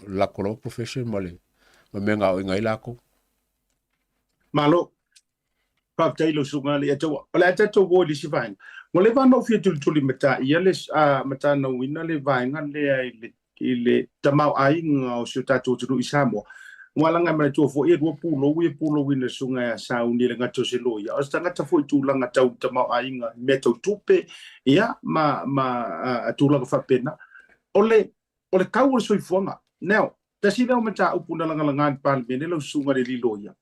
lakou lava profession ma le ma mea gaoioiga ai lakou. Malo. Faafetai i lau susuga Alii Ataua. O le a tatou o i le isi vaega. Ua leva ona ou fia tulituli mataia le matanauina le vaega lea i le i le tamaoaiga o si o tatou atunuu i Samoa. Ua laga e manatua foi e lua pulou ia pulou ina le susuga ia Sauni e le gata o se loia, o se tagata foi i tulaga tau tamaoaiga i mea tau tupe, ia, ma, ma a, tulaga faapena. O le, o le kau o le soifuaga. Now, tasi lea o mataupu na lagalaga i le Palemene lau susuga i le alii loia.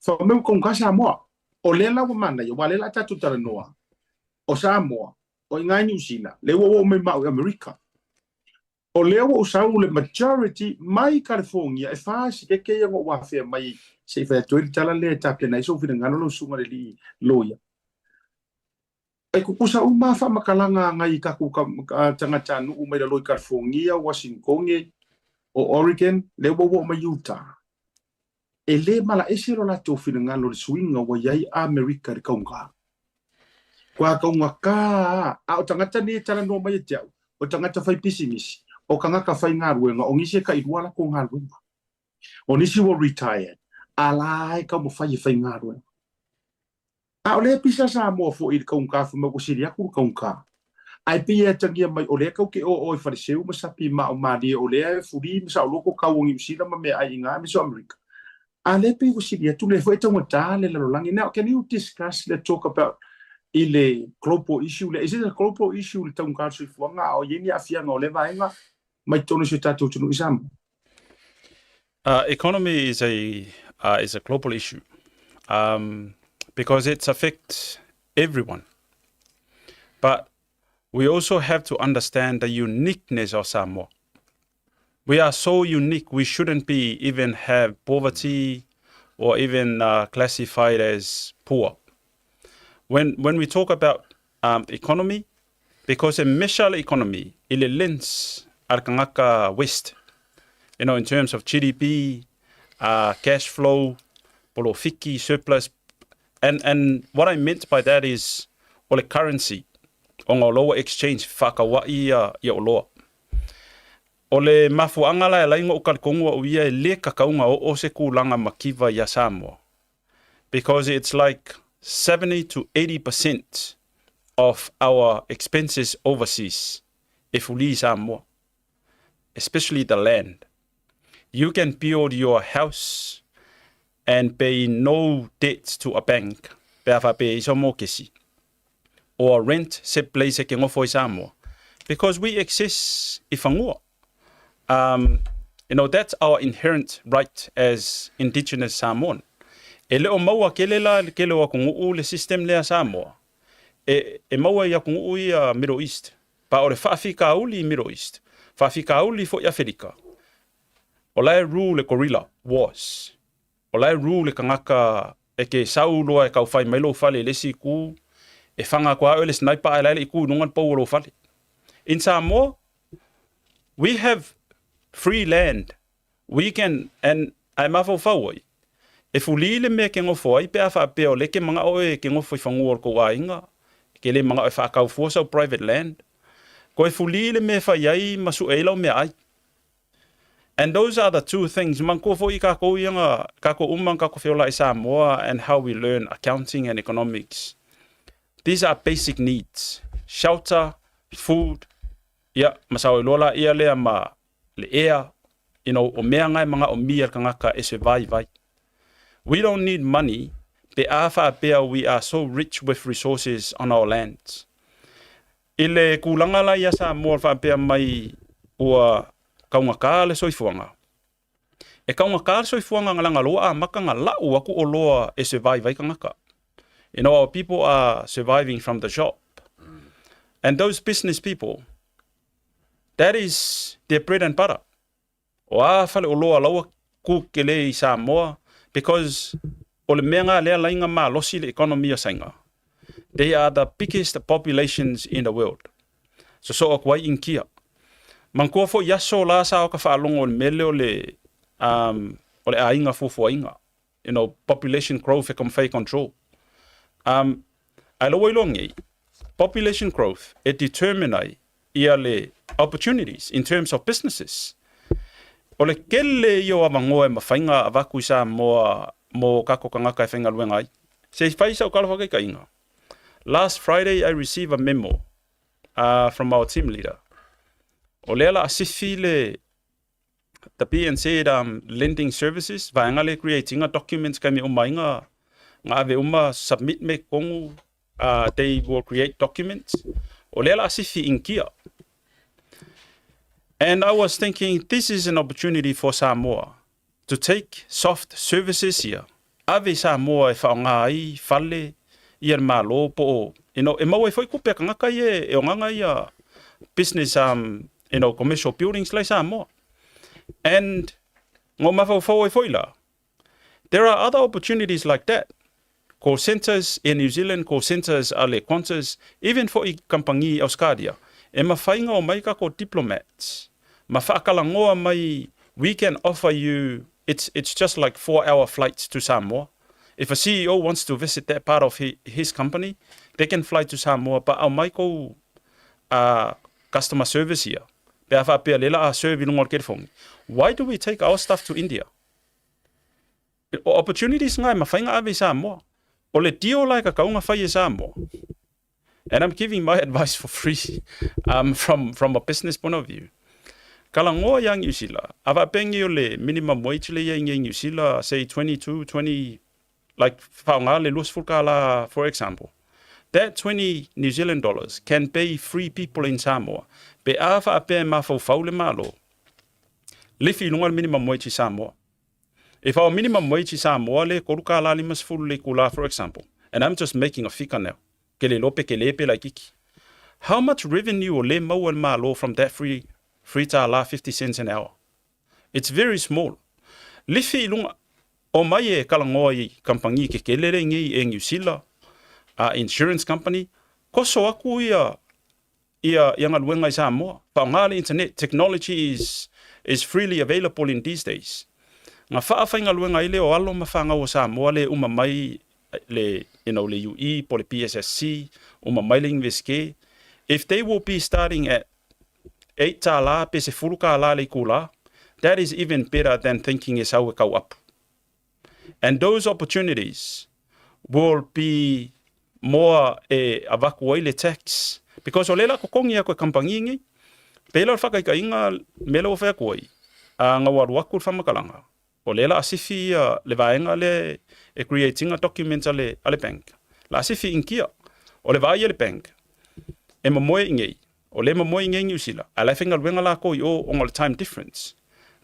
Fai mai ua taugata Samoa. O lea la ua manaia, aua o lea la a tatou talanoa, o Samoa, o i ina i Niu Sila, lea ua oo mai ma au i Amerika. O lea ua ou sau le majority mai California e fasikeke ia na ou afea mai se i fai atu ai le tala lea e tapena ai sou finagalo lau susuga i le alii loia. E tutusa uma lava faamatalaga a nai tatou tagatanuu mai lalo i California, Washingtone, o Oregon, lea ua oo mai Utah. E le malaese lo latou finagalo i le suiga ua i ai Amerika i le taugata. Kua taugata lava, a o tagata nei e talanoa mai ia te au, o tagata fai pisinisi, o tagata faigaluega, o nisi e tailua a latou galuega. O nisi ua retired, a la e taumafai e faigaluega. A o lea e pisa Samoa foi i le taugata fai mai ua sili atu le taugata. Ae pei e atagia mai o lea tou te oo i faleseu ma sapi mao malie o lea e fuli ma saoloto tau o Niu Sila ma meaai i ina aemaise o Amerika. A lea pei ua sili atu lea foi e taugata le lalolagi. Now can you discuss le talk about i le global issue lea? Is it a global issue le taugata o le soifuaga a o i ai ni aafiaga o lea vaega mai totonu o si o tatou atunuu i Samoa? Economy is a is a global issue because it affects everyone. But we also have to understand the uniqueness of Samoa. We are so unique, we shouldn't be even have poverty or even classified as poor. When, when we talk about economy, because e measure le economy i le lens a le tagata West, you know, in terms of GDP, cash flow, polofiki, surplus, and, and what I meant by that is o le currency, ona o lower exchange fefaatauai ia, ia oloa. O le mafuaaga la e ala ai ona ou talitonu au ia e le tatau ona oo se tulaga mativa ia Samoa, because it's like 70 to 80% of our expenses overseas e fuli i Samoa, especially the land. You can build your house and pay no debts to a bank pe a faapea e i ai sau mokesi or rent se place e ke nofo i Samoa because we access i fanua. Um, you know, that's our inherent right as indigenous Samoan. E le o maua kele la le kele o atunuu le system lea Samoa. E, e maua i atunuu ia Middle East. Pa o le faafitauli i Middle East. Faafitauli foi Afelika. O la e rule le guerrilla wars. O la e rule le tagata e ke sau loa e tau fai mai lou fale i le isi itu, e faga atu lava oe e le sniper ae la e le i tu i luga le pou o lou fale. In Samoa, we have free land. We can, and ae mafaufau ai, e fuli le mea e ke nofo ai pe a faapea o lea e ke manao oe e ke nofo i fanua o le tou aiga, e ke le manao e faatau fua sau private land. Toe fuli le mea e fai ai ma sue ai lau meaai. And those are the two things. Manatua foi kakou ia na kakou uma na kakou feola i Samoa and how we learn accounting and economics. These are basic needs. Shelter, food, ia, ma sao iloa la ia lea ma le ea, you know, o mea na e manaomia e le tagata e survive ai. We don't need money pe a faapea we are so rich with resources on our lands. I le tulaga la ia Samoa faapea mai ua taugata le soifuaga, e taugata le soifuaga na leaga loa amata na lau atu oloa e survive ai tagata. You know, our people are surviving from the shop. And those business people, that is their bread and butter. O a faleoloa la ua ku kele i Samoa because o le mea nga lea lainga malosi le economy o Saina. They are the biggest populations in the world. So so atu ai Inkia. Manatua foi aso la sa o ka faalogo o le mea lea o le o le aiga fuafuaina. You know, population growth e taumafai e control. Ae la ua iloa nei, population growth e determine ai ia le opportunities in terms of businesses. O le kele ia o avanoa e mafai ona avatu i Samoa mo kako tagata e faigaluega ai. Se i fai sau tala faataitaiga. Last Friday I receive a memo from our team leader. O lea la a sifi le the BNZ um, lending services, vaega le create ina documents kai me uma ai nga nga ave uma submit me kongu they will create documents. O lea la a sifi inkia. And I was thinking this is an opportunity for Samoa to take soft services ia, ave i Samoa e faaaoga ai fale ia le Malo po o, you know, e maua ai foi kupe a tagata ia e ogaga ia business um, you know, commercial buildings la i Samoa. And ngo mafaufau ai foi la, there are other opportunities like that. Call centres Air New Zealand, call centres a le Qantas, even foi kampangi Auskaria, e mawhai ngā o mai kako diplomats, ma whaakalangoa mai, we can offer you, it's, it's just like 4-hour flights to Samoa. If a CEO wants to visit that part of his company, they can fly to Samoa, but au mai kou customer service ia, pe a whaapea le la a serve i lunga o le kelefongi. Why do we take our stuff to India? O opportunities ngā e mawhai ngā ave i Samoa. O le deal la e kakaunga whai e Samoa. And I'm giving my advice for free from a business point of view. Kalangoa ia Niu Sila. A whaapengi o le minimum wage le ia i Niu Sila, say 22, 20, like whaonga le 20 ka la, for example. That 20 New Zealand dollars can pay free people in Samoa. Pe a whaapea mawhauwhau le malo. Lifi lunga le minimum wage i Samoa. If our minimum wage i Samoa le $3.50 le itula, for example, and I'm just making a figure now, ke le iloa pe kele pe laitiiti. How much revenue o le maua e le Malo from that $3 50 cents an hour? It's very small. Lifi i luga, omai e kalagoa i kamupani kekele lenei e Niu Sila, a insurance company, koso aku ia ia galuega i Samoa. Faaaoga le internet, technology is freely available in these days. Ga faafaigaluega ai lea o alo ma fanau o Samoa le uma mai le, you know, le UE po le PSSC, uma mai le Universike. If they will be starting at $8 pe $10 le itula, that is even better than thinking e sau e kau apu. And those opportunities will be more e avaku ai le tax. Because o le la kokongi aku e kampangi ngi, pe la o le whakaikainga me la o whai aku ai, a ngā waru aku le whamakalanga. O le la asifi ia le vaenga le e creating a document a le bank. La asifi inkia. O le vai a le bank. E mamoe i ngei. O le mamoe i ngei New Zealand. A lai whenga luenga la ko i o o le time difference.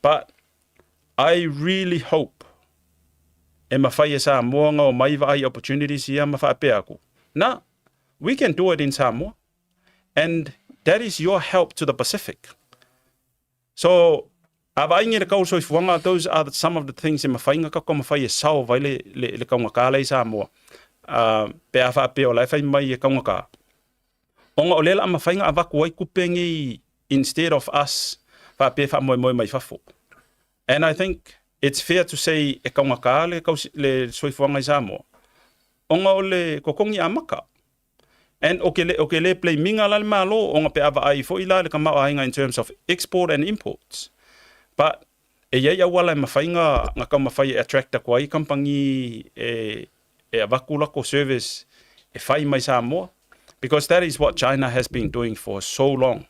But I really hope e mawhai e Samoa ngā o mai vaai opportunities ia ma whaapea aku. Na, we can do it in Samoa. And that is your help to the Pacific. So, a vaai nge le kau soifuaga, those are some of the things e mawhai ngā kako mawhai e sao vai le kaungaka le i Samoa. Pe a whaapea o la e whai mai e kaungaka. Onga o le la mawhai ngā avaku ai kupe ngi instead of us whaapea wha moe moe mai fafo. And I think it's fair to say e kaungaka le soifuaga i Samoa. Onga o le kokongi a maka. And o ke le play minga la le malo, onga pe ava ai fo ila le kamau ainga in terms of export and imports. But e iai awala e mawhainga ngā kau mawhai e attract a ai kampangi e avaku lako service e whai mai Samoa. Because that is what China has been doing for so long.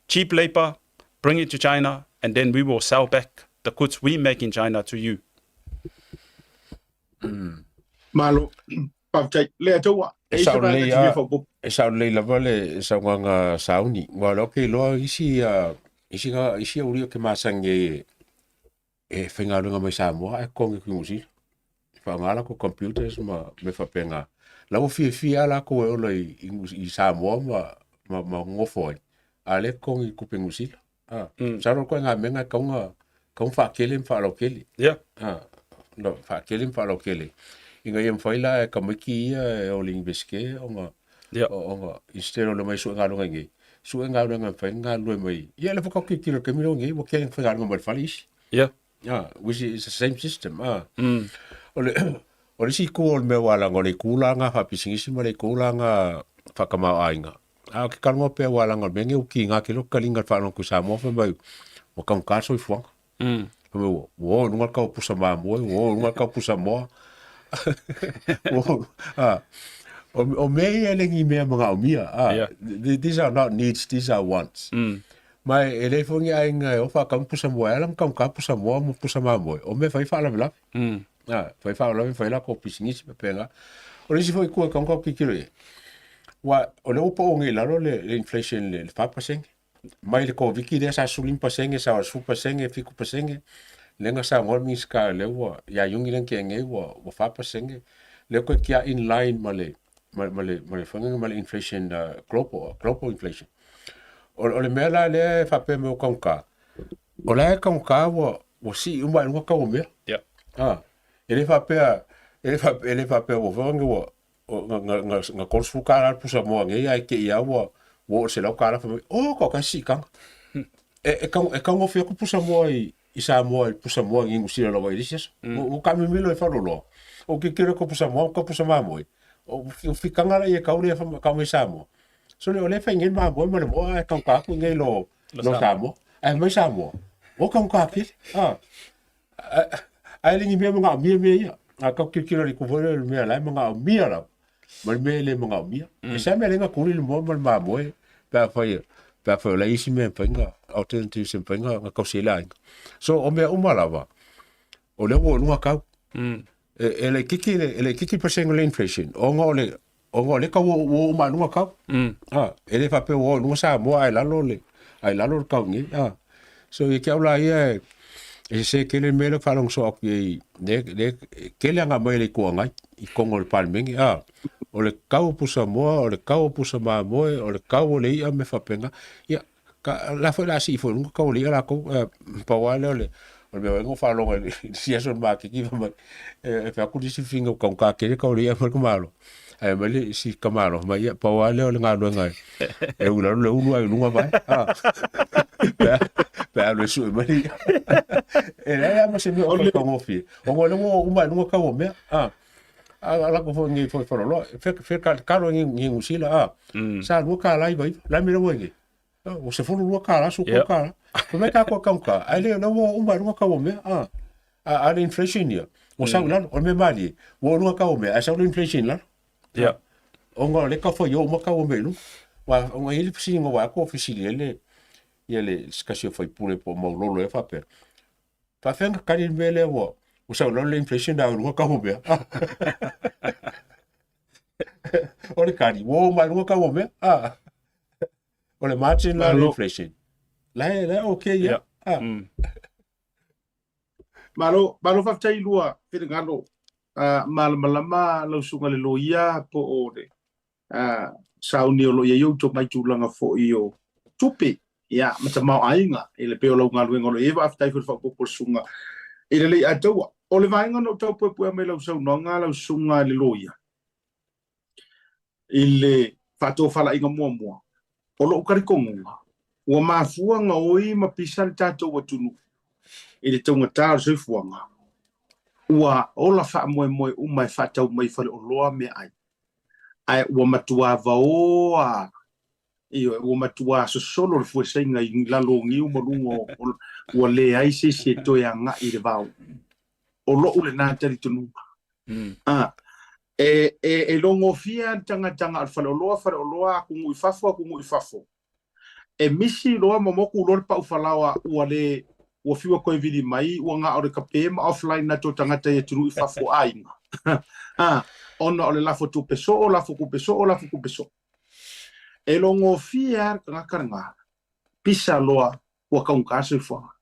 Cheap labor, bring it to China, and then we will sell back the goods we make in China to you. Malo, faafetai. Le Ataua, E e i se sao vaega lelei e te fia a faaopoopo? e sao lelei lava le saunoaga a Sauni. Aua o lea ou te iloa isi isi isi aualii ou te masani ai e faigaluega mai Samoa ae totogi atu i Niu Sila. E faaaoga latou computers ma mea faapena. La ua fiafia lava latou e ola i Samoa ma nonofo ai, a o lea e totogi i tupe Niu Sila. Masalo o le ituaiga mea lena e tatau ona faatele ma faalautele. Faatele ma faalautele ina ia mafai la e tamaiti ia e o le Iunivesite ona ona instead o le omai e sue galuega i inei, sue galuega e mafai ona galulue mai. Ia lea foi tatou te tilotilo i le taimi lea o i inei ua tele ina faigaluega mai le fale isi. Which is the same system. O le isi itu o le mea ua alaga o le itu la lena faapisinisi ma le itu la lena faatamaoaiga. A o ke talanoa pea ua alaga o le mea lenei ua kiga tele o taliga i le faalogo atu i Samoa fai mai ua taugata le soifuaga. Fai mai ua ua o i luga le kau o pusa mamoe, ua o i luga le kau o pusa moa. Ua a o o mea ia e le ni mea manaomia, a these are not needs, these are wants. Ma e leai foi ni aiga e o faatau ni pusa moa e ala ona taugata pusa moa ma pusa mamoe, o mea e fai faalavelave. A fai faalavelave fai latou pisinisi faapena. O le isi foi itu e tatau ona tatou tilotilo i ai, aua o lea ua pau nei i lalo le le inflation i le 4%. Mai le Koviti lea sa 15%, sa 10%, 7%, lea na saunoa le Minisita lea ua, ia Iuni lea na tea nei ua 4%, lea toe tia in line ma le ma le ma le foi lea ma le inflation global, global inflation. O le mea la lea e faapea mai ua taugata, o la e taugata ua ua sii uma i luga tau o mea. Yeah. Ah, e le faapea e le faapea e le faapea ua foi ua na $30 le pusa moa nei ae te i lava ua oo i le $100 fai mai, oh toatasi siitaga. E taugofie atu pusa moa i Samoa i le pusa moa i Niu Sila lava i le isi aso. Ua taamimilo ai faaloloa. Ou tilotilo atu i pusa moa ma tou pusa mamoe, o fitaga la ia e tau lea tau mai Samoa. Sole o lea e fai nei le mamoe ma le moa ae taugata atu i inei i lo Samoa. Ae fai mai Samoa, ua taugata tele. Ae le ni mea manaomia mea ia. A tatou tilotilo i le itu foi lea o le mea la e manaomia lava ma le mea e le manaomia. E se mea le na tuli le moa ma le mamoe pe afai pe afai o la e i ai isi mea e mafai ona alternatives e mafai ona tausi ai le aiga. So o mea uma lava, o lea ua oo i luga tau. E laitiiti le e laitiiti le pasene o le inflation ona o le ona o lea tau ua oo uma i luga tau. A, e le faapea ua oo i luga Samoa ae lalo le ae lalo le tau i inei. A, so ia te au la ia e e sese tele le mea lea ou te faalogo soo atu i ai lea lea e tele lava ona aumai e le Itu Agai i totonu o le Palemene a, o le tau o pusa moa, o le tau o pusa mamoe, o le tau o le i'a ma mea faapena. Ia, Ka, la foi la sii foi luga kau le la ko pau lava lea o le o le mea foi na ou faalogo ai i le isi aso i le maketi fai mai e fai atu le isi fafine ua taugata tele kau le i'a fai mai le tamaloa ae fai mai le isi tamaloa fai mai ia pau lava lea o le galuega e ui i lalo le ulu ae i luga vae pe a pe a alu e sue mai le i'a e leai lava ma se mea o faitaugofie ona o lea ua oo uma i luga tau o mea a a latou foi nei foi Faleoloa fe kalo i Niu Sila a sa $2.99 la mea ua i nei Ua $12, $13. Fai mai tatou e taugata, ae le o lea ua oo uma i luga tau o mea. A, a le inflation ia, ua sau i lalo. O le mea malie, ua oo i luga tau o mea, ae sau le inflation i lalo. Yeah. Ona o lea e tau fai uma tau o mea i luga. Aua ona e i ai le fesiliga ua atu o fesili ai le, ia le, se tasi o faipule po o Maulolo ea faapea, faapefea ona kali le mea lea ua, ua sau i lalo le inflation ae o i luga tau o mea. O le kali, ua oo mai i luga tau o mea. A. O le margin la le inflation. La e, la e okay ia. Yeah. Ah. Malo, malo faafetai i lua finagalo. Malamalama lau susuga i le loia po o le sauni o lo o i ai ou tomai tulaga foi o tupe ia ma tamaoaiga i le pei o lau galuega o lo o i ai. Faafetai foi i le faaopoopo o le susuga i le Leiataua. O le vaega na ou tau puepuea mai lau saunoaga lau susuga i le loia, i le faatofalaiga muamua, o lou talitonuga, ua mafua gaoi ma pisa le tatou atunuu i le taugata o le soifuaga, ua ola faamoemoe uma e faatau mai faleoloa meaai, ae ua matua vaoa, ioe, ua matua sosolo le fuesaiga i lalo o niu ma luga o, ua leai se isi e toe agai i le vao. O lou lena talitonuga. A, e, e, e logofie lava le tagata na o le faleoloa, faleoloa, atunuu i fafo, atunuu i fafo. E misi loa ma motu loa le pau falaoa ua le, ua fiu e toe vili mai, ua na o le kape ma offline na tou tagata i atunuu i fafo aiga. A, ona o le lafo tupe soo, lafo tupe soo, lafo tupe soo. E logofie lava le tagata lena, pisa loa ua taugata le soifuaga.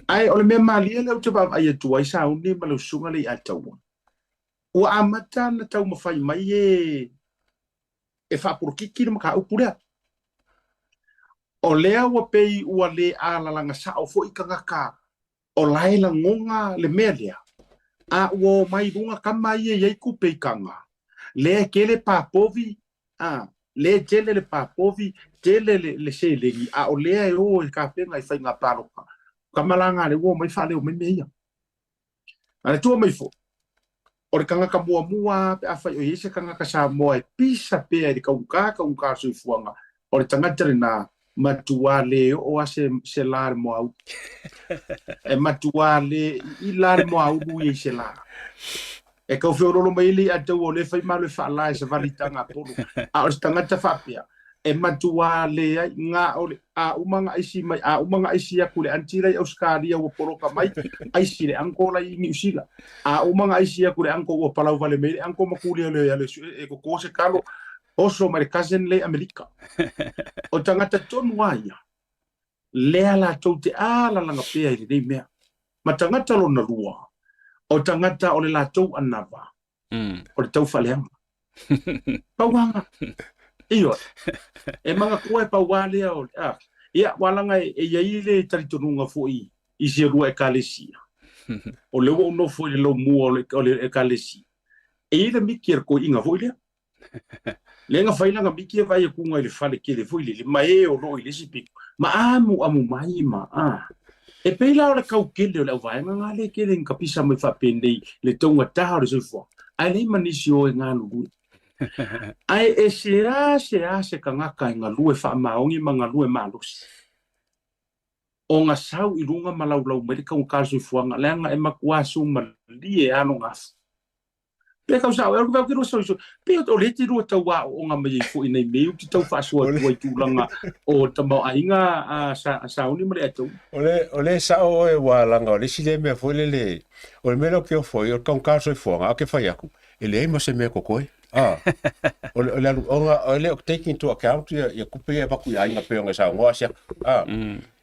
Ae o le mea malie lea ou te vaavaai atu ai sauni ma lau susuga Leiataua, ua amata ona taumafai mai e e faapolokiki le mataupu lea. O lea ua pei ua le alalaga sao foi tagata o la e lagona le mea lea, a ua omai i luga tama ia e i ai tupe i taga, lea e tele papovi A, lea e tele le papovi, tele le, le seleni, a o lea e o e tapena i faiga palota. O tama la na lea ua omai faaleo mai mea ia. A le tua mai foi, o le tagata muamua lava pe afai o i ai se tagata Samoa e pisa pea i le taugata, taugata o le soifuaga, o le tagata lena Matuā le oo a se, se la le moaulu. E matuā le i la le moaulu ia i se la. E kau feololo mai le ia tau o le whai malo e whaala e savali tanga polo. A o se tangata whaapea, e matuā le ai ngā o le a uma ngā aisi mai, a uma ngā aisi aku le anti lai Australia ua poloka mai, aisi le anko lai i Niu Sila. A uma ngā aisi aku le anko ua palau vale mai le anko makuli le ale e koko se kalo Oso mai le cousin le Amerika. O tagata tonu a ia, lea latou te alalaga pea i lenei mea. Ma tagata lona lua, o tagata o le latou anava, o le taufaaleaga. Pauaga. Ioe. E magakoa e pauā lea o le, a, ia, ua laga e, e i ai le talitonuga foi i si lua ekalesia. O lea ua ou nofo i le lomua o le, o le ekalesia. E i ai le miki a le koiiga foi lea. Lea na fai lana miki e vaai atu i le fale tele foi lele ma e o loo i le isi pito ma amuamu mai ma a e pei la o le kau tele o le auvaega nga le tele ni kapisa mai faapenei le taugata o le soifuaga ae leai ma nisi o e galulue. Ae e seā seā se tagata e galue faamaoni ma galue malosi ona sau i luga ma laulau mai le taugata o le soifuaga leaga e matuā sumalie lava lona afu. Pe kau sao, e vau ke rua so pe o le te rua tau aoaoga mai ai foi nei mea u te tau faasoa atu ai tulaga o tamaoaiga a sa sauni ma le atou. O le, o le sao oe ua laga o le isi lea mea foi lele, o le mea lea o ke ofo ai, o le taugata o le soifuaga, a o ke fai aku, e leai ma se mea kokoe. A, o le, o le alu, ona, e le o take into account ia, ia kupe ia e avatu i aiga pei ona e saunoa Asiata. A,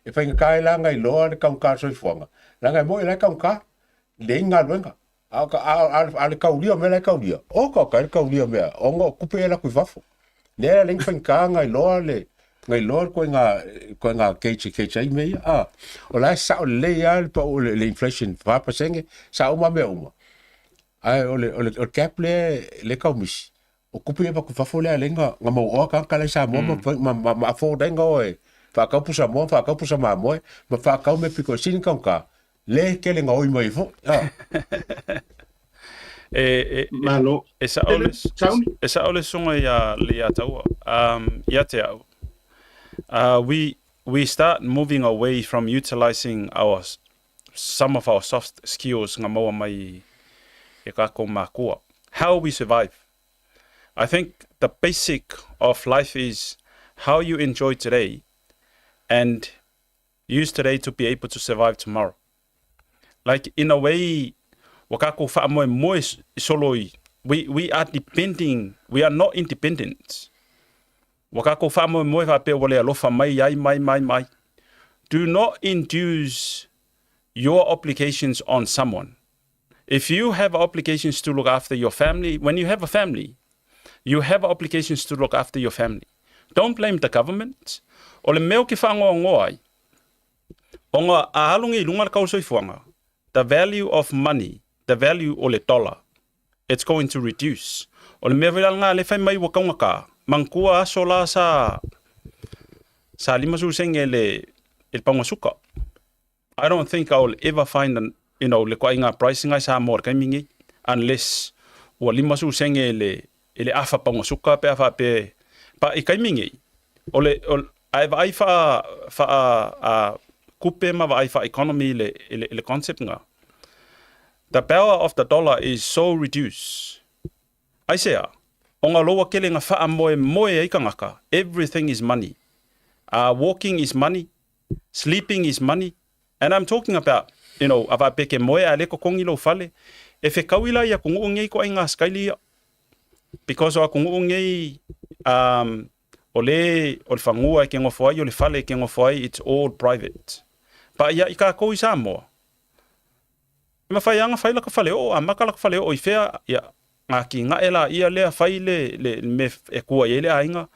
e faigata ai la ona iloa le taugata o le soifuaga, leaga e moni o la e taugata, leai ni galuega. A o ka, a, a, a le kaulia o mea la e kaulia, oka oka e le kaulia o mea, ona o kupe e laku i fafo. Lea la leai faigata na iloa le, na iloa le koiga, koiga gauge e gauge ai mea ia. A, o la e sao lelei lava le pau le, le inflation 4%, sao uma mea uma. Ae o le, o le, o le gap lea, lea e tau misi, o kupe ia avatu i fafo lea lea na, na mauoa tagata la i Samoa ma, ma, ma, ma afford ai na o e faatau pusa moa, faatau pusa mamoe, ma faatau mea pito e sili taugata, le tele na oi mai ai foi. Ah. E, e, Malo. e sao le, e sao le susuga ia Leiataua, ia te au. We, we start moving away from utilizing our, some of our soft skills nga maua mai i kākou mākua. How we survive. I think the basic of life is how you enjoy today and use today to be able to survive tomorrow. Like in a way, ua kākou faamoemoe solo i, we, we are depending, we are not independent. Ua kākou faamoemoe faapea ua le alofa mai ai mai mai mai. Do not induce your obligations on someone. If you have obligations to look after your family, when you have a family, you have obligations to look after your family. Don't blame the government. O le mea o ke whangoangoa ai, o ngā aalongi i lunga le kausoifuanga, the value of money, the value o le dollar, it's going to reduce. O le mea foi la lena le fai mai ua kaugata, manatua aso la sa sa 50 sene le i le pauga suka. I don't think I will ever find an, you know, le koaiga pricing ai Samoa i le taimi nei, unless ua 50 sene i le i le afa pauga suka pe a faapea, but i taimi nei, o le, o, a e vaai faa, faa a, kupe ma vaai faa economy i le, i le, i le concept na, the power of the dollar is so reduced. Aisea? Ona loa kele nga faamoemoe ai kangaka, everything is money. Walking is money, sleeping is money, and I'm talking about, you know, a faapea ke moe a le totogi lou fale, e fekaui la i atunuu nei ko ai ngā skaili ia. Because o atunuu nei, um, o le, o le fanua e ke ngofo ai, o le fale e ke ngofo ai, it's all private. But ia i kākou i Samoa, E mawhai anga whai laka fale o, a maka laka fale o i whea, ia, ngā ki ngae la ia lea whai le, le, le me e kua i le ainga.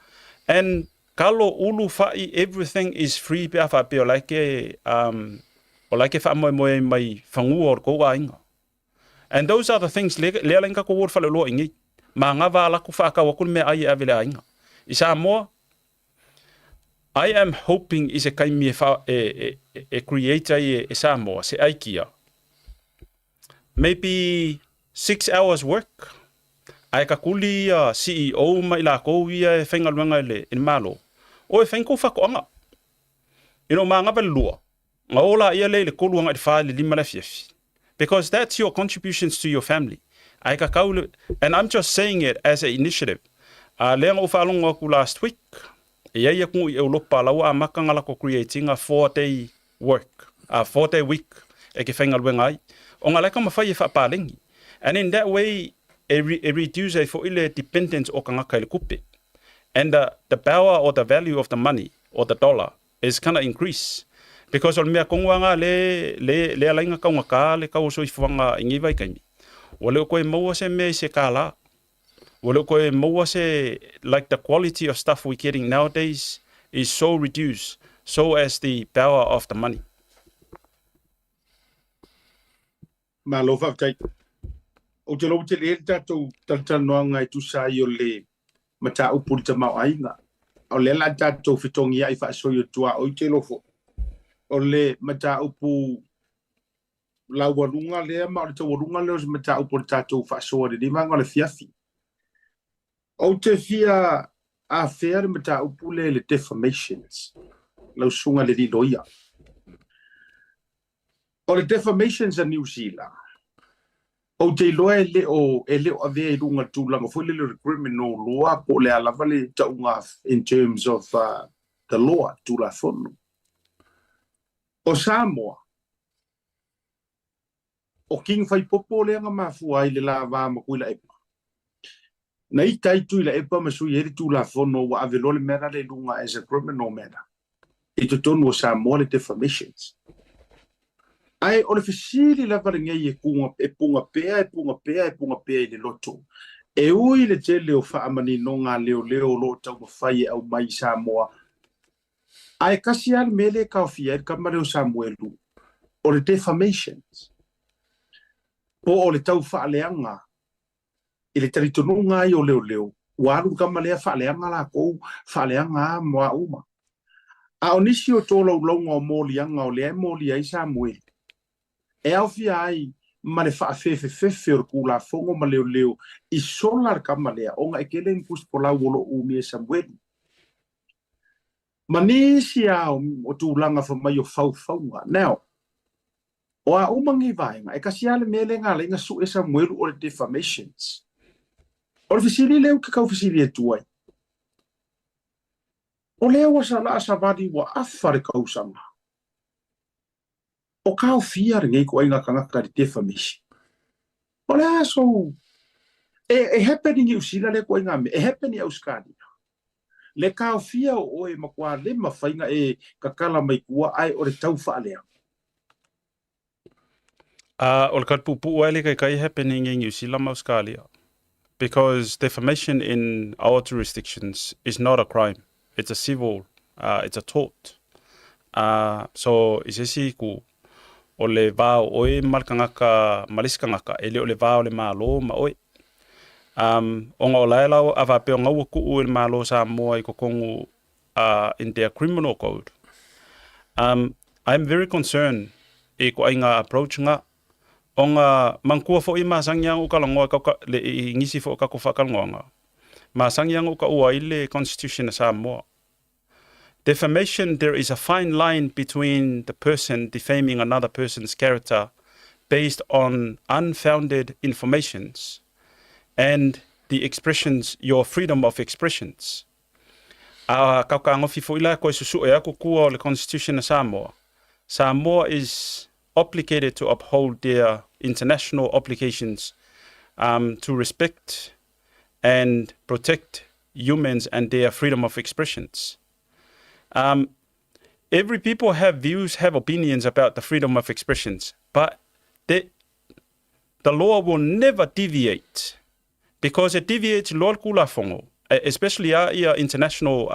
And kalo ulu whai, everything is free pe a whapea o lae ke, o lae ke whaamoemoe ai mai whangua o le kou ainga. And those are the things, le, lea la inga ko ward whale loa ingi. Ma ngā wā laku whaakau aku le mea ai e ave le ainga. I Samoa, I am hoping i se kaimi e, wha, e, e, e create ai e, e Samoa, se aikia. Maybe 6 hours work, ae ka kuli ia CEO ma i lakou ia e faigaluega i le, i le Malo, o e fai ni kou faatoaga. Ina ua magava le 2, ona o laia lea i le 3 agai i le 4 i le 5 le afiafi. Because that's your contributions to your family. Ae kakau le, and I'm just saying it as a initiative. A lea na ou faalogo atu last week, e i ai atunuu i Europa la ua amata ona latou create ina 4 day work, a 4 day week e ke faigaluega ai. Ona la e taumafai e faapaleni. And in that way, e, re, e reduce ai foi le dependence o tagata i le tupe. And the power or the value of the money or the dollar is gonna increase. Because o le mea tonu lava le, le, le ala ai ona taugata le tau o soifuaga i nei vaitaimi. Ua le o toe maua se mea i se kālā. Ua le o toe maua se, like the quality of stuff we're getting nowadays is so reduced, so as the power of the money. Malo faafetai. Ou te iloa ua tele le tatou talatalanoaga e tusa ai o le mataupu i le tamaoaiga. O lea la tatou fetogiai faasoi o tuaoi te iloa foi. O le mataupu laualuga lea ma o le taualuga lea o se mataupu o le tatou faasoa i lenei vaega o le afiafi. Ou te fia afea le mataupu lea i le defamations, lau susuga i le alii loia. O le defamations a Niu Sila, ou te iloa e le o, e le o avea i luga i le tulaga foi lele o le criminal law po o le a lava le tauga in terms of the law, Tulafono. O Samoa, o King Faipopo lea na mafua ai le lava ma Tuilaepa. Na ita ai Tuilaepa ma sui ai le Tulafono ua ave loa le mea lale i luga as a criminal matter i totonu o Samoa le defamations. Ae o le fesili lava lenei e kuga, e puga pea, e puga pea, e puga pea i le loto. E ui le tele o faamaninoga a leoleo o lo o taumafai e aumai i Samoa, ae tasi lava le mea lea e taofia ai le tama lea o Samuelu, o le defamations, po o le tau faaleaga i le talitonuga ai o leoleo, ua alu le tama lea faaleaga latou, faaleaga a ma a uma. A o nisi o tolaulauga o moliaga o lea e molia ai Samuelu, e aofia ai ma le faafefefefe o le Tulafono ma leoleo i sola le tama lea, ona e tele ni tusifolau o lo o umia e Samuelu. Ma nisi a o tulaga fai mai o faufauga. Now, o a uma nei vaega, e tasi lava le mea lea na ala ai ona sue Samuelu o le defamations. O le fesili lea ou te tau fesili atu ai, o lea ua salaa savali ua afa le tausaga, O taofia lenei ituaiga tagata i le defamation. O le a sou... E, e happen i Niu Sila lea ituaiga mea, e happen i Ausetalia. Le taofia o oe e matua le mafai ona e tatala mai tua ae o le tau faaleaga. A o le kalipuupuu ai le kaikai happening i Niu Sila ma Ausetalia. Because defamation in our jurisdictions is not a crime. It's a civil, it's a tort. So i se isi itu, o le va o oe ma le tagata ma le isi tagata, e le o le va o le Malo ma oe. Um, ona o lae la a faapea ona ua tuu e le Malo o Samoa i totonu in their criminal code. Um, I'm very concerned i ituaiga approach nga, ona manatua foi masani lava ona ou talanoa i le i nisi foi o tatou faatalanoaga, masani lava ona ou taua ai le Constitution a Samoa. Defamation, there is a fine line between the person defaming another person's character based on unfounded informations and the expressions, your freedom of expressions. A kaukāgofi foi la koe susu'e aku kua o le Constitution a Samoa. Samoa is obligated to uphold their international obligations to respect and protect humans and their freedom of expressions. Every people have views, have opinions about the freedom of expressions, but the law will never deviate because it deviates loa le Tulafono, especially a ia international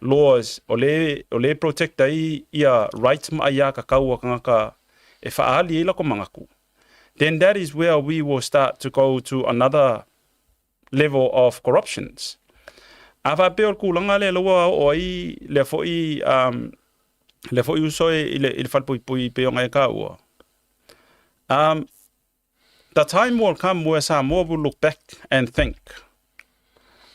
laws o le o le protect ai ia rights ma aiā kakau a tagata e faaali ai lako manatu, then that is where we will start to go to another level of corruptions. A faapea o le tulaga lea la ua oo ai lea foi lea foi uso i le i le falepuipui pei ona e taua. The time will come where Samoa will look back and think,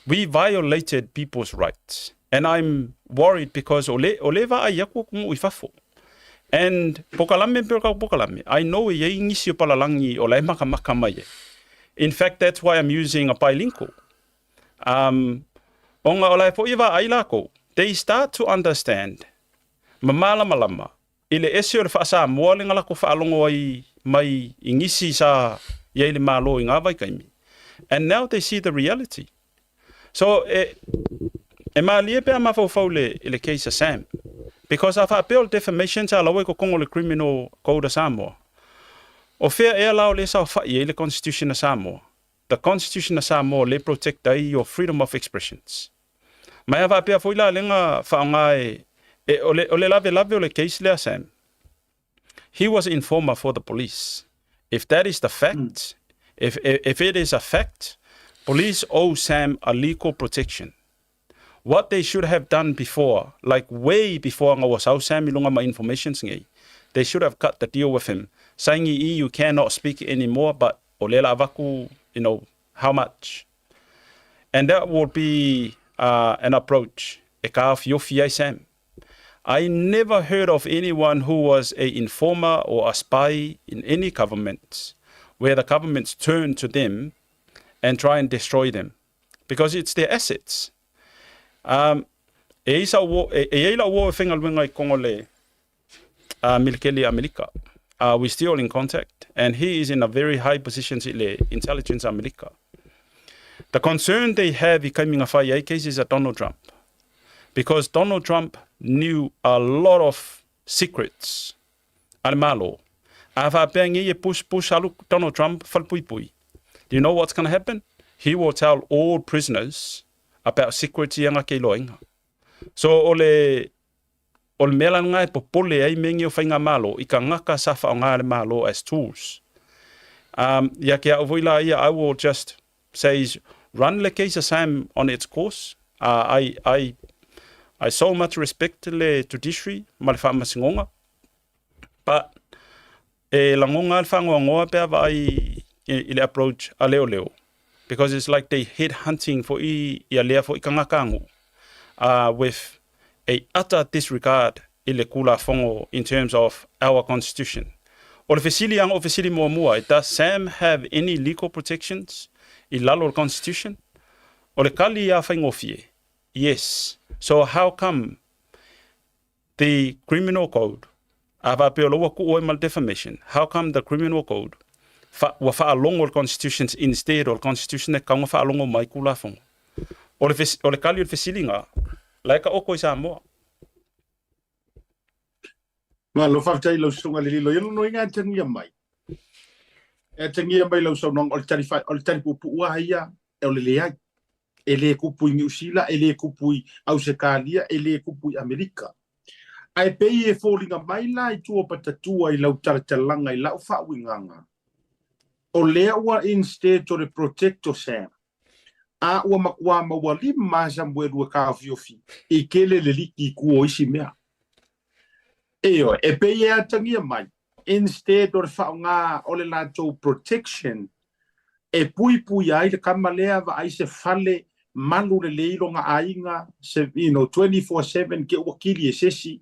we violated people's rights. And I'm worried because o le, o le vaai aku atunuu i fafo. And pokalame pei o le pokalame, I know e i ai nisi o palalagi o la e makamaka mai ai. In fact, that's why I'm using a bilingual. Um, ona o la e foi e vaai lakou, they start to understand, ma malamalama, i le ese o le faa-Samoa le lakou faalogo ai mai i nisi sa i ai le Malo i ngā vaikaimi. And now they see the reality. So, e, e malie pe a mafaufau le, i le case a Sam. Because a faapea o le defamation sa laua i kokongo le Criminal Code a Samoa. O fea ea la o le saofai ai le Constitution a Samoa. The Constitution a Samoa le protect ai your freedom of expressions. Ma e a faapea foi la lega faaaoga e, e o le, o le lavelave o le case lea Sam. He was informer for the police. If that is the fact, if it is a fact, police owe Sam a legal protection. What they should have done before, like way before nga ua sau Sam i luga ma informations nei, they should have cut the deal with him, saying you cannot speak anymore, but o le la avaku, how much? And that would be an approach e ka fiofi ai Sam. I never heard of anyone who was a informer or a spy in any government where the governments turn to them and try and destroy them because it's their assets. E isa wo e e la wo faigaluega i kongo le military Amerika. We still in contact and he is in a very high position i le intelligence Amerika. The concern they have i kaimi nga whai ai cases are Donald Trump. Because Donald Trump knew a lot of secrets a le Malo. A whaapea ngi e push push alu Donald Trump pui. Do you know what's going to happen? He will tell all prisoners about secrets ia nga ke loinga. So o le o le mea lana e popole ai me ngi o whainga malo i ka ngaka sa whaonga le malo as tools. Ia ke au voi la ia, I will just say run le case Sam on its course. I so much respect le judiciary ma le whaamasingonga. But e lagonga le whangoangoa pe ava ai i le approach a leo leo. Because it's like they head hunting for i, i a lea fo i kangakangu. With a utter disregard i le kula fongo in terms of our constitution. O le fesili anga o fesili mua mua, does Sam have any legal protections i lalo o le constitution? O le kali a whaingofie? Yes. So how come the criminal code, a whapea o laua ku oe ma le defamation, how come the criminal code fa, ua whaalongo le constitutions instead o le constitution e kaunga whaalongo mai kula fongo? O le, fes, o le kali o le fesilinga, la e ka oko i Samoa. Malo faafetai i lau susuga le lilo. Ia lono inga e tangia mai. E tangia mai lau saunoaga o le tali o le tali puupuu lava ia o le leai. E le kupu i Niu Sila, e le kupu i Ausetalia, e le kupu i Amerika. Ae pei e foliga mai la i tua o patatua i lau talatalaga i lau faauigaga. O lea ua instead o le protect o Sam, a ua matua maualima a Samuelu e taofiofi i kele le liki i tua o isi mea. Ioe, e pei e atagia mai, instead o le faaaoga o le latou protection e puipuia ai le kama lea vaai se fale malu lelei lona aiga se, 24/7 ke ua kili e sesi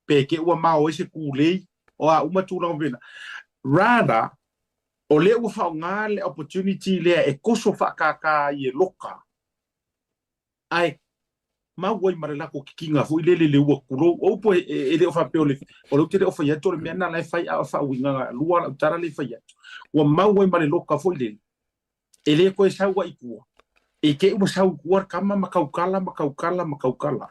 pe ke ua mao ai se kulei o a uma tulaga faapena. Rather, o lea ua faaaoga le opportunity lea e koso faakākā ai e loka ae mau ai ma le lako kikiga foi lele le ua kulou. O upu e le o faapea o le o le ou te le o fai atu o le mea lena la e fai a o faauigaga lua lau tala le fai atu. Ua mau ai ma le loka foi lele. E le koe sau ai i tua. E te ua sau i tua le kama ma kaukala ma kaukala ma kaukala.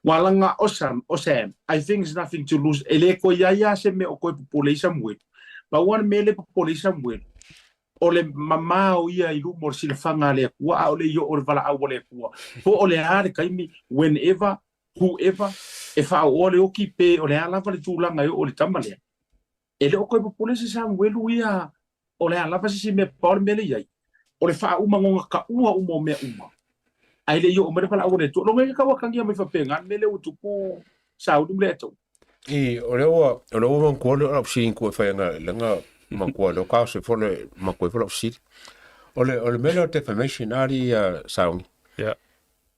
Ua laga o Sam, o Sam, I think it's nothing to lose. E le koe ia ia se mea o koe popole i Samuelu. Pau lava le mea le popole i Samuelu, o le mamao ia i luma o le silafaga a le Atua, a o le i oo le valaau a le Atua. Po o le a le taimi, whenever, whoever, e faaooa le oki pe o le a lava le tulaga e oo i le tama lea. E le o koe popole se Samuelu ia o le a lava se isi mea pau le mea le i ai, o le faaumagoga kaua uma o mea uma, ae le i oo mai le valaau a le Atua. Logo e ka ua mai faapena le mea lea ua tupu Sauli ma le Atua. I, o lea ua, o lea ua manatua le o lau fesili ku e fai ana langa manatua lea ka se fole manatua foi lau fesili. O le mea lea o defamation ali Sauni. Yeah.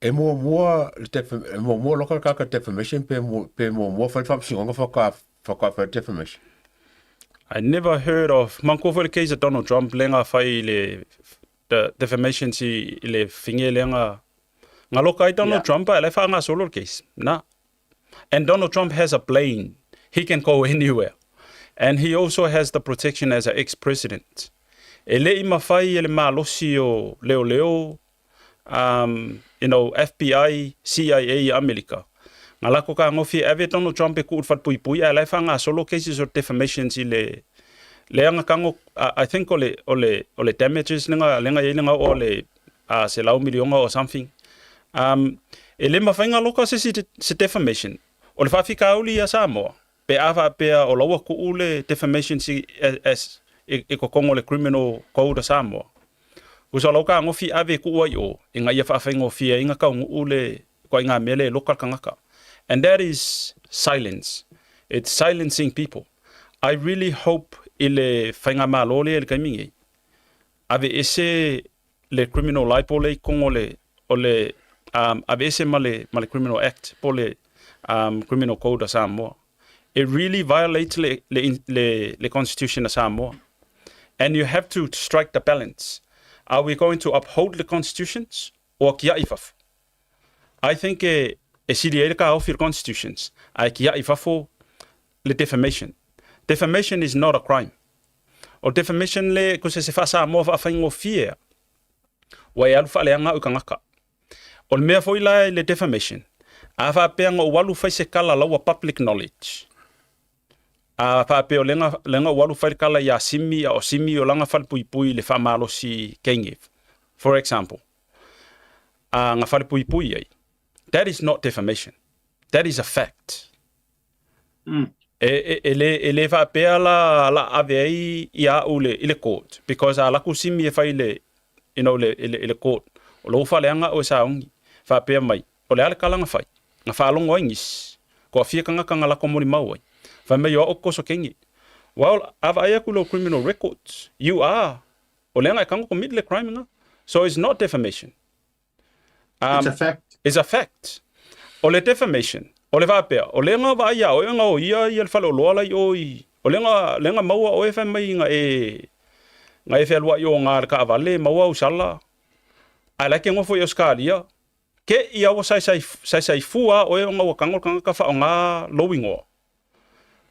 E muamua le e muamua loka le tagata defamation pe pe muamua fai le faamasinoga faatoa faatoa fai le defamation. I never heard of manatua foi le case a Donald Trump lea na fai i le the defamation si i le finge lea na na loka ai Donald Trump ae la e faagasolo le case. Na. And Donald Trump has a plane. He can go anywhere. And he also has the protection as a ex-president. E le i mafai e le malosi o leoleo, um, you know, FBI, CIA i Amerika. Nga lako kagofi e ave Donald Trump e kuu i le falepuipui ae la e faagasolo cases o defamations i le lea nga kago, I think o le, o le, o le damages le nga, le nga iai le nga oo le a $100 miliona or something. Um, e le mafai nga loka se isi se defamation. O le faafitauli ia Samoa, pe a faapea o la ua tuu le defamation si as i, i kokogo le Criminal Code a Samoa. Usa o lau kagofi ave e tuu ai o, ina ia faafaigofie ai nga taunuu le ituaiga mea lea e loka le tagata. And that is silence. It's silencing people. I really hope i le faigamalo lea i le taimi nei, aveese le criminal libel lea i totonu o le, o le um, aveese ma le, ma le Criminal Act po o le um, Criminal Code a Samoa. It really violates le, le, le, le Constitution a Samoa. And you have to strike the balance. Are we going to uphold the constitutions or kia'i fafo? I think e, e sili ai le kaofi le constitutions, ae kia'i fafo le defamation. Defamation is not a crime. O le defamation le ko se se faa-Samoa faafaigofie a, ua e alu faaleaga au i tagata. O le mea foi la i le defamation, a faapea na ou alu fai se kala la ua public knowledge, a faapea o lea na ou alu fai le kala iā Simi a o Simi o lana falepuipui i le faamalosi kenge, for example, a na falepuipui ai, that is not defamation. That is a fact. E, e, e, le, e le faapea la la ave ai ia au le, i le court, because a laku Simi e fai le, you know, le, le, le court, o lou faaleaga oe saogi, faapea mai, o le a le kala na fai, na faalogo ai nisi, ko afia tagata na lako molimau ai, fai mai o au koso kenge. Well, a vaai aku lou criminal records, you are, o lea na e kago commit le crime nga. So it's not defamation. It's a fact. It's a fact. O le defamation, o le faapea, o lea na vaai ia oe na o ia ia le faleoloa la i o i, o lea na, lea na maua oe fai mai na e, na e fealuai o nga le kaavale, maua au sala, ae la e ke nofo i Australia, ke ia ua saisai, saisai fua oe ona ua kago le tagata faaaoga lou igoa.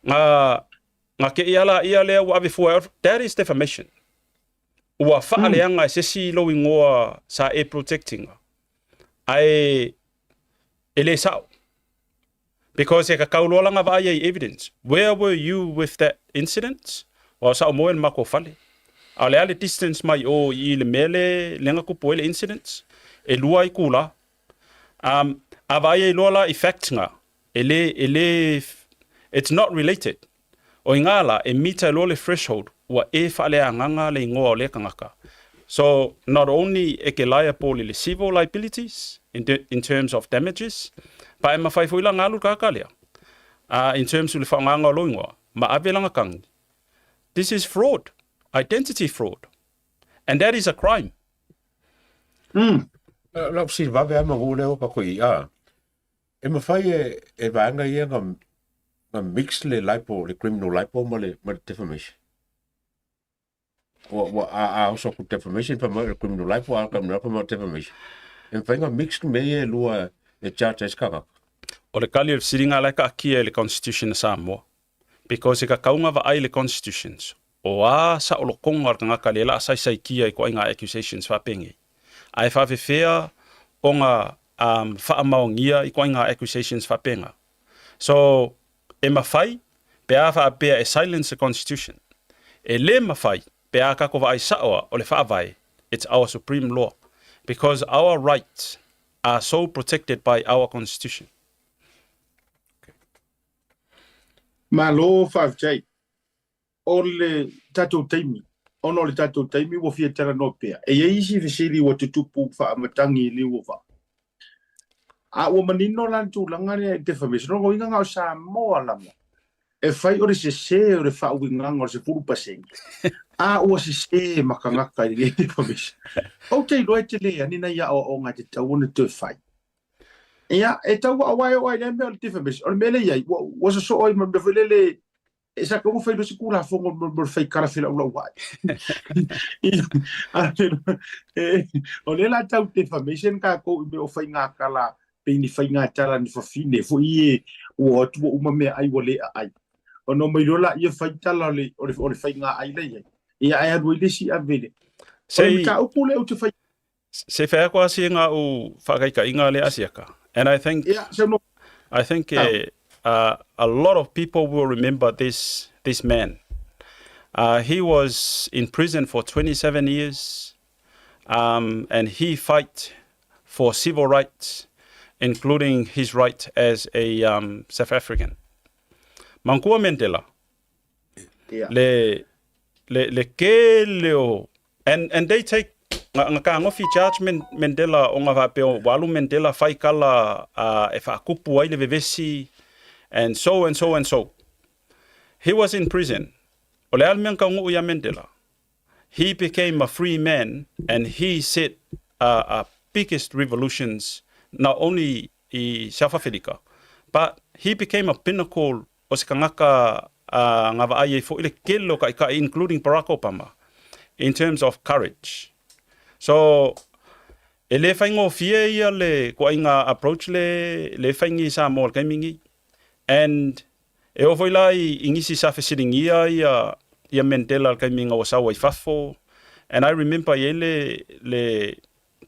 Na, na ke ia la ia lea ua ave fua e, that is defamation. Ua faaleaga e se isi lou igoa sa e protect ina, ae e le sa'o. Because e kakau loa lana vaai ai evidence. Where were you with that incident? Ua sa'o moe le makou fale. A o le a le distance mai o i le mea le lea na tupu ai le incident? E lua itulā. Um, a vaai ai loa la i facts nga, e le, e le, it's not related. O i ngā la, e meet ai loa le threshold, ua e faaleagaga le igoa o lea tagata. So, not only e ke liable i le civil liabilities, in, in terms of damages, pa e mafai foi la nga alu le tagata lea, in terms o le faaaogaga o lou igoa, ma ave lana tagi. This is fraud, identity fraud. And that is a crime. Lau fesili vave lava manu lea ua tatou i a. E mafai e e vaega ia na na mix le libel, le criminal libel ma le ma le defamation. Ua ua a a oso atu defamation fai mai o le criminal libel, a o le criminal libel fai mai o le defamation. E mafai na mix mea ia e lua e charge ai se tagata. O le tali o le fesiliga la e taatia i le Constitution a Samoa. Because e kakau nga vaai le Constitutions, o a saolotoga o le tagata lea la a saisaitia i ituaiga accusations faapenei. Ae faafefea ona um, faamaonia ituaiga accusations faapena. So, e mafai pe a faapea e silence the Constitution. E le mafai pe a tatou vaai sa'o a o le faavae, it's our supreme law. Because our rights are so protected by our Constitution. Malo faafetai. O le tatou taimi, ona o le tatou taimi ua fia talanoa pea. E i ai isi fesili ua tutupu faamatagi i liu o vaa. A ua manino la le tulaga lea i defamation. O lona uiga na o Samoa lava e fai o le sese o le faauigaga o le 10%, a ua sese ma tagata i lenei defamation. Ou te iloa e te le ani nai aoaoga e tatau ona toe fai. Ia, e tau aua e oo ai lea mea o le defamation. O le mea lea e i ai, ua, ua sosoo ai ma le mea foi lele, e sa kaua fai loa se Tulafono mo le fai kala felaulau ai. O lea la tau defamation tatou i mea o faiga tala, pei ni faiga tala ni fafine foi e ua o atu ua uma meaai ua le aai. Ona omai loa laia fai tala o le, o le, o le faiga ai la i ai. Ia ae alu ai le isi ave i le. O le mataupu lea ou te fai Se fai atu lava sina au faataitaiga lea Asiata. And I think, Ia, saunoa. I think a lot of people will remember this, this man. He was in prison for 27 years and he fight for civil rights including his right as a South African. Mankua Mandela, le, le, le kele o, and, and they take, nga, nga kagofi charge Mandela o nga faapea ua alu Mandela fai kala e faakupu ai le vevesi and so and so and so. He was in prison. O le a le mea na taunuu ia Mandela? He became a free man and he set a biggest revolutions not only i South Africa but he became a pinnacle o se tagata na vaai ai foi le tele o taitai including Barack Obama in terms of courage. So e le faigofie ia le ituaiga approach le le fai nei i Samoa i le taimi nei. And e oo foi la i nisi sa fesiligia ia ia Mandela i le taimi ina ua sau ai fafo. And I remember i ai le le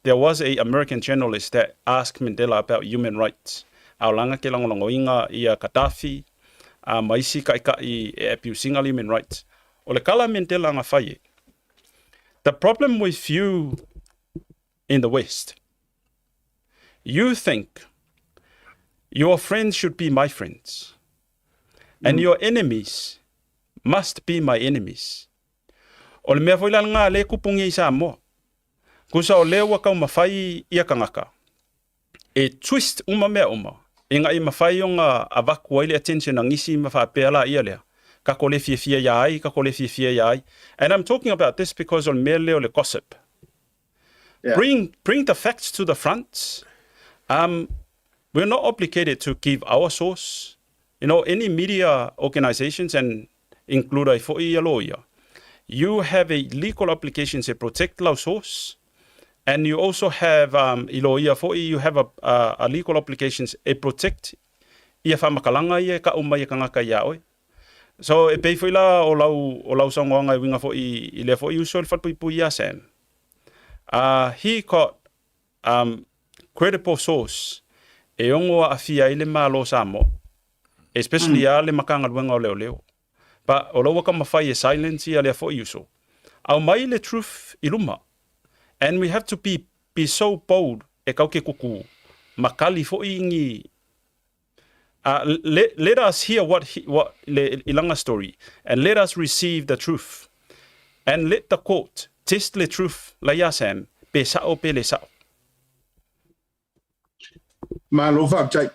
There was a American journalist that asked Mandela about human rights, a o lana ke lagolagoina ia Gaddafi a ma isi kaʻikaʻi e abuse-ina le human rights. O le kala a Mandela na fai e, The problem with you in the West, you think your friends should be my friends and your enemies must be my enemies. O le mea foi la lena lea e kupu nei i Samoa. Kusa o lea ua taumafai ia tagata e twist uma mea uma ina ia mafai ona avatu ai le attention a nisi ma faapea la ia lea kako le fiafia ia ai, kako le fiafia ia ai. And I'm talking about this because o le mea lea o le gossip. Yeah. Bring, bring the facts to the front. We're not obligated to give our source. You know, any media organisations and include ai foi ia loia, you have a legal obligation to protect lau source and you also have, i loia foi, you have a, a, a legal obligations e protect ia faamatalaga ia e kau mai e tagata ia oe. So e pei foi la o lau, o lau saunoaga e uiga foi i lea foi uso i le falepuipui ia Sam. He got credible source e ono aafia ai le Malo o Samoa, especially a le Matagaluega o Leoleo. But o la ua taumafai e silence ia lea foi uso. Aumai le truth i luma. And we have to be be so bold e kau ke kuku ma kali foi ni let, let us hear what he, what le ilanga story and let us receive the truth and let the court test le truth la ia Sam pe sao pe le sao. Malo faafetai.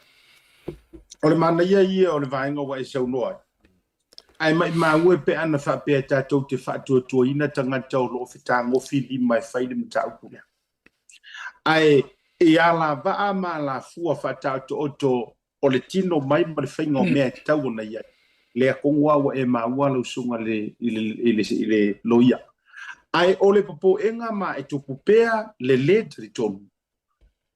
O le manaia ia o le vaega ua e saunoa ai. Ae maimau e pe ana faapea tatou te faatuatuaina tagata o lo o fetagofi lima e fai le mataupu lea. Ae i alavaa ma alafua faataotooto o le tino mai ma le faiga o mea e tatau ona i ai, lea tonu lava ua e maua lau susuga i le, i le, i le loia. Ae o le popoega ma e tupu pea le le talitonu,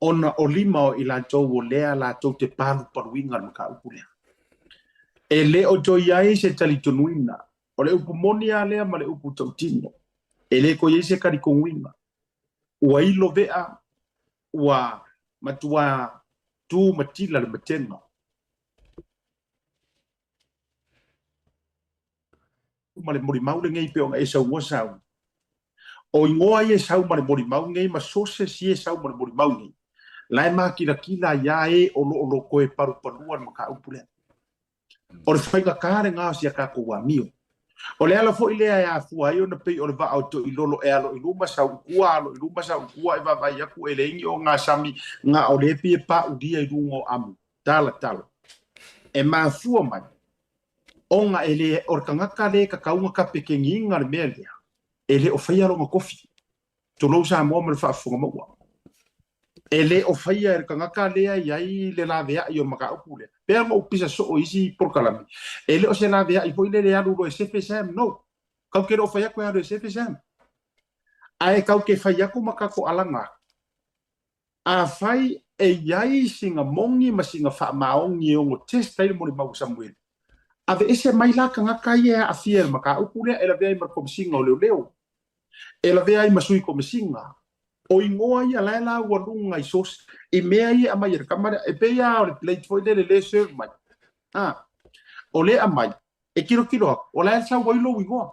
ona o lima o i latou o lea latou te palupaluina le mataupu lea. E le o toe i ai se talitonuina, o le upu moni lava lea ma le upu tautino, e le toe i ai se talitonuina. Ua ilo vea, ua matua tu matila le matega. Ma le molimau lenei pei ona e saunoa sau. O igoa ia e sau ma le molimau nei ma sources ia e sau ma le molimau nei, la e makilatila ai a e o lo o lo toe palupalua le mataupu lea. O le faigata lena o si a tatou amio. O le ala foi lea e afua ai ona pei o le vaa o Toilolo e alo i luma sau i tua, alo i luma sau i tua e vaavaai atu e leai ni ogasami na o lea e pei e paulia i luga o amu talatala. E mafua mai ona e le, o le tagata lea e tatau ona kapekegiina le mea lea, e le o faia lona tofi. Tulou Samoa ma le faafofoga maua. E le o faia e le tagata lea e i ai le laveai o le mataupu lea. Pei ona ou pisa soo i isi polokalame, e le o se laveai foi lele e alu loa e sefe Sam, no. Kau ke le o fai atu e alu e sefe Sam. Ae kau ke fai atu ma kako alaga atu. Afai e i ai sina moni ma sina faamaoni e ono test ai le molimau a Samuele, aveese mai la tagata ia e aafia i le mataupu lea e lavea ai ma le Komesina o Leoleo, e lavea ai ma Sui Komesina. O igoa ia la e laualuga i source, i mea ia e aumai e le tama lea, e pei lava o le plate foi lele lea e serve mai. A, o lea e aumai, e tilotilo atu, o la e sau ai lou igoa.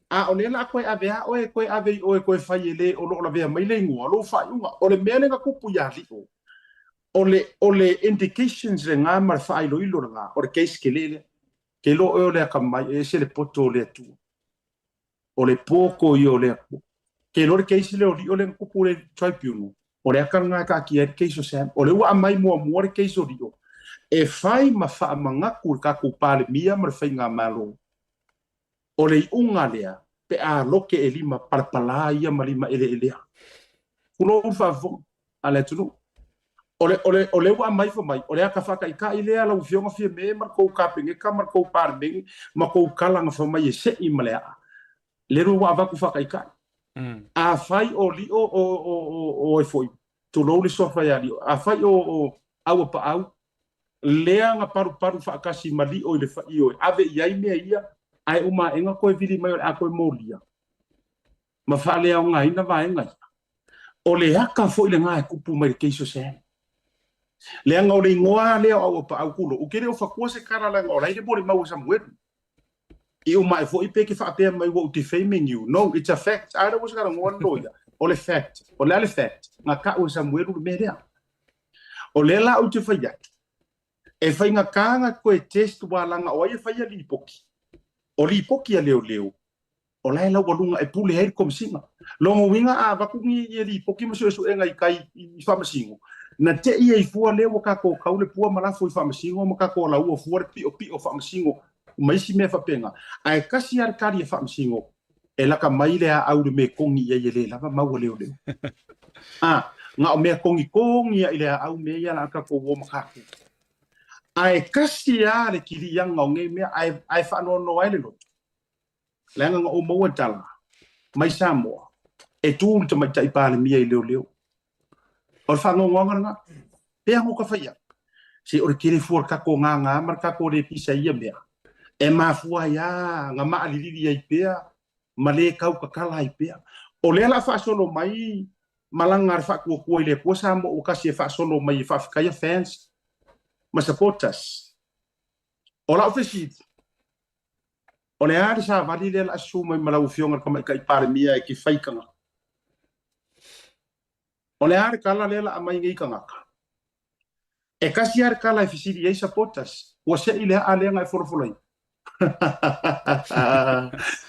A o lea la a toe ave a oe, toe ave i oe toe fai e le o lo o lavea mai le igoa, lou faaiuga. O le mea lea na tupu ia Lio, o le, o le indications lena ma le faailoilo lena, o le case tele lea. Ke iloa oe o le akamai, e ese le poto o le Atua. O le poko ia o le Atua. Ke iloa le case lea o Lio lea na tupu i le tribunal, o le aka lena e taatia ai le case o Sam. O lea ua aumai muamua le case o Lio e fai ma faamanatu i le tatou Palemia ma le Faigamalo, o le iuga lea pe a loke e lima palapala ia ma lima eleelea. Tulou le faafofoga a le atunuu. O le, o le, o lea ua aumai fai mai, o le ata faataitai lea lau Afioga Fiame ma le tou Kapeneta ma le tou Palemene ma tou tala na fai mai e sei ma le aa. Lea ua avatu faataitai. Afai o Lio o, o, o, o e foi, tulou le suafa ia Lio, afai o, o Auapaau, lea na palupalu faatasi ma Lio i le faio e ave i ai mea ia, ae uma aena toe vili mai o le a toe molia ma faaleaogaina vaega ia. O le aka foi lena e kupu mai le case o Sam. Leaga o le igoa lea o Auapaau tulou, ou te le o fatua se tala leaga o la e le molimau a Samuelu. I uma ae foi pe ke faapea mai ua ou defaming you. No, it's a fact. A lea ua se talanoa le loia. O le fact. O le a le fact? Na tau e Samuelu le mea lea. O lea la ou te fai atu, e faigata na toe test ua leaga o ai e faia lipoti. O lipoti a leoleo, o la e laualuga e pule ai le Komesina. Lona uiga a avatu ni ia lipoti ma suesuega i tai i Faamasino, na tei ai fua lea ua tatou tau le pua ma lafo i Faamasino ma tatou alaua fua le piopio o Faamasino ma isi mea faapena. Ae tasi lava le tali a Faamasino, e laka mai le aau le mea kogi i ai e le lava mau a leoleo. A, na o mea kogikogi a i le aau mea ia la tatou o ma tatou. Ae tasi lava le kiliaga o nei mea ae, ae faanoanoa ai le loto. Leaga na ou maua tala mai Samoa e tu le tamaitai Palemia i leoleo. O le faanoanoaga lena. Pea ngo ka fai ai. Se o le tele fua o le tatou gagā ma le tatou le pisa i ia mea. E mafua ai a na maalilili ai pea ma le tau tatala ai pea. O lea la faasolo mai malaga a le Faatuatua i le Atua Samoa ua tasi e faasolo mai e faafetaia fans ma supporters. O lau fesili, O le a le savali lea la a susu mai ma lau Afioga i le Tamaitai Palemia e te fai tagata? O le a le tala lea la a aumai nei tagata? E tasi lava le tala e fesili ai supporters, ua sei le aa lea na e folafolaina?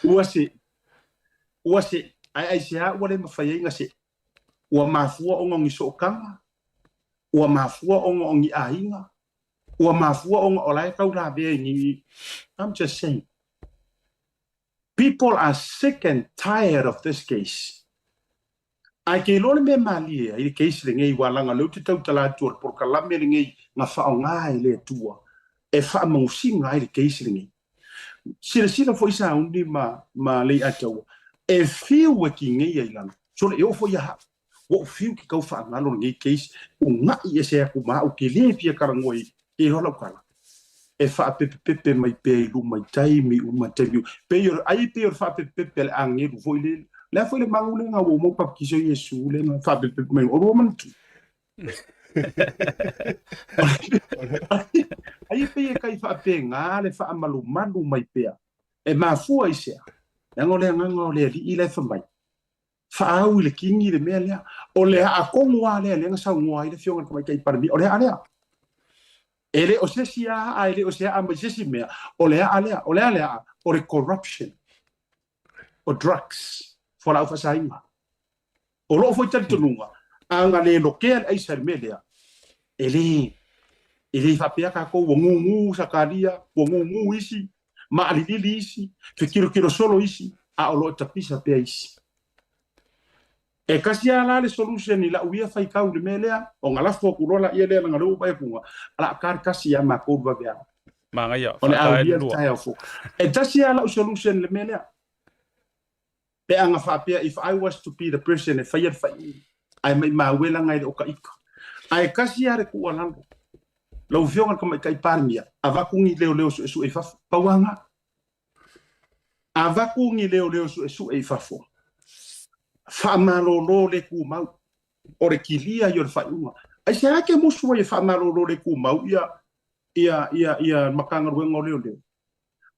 Ua sei. Ua sei. Ae aisea ua le mafai ai na sei? Ua mafua ona o ni sootaga? Ua mafua ona o ni aiga? Ua mafua ona o la e tau lavea i ni I'm just saying. People are sick and tired of this case. Ae ke iloa le mea malie ai le case lenei ua laga lea ou te tautala atu o le polokalame lenei na faaaoga e le Atua e faamagosiga ai le case lenei. Silasila foi Sauni ma, ma Leiataua, e fiu e kigeia i lalo. Sole, e oo foi ia hau. Ua ou fiu ke kau faagalo lenei case, una'i ese atu ma au ke le fia talanoa i ke iloa lau tala. E faapepepepe mai pea i luma i taimi uma taimi uma. Pei o le, ai pei o le faapepepepe a le agelu foi le, le a foi le magu lea na ua uma baptiso Iesu lea na faapepepe mai, o lua manatua. Ai pei e kai faapena le faamalumalu mai pea. E mafua i sea. Leaga o le agaga o le Alii la e fai mai. Faaau i le kini le mea lea. O le aa tonu lava lea lea na saunoa ai le Afioga i le Tamaitai Palemia, o le aa lea. E le o se isi aa, e le o se aa mai se isi mea, o le aa lea. O le a le aa? O le corruption, o drugs, fualaau faasaina. O lou foi talitonuga, a na le lokea le aisa i le mea lea, e le, e le faapea tatou ua gugu Sakaria, ua gugu isi, maalilili isi, fetilotilo solo isi, a o lo o tapisa pea isi. E kasi a la le solution i la'u ia faitau i le mea lea, ona lafo atu loa la'ia lea leaga o lea ua ou vaai atu ua o le a ta le tasi ia matou le vaveao. Manaia, O le faata ai aulia le le lua. taeao fou. E tasi a la'u solution i le mea lea. Pe a na faapea if I was to be the person e faia le faaiuga, ae maimau e leaga e le o taita. Ae tasi a le tuualalo, lau Afioga i le Tamaitai Palemia, avatu ni leoleo suesue i fafo. Pau a na. Avatu ni leoleo suesue i fafo, faamalolo le tumau, o le kilia ia o le faaiuga. Aisea e te musu ai e faamalolo le tumau ia ia ia ia Matagaluega o Leoleo?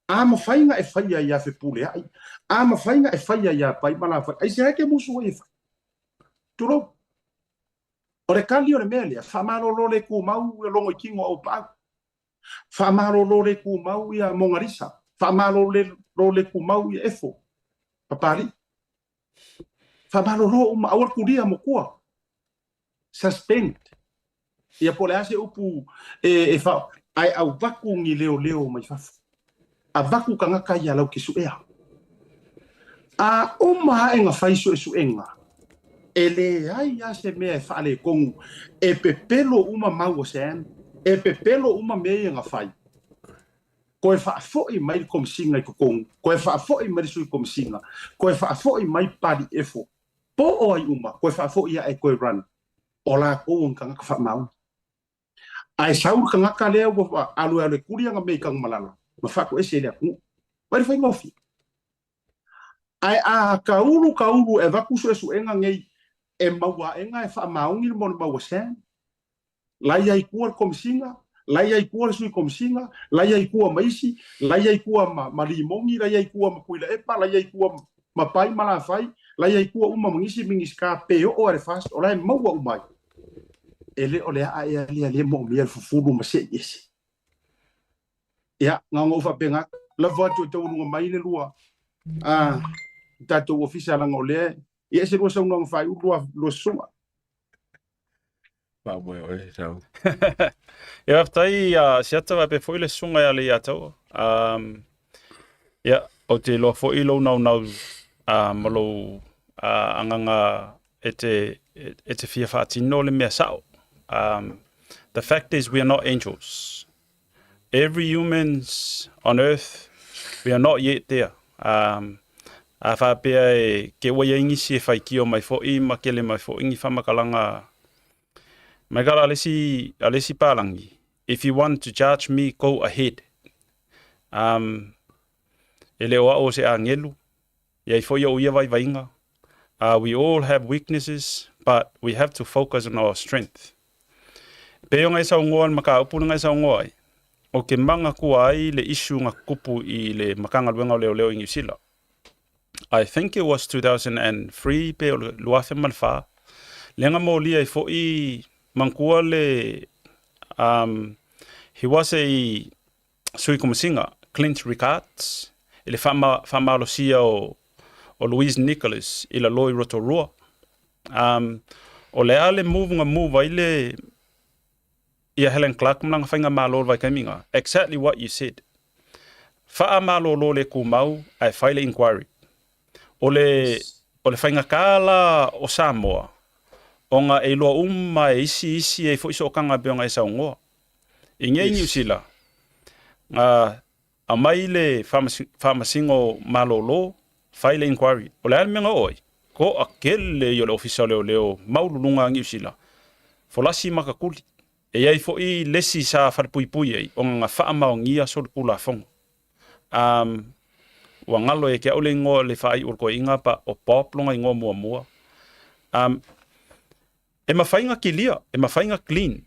A mafai na e faia ia Fepuleai, a mafai na e faia ia Pai ma Lafai, aisea e te musu ai e fai? Tulou. O le kali o le mea lea, faamalolo le tumau ia Logoitino Auuapaau. Faamalolo le tumau ia Mogalisa, faamalolo le tumau ia Efo, Papalii. Faamalolo uma, aua le tulia motua. Suspend. Ia po o le a se upu e, e fa, ae avatu ni leoleo mai fafo. Avatu tagata ia lau te suea. A uma ae na fai suesuega, e leai lava se mea e faaletonu, e pepelo uma mau o Sam, e pepelo uma mea ia na fai. Toe faafoi mai le Komesina i totonu, toe faafoi mai le Sui Komesina, toe faafoi mai Papaliiefo, po o ai uma, toe faafoi ae toe run. O latou o ni tagata faamaoni. Ae sau le tagata lea ua alu e alu e kuli ana mea i Tanumalala ma faatoese i le atunuu. Vaai le faigofie. Ae a taulu taulu e avatu suesuega nei e maua aega e faamaoni le molimau a Sam, la i ai tua le Komesina, la i ai tua le Sui Komesina, la i ai tua ma isi, la i ai tua ma, ma Limoni, la i ai tua ma Tuilaepa, la i ai tua ma Pai ma Lafai, la i ai tua uma ma nisi Minisita pe oo lava i le FAST, o la e maua uma ai. E le o le aa ea lea lea e moomia le fufulu ma se'i ese. Ia, na ona ou faapena atu. Lafo atu e taualuga mai le lua a tatou ofisa leaga o lea e ese lua saunoaga faaiu lua, lua susuga. Faamoe oe sau. Ia faafetai a Siata faapea foi le susuga ia Leiataua. Um, ia, ou te iloa foi lou naunau uh, ma lou uh, agaga e te, e te fia faatino le mea sao. Um, the fact is we are not angels. Every humans on earth, we are not yet there. Um, a faapea e ke ua iai nisi e faitio mai fo'i ma kele mai fo'i ni faamatalaga mai kala a le isi, a le isi palangi. If you want to judge me, go ahead. Um, e le o a'u o se agelu, iai fo'i o'u ia vaivaiga. We all have weaknesses, but we have to focus on our strength. Pei ona e saunoa le mataupu lena e saunoa ai, o ke manatua ai le issue na tutupu i le Matagaluega o Leoleo i Niu Sila. I think it was 2003 pe o le 2004, lea na molia ai foi manatua le um, he was a Sui Komesina, Clint Rickards, i le faamalosia o o Louise Nicholas i lalo i Rotorua. Um, o le a le move na move ai le ia Helen Clark ma lana faigamalo i le vaitaimi na. Exactly what you said. Faamalolo le tumau ae fai le inquiry. O le, o le faigata la o Samoa, ona e iloa uma e isi isi e foi sootaga e pei ona e saunoa. I nei Niu Sila, na aumai le faamasino malolo, fai le inquiry. O le a le mea na oo ai? Toatele ia o le Ofisa o Leoleo maualuluga a Niu Sila, folasi ma kakuli. E i ai foi le isi sa falepuipui ai ona na faamaonia solitulafono. Um, ua galo ia te au le igoa le faaiu o le toeaina pa o Bob lona igoa muamua. Um, E mafai na kilia, e mafai na clean.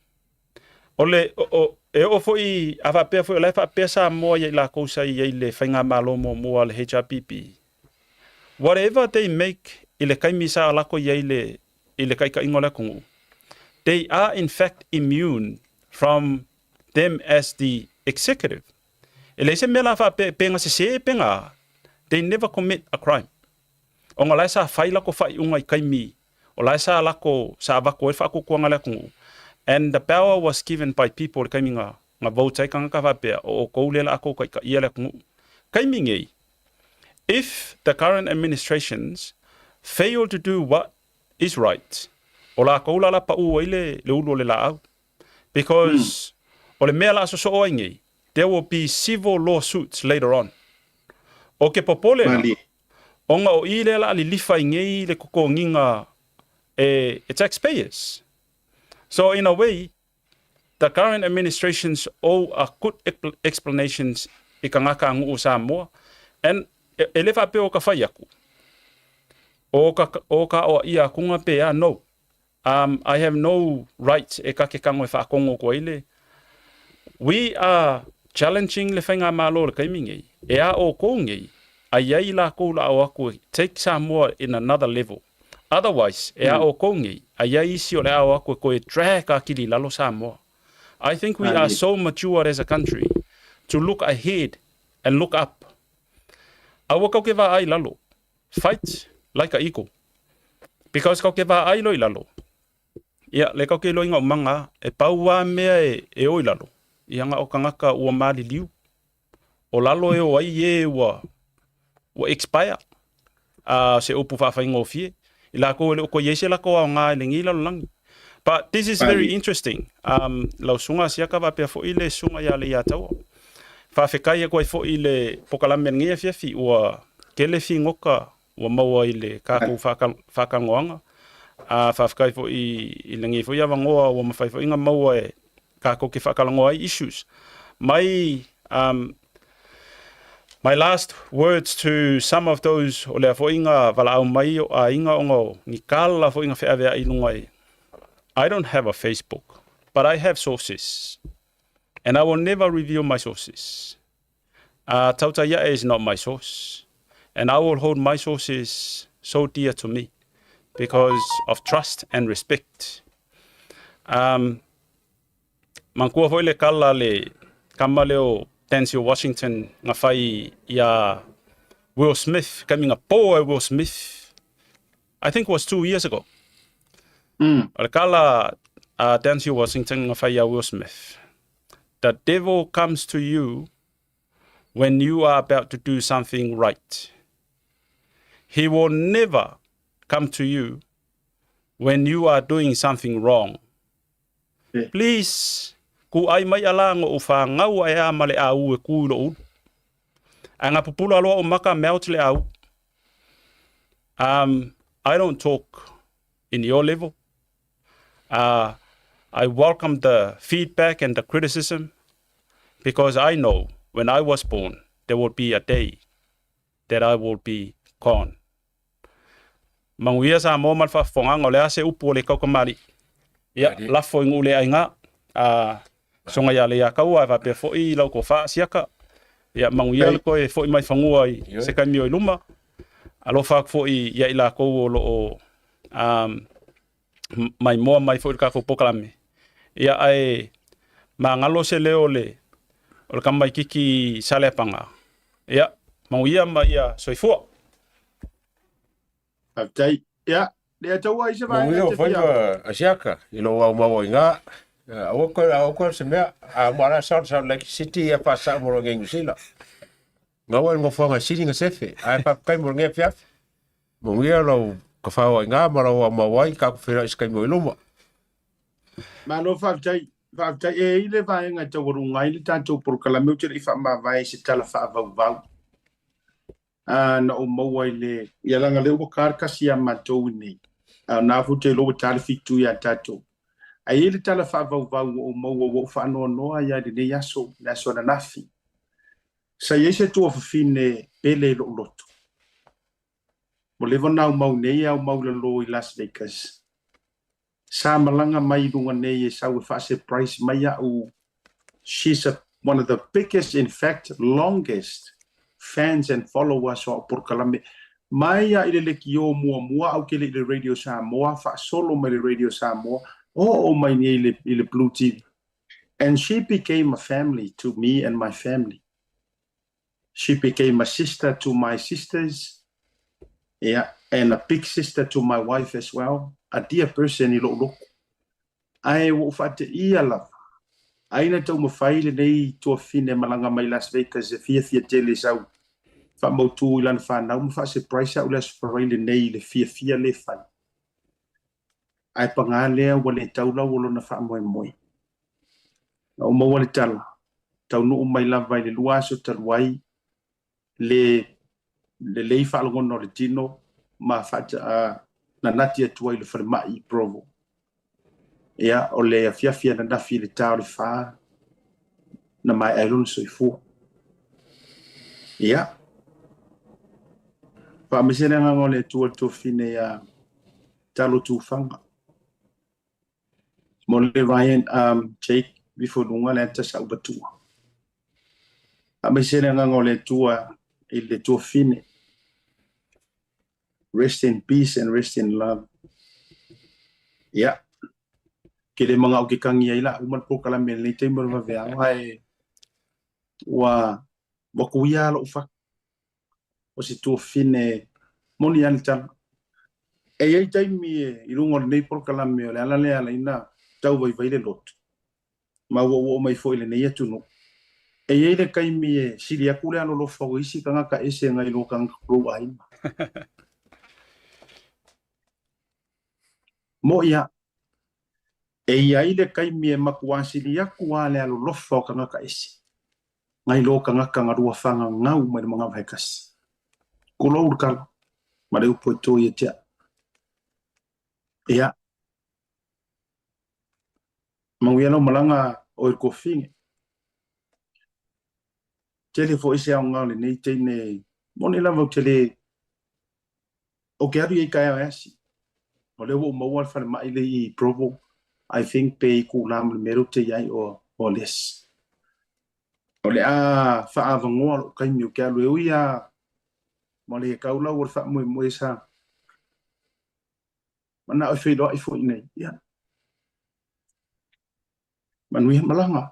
O le, o, o, e oo foi, a faapea foi, o la e faapea Samoa ia i lakou sa i ai le faigamalo muamua a le HRPP. Whatever they make i le taimi sa lako i ai le, i le taitaiga o le atunuu, they are in fact immune from them as the executive. E leai se mea la faapea pe na sese pe na a, they never commit a crime. Ona o la e sa fai lako faaiuga i taimi O la e sa lako, sa avatu ai le faakukuaga a le atunuu, and the power was given by people le taimi na, na vote ai tagata faapea, o outou lea la a tou taitaia le atunuu. Taimi nei, if the current administrations fail to do what is right, o lakou la la paʻu ai le le ulu o le laau. Because o le mea la sosoo ai nei, there will be civil lawsuits later on. O ke popole la, ona o i lea la lilifa i nei le totogiga e, e taxpayers. So in a way, the current administrations owe a good explanations i tagata aganuu o Samoa. And e le faapea o ka fai aku. O ka o ia akunga pe a no. I have no right e ka ke kango e whaakongo ko ile. We are challenging le whainga malo le kaimi ngei. E a o kou ngei. A iai la kou la o aku take Samoa in another level. Otherwise, e a o kou ngei. A iai isi o le ao aku e koe drag a kili lalo Samoa. I think we are so mature as a country to look ahead and look up. Aua kau ke vā ai lalo. Fight like a eagle. Because kau ke vā ai lo i lalo. Ia, le kau ke lo inga o manga, e pau wā mea e o i lalo. Ia nga o kangaka ua mali liu. O lalo e o ai e ua expire. Se upu whaawhaingofie. I la ko le ko yese la ko au ngā le ngi lalo langi. But this is very interesting. Lau sunga siaka va pea fo ile sunga ia le ia taua. Whaawhekai e koe fo ile pokalame ngi fiafi ua kele fi ngoka ua maua i le kākou whakangoanga. A whaawhekai fo i le ngi fo ia wangoa ua mawhai fo inga maua e kākou ke whakalangoa ai issues. My last words to some of those o lea fo inga wala au mai o a inga o ngau ni kala fo inga wheawea i lunga i. I don't have a Facebook, but I have sources. And I will never reveal my sources. Tauta is not my source. And I will hold my sources so dear to me because of trust and respect. Manatua foi le kala le kama leo Denzel Washington nga fai ia Will Smith, kami nga po e Will Smith. I think it was 2 years ago. O le kala a Denzel Washington nga fai ia Will Smith. "The devil comes to you when you are about to do something right. He will never come to you when you are doing something wrong." Please, ku ai mai ala ngo u whangau ai a male a u e ku lo ulu. A ngā pupula aloa o maka mea le au. I don't talk in your level. I welcome the feedback and the criticism because I know when I was born, there will be a day that I will be gone. Manuia Samoa ma le faafofogaga o le a se upu o le kaukamali'i. Ia, lafo i guu le aiga, a soga ia le ia kaua e faapea fo'i lau tofa siaka. Ia, manuia le toe fo'i mai fagua i se taimi o i luma. Alofa atu fo'i ia i lakou o loo maimoa mai fo'i le tatou polokalame. Ia, ae magalo se leo o le tamaititi Saleapaga. Ia, manuia ma ia soifua. Faafetai. Ia, le ataua i se vaega Manuia o faiva asiaka i lou au maua i ngā. Aua koe se mea, a mo ala Salt Salt Lake City ia pa sa mo ngi New Zealand. Ngaua i ngofoanga sini nga sefe. Ai pa kai mo ngi fiaf. Manuia lau ka whao i ngā ma lau au maua i ka ku whira i skai mo i luma. Malo faafetai. Faafetai e i le vaega e taualuga ai le tatou polokalame ou te le i faamavae i se tala faavauvau. A na ou maua i le ia laga lea ua karakasi iā matou i a na fu te iloa ua ta le 7 iā tatou. Ae i le tala faavauvau ua ou maua ua ou faanoanoa ia i lenei aso, le aso ananafi. Sa iai se tuafafine pele i lou loto. Ua leva ona aumau nei e aumau i lalō i Las Vegas. Sa malaga mai i luga nei e sau e faa-surprise mai a'u. She's one of the biggest, in fact, longest fans and followers o a'u polokalame. Mai a i le lekiō muamua au ke le i le Radio Samoa, faasolo mai le Radio Samoa, o mai nei i le Blue TV. And she became a family to me and my family. She became a sister to my sisters, yeah, and a big sister to my wife as well. A dear person i lou loko. Ae ua ou faateia lava. Ai na taumafai lenei tuafine malaga mai Las Vegas e fiafia tele sau faamautū i lana fanau ma faa-surprise a'u le Aso Faraile nei i le fiafia le fai. Ae paga lea ua le tau lau o lona faamoemoe. Na ou maua le tala, taunuu mai lava i le 2 aso talu ai le lelei faalogona o le tino ma nanati atu ai i le falemai i Provo. Ia, o le afiafi ananafi i le ta o le 4 na maea ai lona soifua. Ia, faamaise le agaga o le Atua i le tuafafine ia Talo Tufaga. Mo le Ryan um, Jake Vifonuga le ata sa uvatua. Faamaise le agaga o le Atua i le tuafafine. Rest in peace and rest in love. Ia, ke le manaʻo ke kagi ai la uma le polokalame i lenei taimi o le vaveao, ae ua ua kuia lou fatu o se tuafafine moni lava le tala. E i ai taimi i luga o lenei polokalame o le ala lea e ala ai ona tau vaivai le loto, ma ua ou oo mai foi i lenei atunuu. E i ai le taimi e sili atu le alolofa o isi tagata ese nai lo tagata o lou aiga. Moʻi lava, e i ai le taimi e matua sili atu lava le alolofa o tagata ese nai lo tagata na lua fagagau mai le manava e tasi. Tulou le tala ma le upu e to ia te au. Ia, manuia lau malaga o i le kofine. Tele foi se aoga o lenei teine, moni lava ou te le, ou te alu i ai taeao e asi. O lea ua ou maua le falemai lea i Provo, I think pe itula ma le mea lea ou te i ai or less. O le a faaavanoa lou taimi ou te alu e ui lava ma le tau lau o le faamoemoe sa manao e feiloai foi nei. Ia, manuia malaga.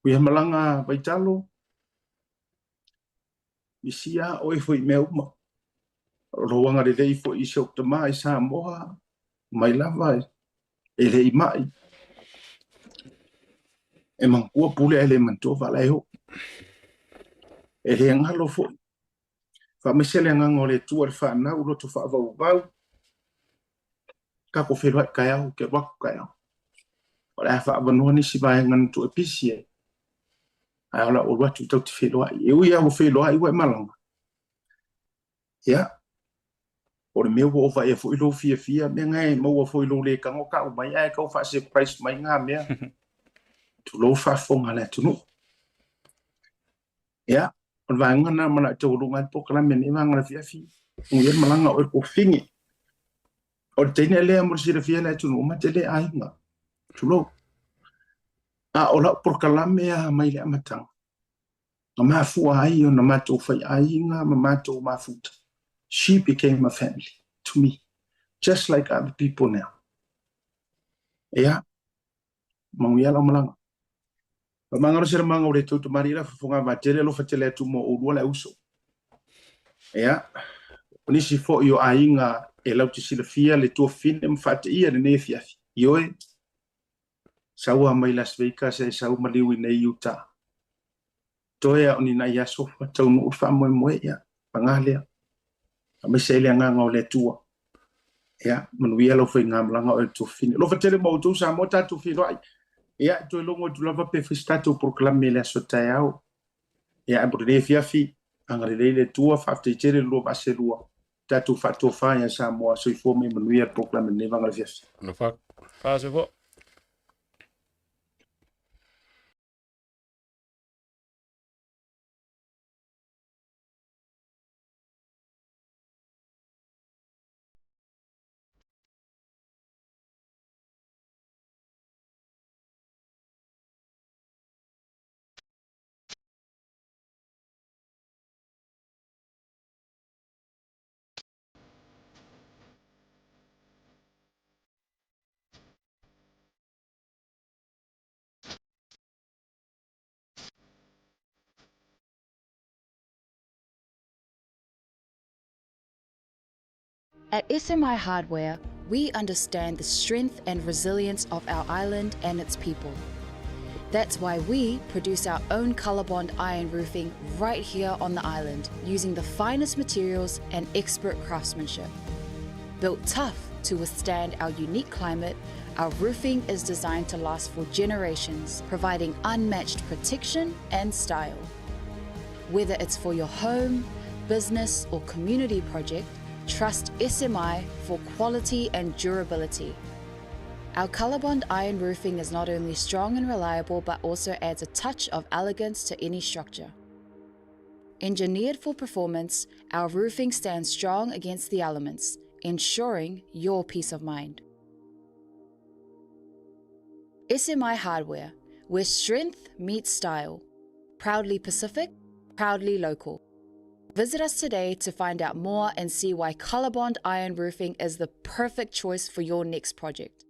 Manuia malaga Vaitalo. Misia oe foi i mea uma. O lou agalelei foi i si ou tama i Samoa, mai lava e le i mai. E manatua pule ae le manatua faalaeo. E le galo foi. Faamaise le agaga o le Atua i le fanau, loto faavauvau. Tatou feiloai taeao, ou te alu atu taeao. O le a faaavanoa nisi vaega na tuu e pisi ai. Ae o le a ou alu atu tatou te feiloai. E ui lava ua feiloai ua e malaga, ia, o le mea ua ou vaaia foi lou fiafia, mea na e maua foi i lou le tago tau mai ae tau faa-surprise mai ngā mea. Tulou faafofoga a le atunuu. Ia, o le vaega lena ma le taualuga ai le polokalame i lenei vaega o le afiafi. Manuia le malaga o oe kofine. O le teine lea mo le silafia e le atunuu ma te le aiga. Tulou. A o lau polokalame lava mai le amataga, na mafua ai ona matou faiaiga ma matou mafuta. She became a family to me, just like other people now. Ia, manuia lau malaga. Faamagalo se lamaga o le tou tamalii la fofoga vatele alofa tele atu mo oulua le auso. Ia, o nisi foi o aiga e latou te silafia le tuafafine ma faateia lenei afiafi. Ioe, sau lava mai Las Vegas ae sau maliu i nei Utah. Toe lava o ni nai aso taunuu le faamoemoe, ia, paga lea. Aemaise ai le agaga o le Atua. Ia, manuia lau faigamalaga oe le tuafafine. Alofa tele ma outou Samoa tatou feiloai. Ia, toe logo atu lava pe fai se tatou polokalame i le aso taeao. Ia, ae mo lenei afiafi, agalelei le Atua, faafetai tele le lua vaa selua. Tatou faatofa ia Samoa, soifua ma ia manuia le polokalame i lenei vaega o le afiafi. Alofa. Faa-soifua. At SMI Hardware, we understand the strength and resilience of our island and its people. That's why we produce our own Colorbond iron roofing right here on the island, using the finest materials and expert craftsmanship. Built tough to withstand our unique climate, our roofing is designed to last for generations, providing unmatched protection and style. Whether it's for your home, business, or community project, trust SMI for quality and durability. Our Colorbond iron roofing is not only strong and reliable, but also adds a touch of elegance to any structure. Engineered for performance, our roofing stands strong against the elements, ensuring your peace of mind. SMI Hardware, where strength meets style. Proudly Pacific, proudly local. Visit us today to find out more and see why Colorbond Iron Roofing is the perfect choice for your next project.